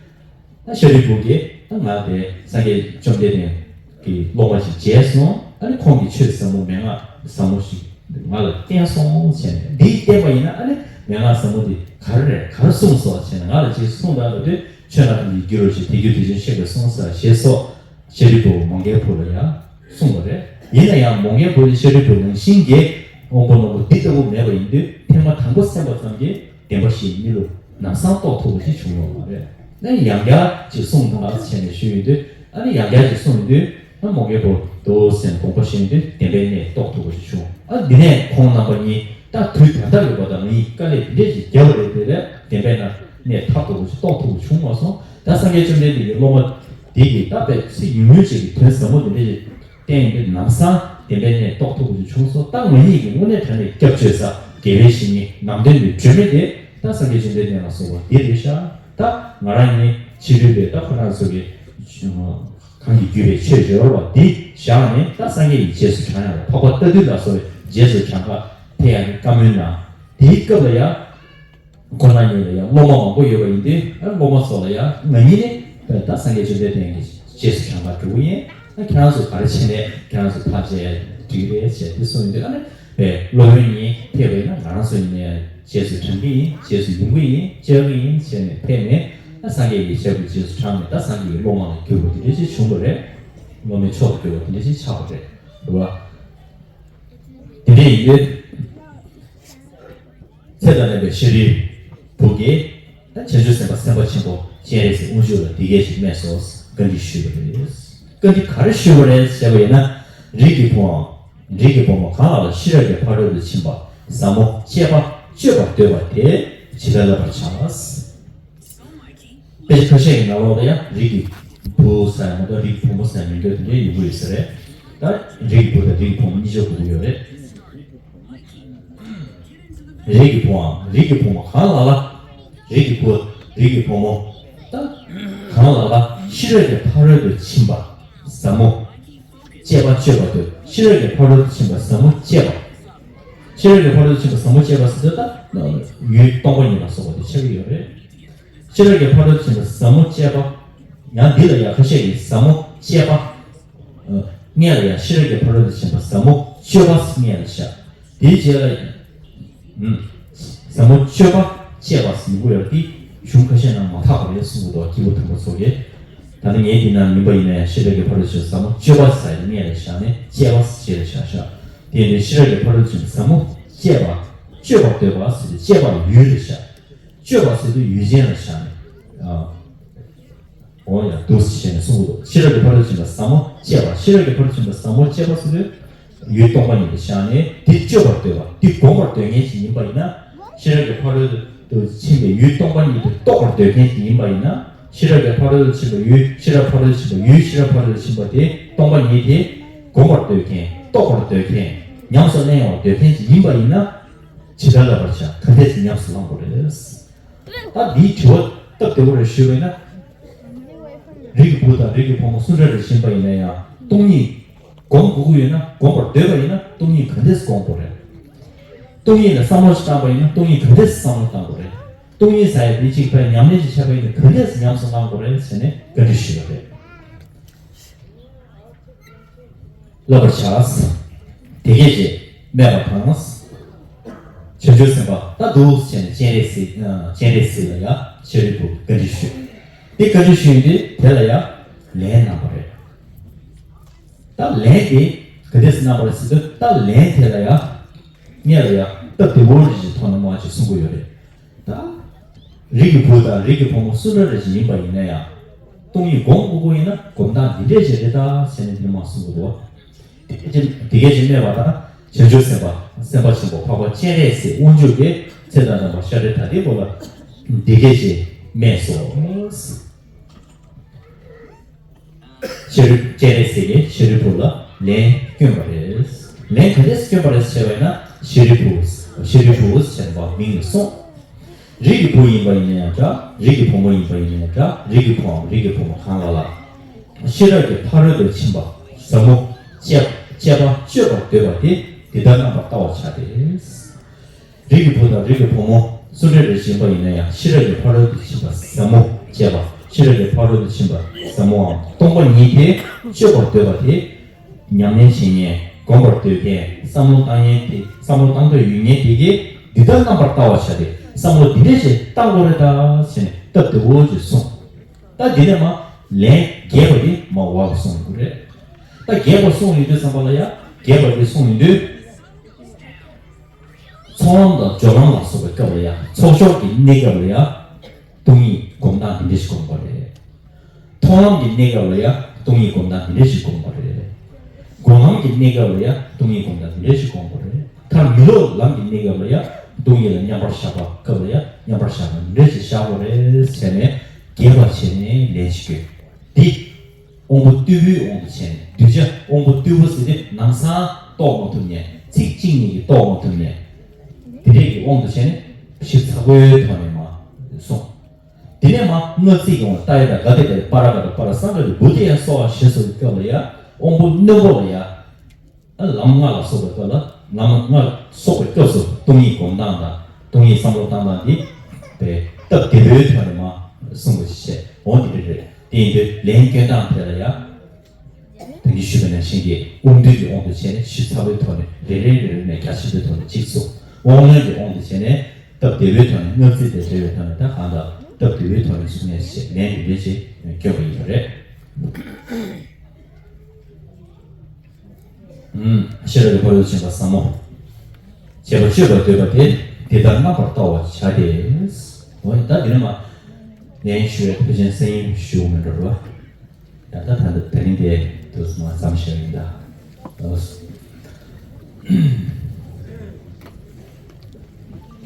ད་ཤཱ་རིའི་བུ་གིས། ད་ང་དེ་སངས་རྒྱས་བཅོམ་ལྡན་འདས་ཀྱི་སློབ་མ་ཞིག་མཇལ་སོང་། ཨ་ནི་ཁོང་གིས་ཆོས་ཟབ་མོ་མན་ངག་ཟབ་མོ་ཞིག་ང་ལ་བསྟན་སོང་བྱས་ནས། འདི་བསྟན་པ་ཡིན་ན། ཨ་ནི་མན་ངག་ཟབ་མོ་འདི་ག་རེ་རེད། ག་རེ་གསུངས་སོང་བྱས་ནས་ང་ལ་ཅིག་གསུངས་དང་ལབ་དུས། ཆོས་རྣམས་ཀྱི་རྒྱུ་ལས་བྱུང་། དེ་རྒྱུ་དེ་བཞིན་གཤེགས་པས་གསུངས་ཟེར། ཞེས་སོགས་ཤཱ་རིའི་བུས་མོའུ་འགལ་བུ་ལ་ཡང་གསུངས་པ་རེད། ཡིན་ན་ཡང་མོའུ་འགལ་བུ་ནི་ཤཱ་རིའི་བུ་ནང་བཞིན་གྱི་དབང་པོ་རྣོན་པོ་འདི་ལྟ་བུ་མེད་པ་ཡིན་དུས། ཐེངས་མ་དང་པོ་གསན་པ་ཙམ་གྱིས་བདེན་པ་བཞིའི་གནས་ལུགས་ལམ་སང་རྟོགས་ཐུབ་པ་ཞིག་བྱུང་ཡོད་མ་རེད། ཨ་ནི་ཡང་བསྐྱར་ཅིག་གསུངས་དང་བྱས་ནས་ཞུས་ཡོང་དུས། ཨ་ནི་ཡང་བསྐྱར་ཅིག་གསུངས་ཡོང་དུས། ཨ། མོའུ་འགལ་བུ་འདུག་ཟེར་ནས་དགོངས་པ་བཞེས་ཡོང་དུས། བདེན་པའི་གནས་རྟོགས་ཐུབ་པ་ཞིག་བྱུང་། ཨ། འདི་ནས་ཁོང་རྣམ་པ་གཉིས་ད་དུས་ད་ལྟ་ཡོད་པ་དང་། ངས་དཀའ་ལས་འདི་འདྲ་ཞིག་བརྒྱབ་པ་རེད། དེ་ལས་བདེན་པའི་གནས་མཐར་ཐུག་པ་ཞིག་རྟོགས་ཐུབ་པ་བྱུང་མ་སོང་། ད་སངས་རྒྱས་བཅོམ་ལྡན་འདས་ཀྱི་སློབ་མ་འདི་གིས་ད་དཔེ་ཚིག་ཉུང་ཉུང་ཅིག་གིས་དོན་ཟབ་མོ་འདི་འདྲ་ཞིག་བསྟན་ཡོང་དུས། ལམ་སང་བདེན་པའི་གནས་རྟོགས་ཐུབ་པ་ཞིག་བྱུང་སོང་། ད་ང་གཉིས་ཀྱི་དངོས་གནས་དྲང་གནས་སྐྱབས་བཅོལ་ས། དགེ་བའི་བཤེས་གཉེན། ནང་དོན་གྱི་སྒྲོན་མེ་དེ་ད་སངས་རྒྱས་བཅོམ་ལྡན་འདས་ལ་སོགས་པ་འདི་རེད་ཤག། ད་ང་རང་གཉིས་ཕྱི་རོལ་པའི། ད་ཁོ་རང་ཚོ་གི་གང་གིས་བརྒྱུད་པའི་ཆོས་སྦྱོར་བ་འདི་བཞག་ནས། ད་སངས་རྒྱས་ཀྱི་རྗེས་སུ་འབྲང་ཡག་ལ། འཕགས་པ་རྟ་ཐུལ་ལ་སོགས་པའི་རྗེས་སུ་འབྲང་ག་ཕེབས་ཡག་གི་བཀའ་མོལ་གནང་། དེའི་སྐབས་ལ་ཡང་། ཁོང་རྣམ་གཉིས་ལ་ཡང་སློབ་མ་མང་པོ་ཡོད་པ་ཡིན་དུས། ཨ། སློབ་མ་ཚོ་ལ་ཡང་། ང་གཉིས་ནི་ད་སངས་རྒྱས་བཅོམ་ལྡན་འདས་ཀྱི་རྗེས་སུ་འབྲང་ག་འགྲོ་གི་ཡིན། ཨ། ཁྱེད་རང་ཚོ་ག་རེ་བྱས་ནའི་ཁྱེད་རང་ཚོ་ཐག་བཅད་འགྲིག་གི་རེད་ཅེས་དེ་གསུངས་ཡོང་དུས། ཨ་ནི་དཔེ་སློབ་དཔོན་གཉིས་ཕེབས་པ་ཡིན་ན། ང་རང་ཚོ་ཡིན་ནའི་རྗེས་སུ་འབྲང་གི་ཡིན། རྗེས་སུ་ཡོང་གི་ཡིན། བཅར་གི་ཡིན་ཟེར་ནས་ཕེབས་ནས། ཨ། སངས་རྒྱས་ཀྱི་ཞབས་ཀྱི་རྗེས་སུ་འབྲངས་ནས། ད་སངས་རྒྱས་ཀྱི་སློབ་མ་ལ་གྱུར་པ་དེ་འདྲ་ཞིག་བྱུང་བ་རེད། སློབ་མའི་མཆོག་ཏུ་གྱུར་པ་དེ་འདྲ་ཞིག་ཆགས་པ་རེད། རེད་བ། ཡིན་ཏེ། ཚེ་དང་ལྡན་པའི་ཤཱ་རིའི་བུ་གིས་ད་བྱང་ཆུབ་སེམས་དཔའ་སེམས་དཔའ་ཆེན་པོ་སྤྱན་རས་གཟིགས་དབང་ཕྱུག་ལ་འདི་སྐད་ཅེས་སྨྲས་སོ། བཀའ་འདྲི་ཞུས་པ་རེད། བཀའ་འདྲི་ག་རེ་ཞུས་པ་རེད་ཟེར་བ་ཡིན་ན། རིགས་ཀྱི་བུའམ། རིགས་ཀྱི་བུ་མོ་གང་ལ་ལ་ཤེས་རབ་ཀྱི་ཕ་རོལ་ཏུ་ཕྱིན་པ་ཟབ་མོ་སྤྱད་པ་སྤྱོད་པར་འདོད་པ་དེས་ཇི་ལྟར་བསླབ་པར་བྱ། དཔེ་ཆ་ཁ་ཤས་ཀྱི་ནང་ལོགས་ལ་ཡང་རིགས་ཀྱི་བུ་ཟེར་ཡང་མ་གཏོགས་རིགས་ཀྱི་བུ་མོ་ཟེར་མིང་འདོགས་དེ་འདྲའི་ཡོང་གི་ཡོད་ས་རེད། ད་རིགས་ཀྱི་བུ་དང་རིགས་ཀྱི་བུ་མོ་གཉིས་ཆ་དགོས་ཀྱི་ཡོད་རེད། རིགས་ཀྱི་བུའམ་རིགས་ཀྱི་བུ་མོ་གང་ལ་ལ། རིགས་ཀྱི་བུ། རིགས་ཀྱི་བུ་མོ། ད་གང་ལ་ལ་ཤེས་རབ་ཀྱི་ཕ་རོལ་ཏུ་ཕྱིན་པ་ཟབ་མོ་སྤྱད་པ་སྤྱོད་པ་དེ། ཤེས་རབ་ཀྱི་ཕ་རོལ་ཏུ་ཕྱིན་པ་ཟབ་མོ་སྤྱད་པ། ཤེས་རབ་ཀྱི་ཕ་རོལ་ཏུ་ཕྱིན་པ་ཟབ་མོ་སྤྱད་པ་ཟེར་དུས་ད་ཡུལ་སྟོང་པ་ཉིད་ལ་སོགས་པ་དེ་ཆགས་ཀྱི་ཡོད་རེད། ཤེས་རབ་ཀྱི་ཕ་རོལ་ཏུ་ཕྱིན་པ་ཟབ་མོ་སྤྱད་པ། ཡང་འདི་ལ་ཡང་ཁ་ཤས་ཀྱིས་ཟབ་མོ་སྤྱད་པ། ཨ། སྔོན་ལ་ཡང་ཤེས་རབ་ཀྱི་ཕ་རོལ་ཏུ་ཕྱིན་པ་ཟབ་མོ་སྤྱོད་པ་སྔོན་ལ་བཞག་དེའི་རྗེས་ལ། ཨུམ། ཟབ་མོ་སྤྱོད་པ་སྤྱད་པ་ཟེར་དགོས་ཡོད་དེ་གཞུང་ཁ་ཤས་ནང་མ་དག་པ་རེད་གསུང་གི་འདུག་སྐྱེས་བུ་དམ་པ་ཚོ་གིས། ད་ནི་ངས་འདི་ནང་མིན་པ་ཡིན་ན་ཡང་ཤེས་རབ་ཀྱི་ཕ་རོལ་ཏུ་ཕྱིན་པ་ཟབ་མོ་སྤྱོད་པ་ཟེར་ཡ་དེ་སྔོན་ལ་བཞག་ནས་སྤྱད་པ་ཟེར་རྗེས་ལ་བཞག་བཞག་དེ་ཡིན་དུས་ཤེས་རབ་ཀྱི་ཕ་རོལ་ཏུ་ཕྱིན་པ་ཟབ་མོ་སྤྱད་པ། སྤྱོད་པར་འདོད་པ་ཟེར་དུས་སྤྱད་པ་ལ་ཡུལ་ལ་བཞག་སྤྱོད་པ་ཟེར་དུས་ཡུལ་ཅན་ལ་བཞག་ནས། ཨ། འོ་ཡ་འདུག་ཟེར་ནས་གསུངས་འདུག་ཤེས་རབ་ཀྱི་ཕ་རོལ་ཏུ་ཕྱིན་པ་ཟབ་མོ་སྤྱད་པ། ཤེས་རབ་ཀྱི་ཕ་རོལ་ཏུ་ཕྱིན་པ་ཟབ་མོ་སྤྱད་པ་ཟེར་དུས་ཡུལ་སྟོང་པ་ཉིད་དུ་བཞག་ནས་དེ་སྤྱོད་པར་འདོད་པ། དེ་བསྒོམ་པར་འདོད་མཁན་ཞིག་ཡིན་པ་ཡིན་ན། ཤེས་རབ་ཀྱི་ཕ་རོལ་ཏུ་ཕྱིན་པའི་ཡུལ་སྟོང་པ་ཉིད་དུ་རྟོགས་པར་འདོད་མཁན་ཞིག་ཡིན་པ་ཡིན་ན། ཤེས་རབ་ཀྱི་ཕ་རོལ་ཏུ་ཕྱིན་པའི་ཡུལ། ཤེས་རབ་ཕ་རོལ་ཏུ་ཕྱིན་པའི་ཡུལ། ཤེས་རབ་ཕ་རོལ་ཏུ་ཕྱིན་པ་དེ་སྟོང་པ་ཉིད་དེ་བསྒོམ་པར་འདོད་མཁན། རྟོགས་པར་འདོད་མཁན། ཉམས་སུ་ལེན་པར་འདོད་མཁན་ཞིག་ཡིན་པ་ཡིན་ན། ཇི་ལྟར་བསླབ་པར་བྱ། ག་འདྲས་སེ་ཉམས་སུ་བླང་དགོས་རེད། ད་འདིའི་དྲི་བ་སྟབས་བདེ་པོ་རེ་ཞུས་པ་ཡིན་ན། རིགས་ཀྱི་བུ་དང་རིགས་ཀྱི་བུ་མོ་སུ་འདྲ་རེ་ཡིན་པ་ཡིན་ན་ཡང་སྟོང་ཉིད་སྒོམ་དགོས་ཀྱི་ཡོད་ན། སྒོམ་པར་འདོད་པ་ཡིན་ན་སྟོང་ཉིད་ག་འདྲས་སེ་སྒོམ་དགོས་རེད། སྟོང་ཉིད་ལ་བསམ་བློ་ཞིག་བཏང་པ་ཡིན་ན་སྟོང་ཉིད་ག་འདྲས་སེ་བསམ་བློ་བཏང་དགོས་རེད། སྟོང་ཉིད་ཟེར་ཡ་དེ་གཅིག་པའི་ཉམས་ལེན་ཞིག་བྱས་པ་ཡིན་ན་ག་འདྲས་སེ་ཉམས་སུ་བླང་དགོས་རེད་ཟེར་ནས་བཀའ་འདྲི་ཞུས་པ་རེད། བསླབ་པར་བྱ། དེ་སྐད་ཅེས་སྨྲས་པ་དང་། བྱང་ཆུབ་སེམས་དཔའ་ད་འདུག་སེ་བྱས་ནས་སྤྱན་རས་གཟིགས། ཨ། སྤྱན་རས་གཟིགས་ལ་ཡང་ཤཱ་རིའི་བུ་བཀའ་འདྲི་ཞུས། དེ་བཀའ་འདྲི་ཞུས་ཡིན་དུས་དེ་ལ་ཡང་ལན་གནང་བ་རེད། ད་ལན་དེ་ག་འདྲས་སེ་གནང་བ་རེད་ཟེར་དུས། ད་ལན་དེ་ལ་ཡང་སྔོན་ལ་ཡང་སྟབས་བདེ་པོ་རེ་ཞིག་ཐོག་ནས་མར་ཅིག་གསུང་གི་ཡོད་རེད། ད་རིགས་ཀྱི་བུ་དང་རིགས་ཀྱི་བུ་མོ་སུ་འདྲ་རེ་ཞིག་ཡིན་པ་ཡིན་ན་ཡང་སྟོང་ཉིད་སྒོམ་དགོས་ཀྱི་ཡིན་ན་སྒོམ་སྟངས་འདི་འདྲས་ཅིག་རེད་ད་ཟེར་ནས་འདིར་མར་གསུང་གི་འདུག་དེ་སྐད་ཅེས། དེ་སྐད་ཅེས་སྨྲས་པ་དང་། བྱང་ཆུབ་སེམས་དཔའ་སེམས་དཔའ་ཆེན་པོ་འཕགས་པ་སྤྱན་རས་གཟིགས་དབང་ཕྱུག་གིས་ཚེ་དང་ལྡན་པ་ཤཱ་ར་དྭ་ཏིའི་བུ་ལ་འདི་སྐད་ཅེས་སྨྲས་སོ། ཤཱ་ར། སྤྱན་རས་གཟིགས་ཀྱིས་ཤཱ་རིའི་བུ་ལ་ལན་བསྐྱོན་པ་རེད། ལན་ག་འདྲས་སེ་བསྐྱོན་པ་རེད་ཟེར་བས་ན། ཤཱ་རིའི་བུ། ཤཱ་རིའི་བུ་ཟེར་བ་མིང་ལ་སོང་། རིགས་ཀྱི་བུ་ཡིན་པ་ཡིན་ན་ཡང་འདྲ། རིགས་ཀྱི་བུ་མོ་ཡིན་པ་ཡིན་ན་ཡང་འདྲ། རིགས་ཀྱི་བུའམ་རིགས་ཀྱི་བུ་མོ་གང་ལ་ལ་ཤེས་རབ་ཀྱི་ཕ་རོལ་ཏུ་ཕྱིན་པ་ཟབ་མོ་སྤྱད། སྤྱད་པ་སྤྱོད་པར་འདོད་པ་དེ་འདི་ལྟར་རྣམ་པར་བལྟ་བར་བྱ་སྟེ། རིགས་ཀྱི་བུ་དང་རིགས་ཀྱི་བུ་མོ་སུ་འདྲ་རེ་ཡིན་པ་ཡིན་ན་ཡང་ཤེས་རབ་ཀྱི་ཕ་རོལ་ཏུ་ཕྱིན་པ་ཟབ་མོ་སྤྱད་པ། ཤེས་རབ་ཀྱི་ཕ་རོལ་ཏུ་ཕྱིན་པ་ཟབ་མོའམ་སྟོང་པ་ཉིད་དེ་སྤྱོད་པར་འདོད་པ་དེ། ཉམས་ལེན་བྱེད་མཁན། སྒོམ་པར་འདོད་མཁན། བསམ་བློ་བཏང་མཁན་དེ། བསམ་བློ་བཏང་འདོད་ཡོད་མཁན་དེ་གིས་འདི་ལྟར་རྣམ་པར་བལྟ་བར་བྱ་སྟེ། བསམ་བློ་འདི་འདྲས་ཞིག་བཏང་དགོས་རེད་ད་ཟེར་ནས་སྟབས་བདེ་བོ་ཅིག་གསུངས། ད་འདི་ནས་མར་ལན་རྒྱས་པ་དེ་མར་འོག་ལ་གསུངས་ཡོང་གི་རེད། ད་རྒྱས་པ་གསུངས་ཡོང་དུས་ཙམ་པ་ལ་ཡང་། རྒྱས་པ་དེ་གསུངས་ཡོང་དུས། ཚོགས་ལམ་དང་སྦྱོར་ལམ་ལ་སོགས་པའི་སྐབས་ལ་ཡང་། ཚོགས་སྦྱོར་གྱི་གནས་སྐབས་ལ་ཡང་སྟོང་ཉིད་སྒོམ་སྟངས་འདི་འདྲ་ཞིག་སྒོམ་དགོས་རེད། མཐོང་ལམ་གྱི་གནས་སྐབས་ལ་ཡང་སྟོང་ཉིད་སྒོམ་སྟངས་འདི་འདྲ་ཞིག་སྒོམ་དགོས་རེད། སྒོམ་ལམ་གྱི་གནས་སྐབས་ལ་ཡང་སྟོང་ཉིད་སྒོམ་སྟངས་འདི་འདྲ་ཞིག་སྒོམ་དགོས་རེད། མཐར་མི་སློབ་ལམ་གྱི་གནས་སྐབས་ལ་ཡང་སྟོང་ཉིད་ལ་མཉམ་པར་བཞག་པ་སྐབས་ལ་ཡང་མཉམ་པར་བཞག་པ་འདི་འདྲ་ཞིག་བཞག་དགོས་རེད་ཟེར་ནས་རྒྱས་པར་བྱས་ནས་ལན་ཞིག་བསྐྱོན། འདི། དབང་པོ་རྟུལ་པོའི་དབང་དུ་བྱས་ནས། གདུལ་བྱ་དབང་པོ་རྟུལ་པོ་ཟེར་དེ་ནམ་སང་རྟོགས་མ་ཐུབ་མཁན། ཚིག་གཅིག་གཉིས་ཀྱིས་རྟོགས་མ་ཐུབ་མཁན། དེ་འདྲས་ཀྱི་དབང་དུ་བྱས་ནས་ཞིབ་ཚགས་པོའི་ཐོག་ནས་མར་གསུངས། དེ་ནས་མར་སྔགས་ཚིག་ཡོངས་ལ་ཏདྱ་ཐཱ། ག་ཏེ་ག་ཏེ། པཱ་ར་ག་ཏེ། པཱ་ར་སཾ་ག་ཏེ། བོ་དྷི་ཡ་སྭཱ་ཧཱ་ཞེས་སོགས་ཀྱི་སྐབས་ལ་ཡང་དབང་པོ་རྣོན་པོ་ལ་ཡང་། ལམ་ལྔ་ལ་སོགས་པའི་སྐབས་ལ། ལམ་ལྔ་ལ་སོགས་པའི་སྐབས་སུ་སྟོང་ཉིད་སྒོམ་སྟངས་དང་སྟོང་ཉིད་བསམ་བློ་བཏང་སྟངས་འདི་དཔེ་སྟབས་བདེ་པོའི་ཐོག་ནས་མར་གསུངས་པ་ཞིག་བྱས། འོ་འདི་འདྲ་རེད། དེ་ཡིན་དུས་ལན་སྐྱོན་སྟངས་དེ་ལ་ཡང་། ད་གིན་ཞུས་པ་ནང་བཞིན་གྱི་དབང་རྟུལ་གྱི་དབང་དུ་བྱས་ནས་ཞིབ་ཚགས་པོའི་ཐོག་ནས་རེ་རེ་རེ་རེ་ནས་རྒྱ་ཆེ་བའི་ཐོག་ནས་གཅིག་གསུངས། དབང་རྣོན་གྱི་དབང་དུ་བྱས་ནས་སྟབས་བདེ་པོའི་ཐོག་ནས། སྔགས་ཚིག་དང་འབྲེལ་བའི་ཐོག་ནས། ད་གང་ལྟར་སྟབས་བདེ་པོའི་ཐོག་ནས་གསུང་ཡས་ཞེས་ལན་འདི་འདྲ་ཞིག་སྐྱོན་པ་ཡིན་པ་རེད། ཨུམ། ཤེས་རབ་ཀྱི་ཕ་རོལ་ཏུ་ཕྱིན་པ་ཟབ་མོ། བྱེད་པ་སྤྱོད་པར་འདོད་པ་དེ་འདི་ལྟར་རྣམ་པར་ལྟ་བར་བྱ་སྟེ། འོ་ད་འདི་ནས་མ་ལན་ཞུ་བའི་ཐེག་ཆེན་གསན་ཡིག་ཞུ་མི་འགྲོ་བ། ད་ལྟ་ད་ལྟ་དེ་རིང་དེ་དུས་མ་ཙམ་ཞིག་ཡིན་ད།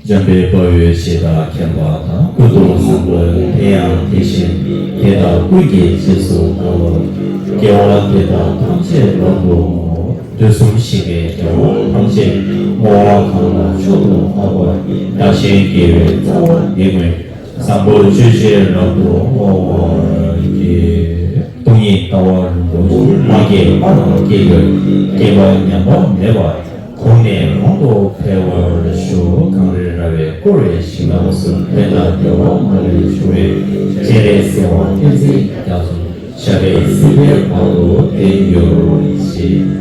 འཇམ་དཔལ་དཔའ་བོས་ཇི་ལྟར་མཁྱེན་པ་དང་། ཀུན་ཏུ་བཟང་པོ་དེ་ཡང་དེ་བཞིན་དེ་དག་ཀུན་གྱི་རྗེས་སུ་བསྔོ་བར། དགེ་བ་འདི་དག་ཐམས་ཅད་ལོངས་སུ་སྨོ། དུས་གསུམ་གཤེགས་པའི་རྒྱལ་བ་ཐམས་ཅད་བསྔོ་བ་གང་ལ་མཆོག་ཏུ་བསྔགས་པ་བདག་གཞན་དགེ་བའི་རྩ་བ་འདི་བསྔོས། བཟང་པོ་སྤྱོད་ཕྱིར་རབ་ཏུ་བསྔོ་བར་བགྱི། སྟོང་ཉིད་ལྟ་བ་རིན་པོ་ཆེ། མ་སྐྱེས་པ་རྣམས་སྐྱེ་དགོས། སྐྱེས་པ་ཉམས་པ་མེད་པ། གོང་ནས་གོང་དུ་འཕེལ་བར་ཤོག་གངས་རི་ར་བས་བསྐོར་བའི་ཞིང་ཁམས་སུ། དཔལ་དང་བདེ་བ་མ་ལུས་འབྱུང་བའི། སྤྱན་རས་གཟིགས་དབང་བསྟན་འཛིན་རྒྱ་མཚོ། ཞབས་པད་སྲིད་པའི་བར་དུ་བརྟན་གྱུར་ཅིག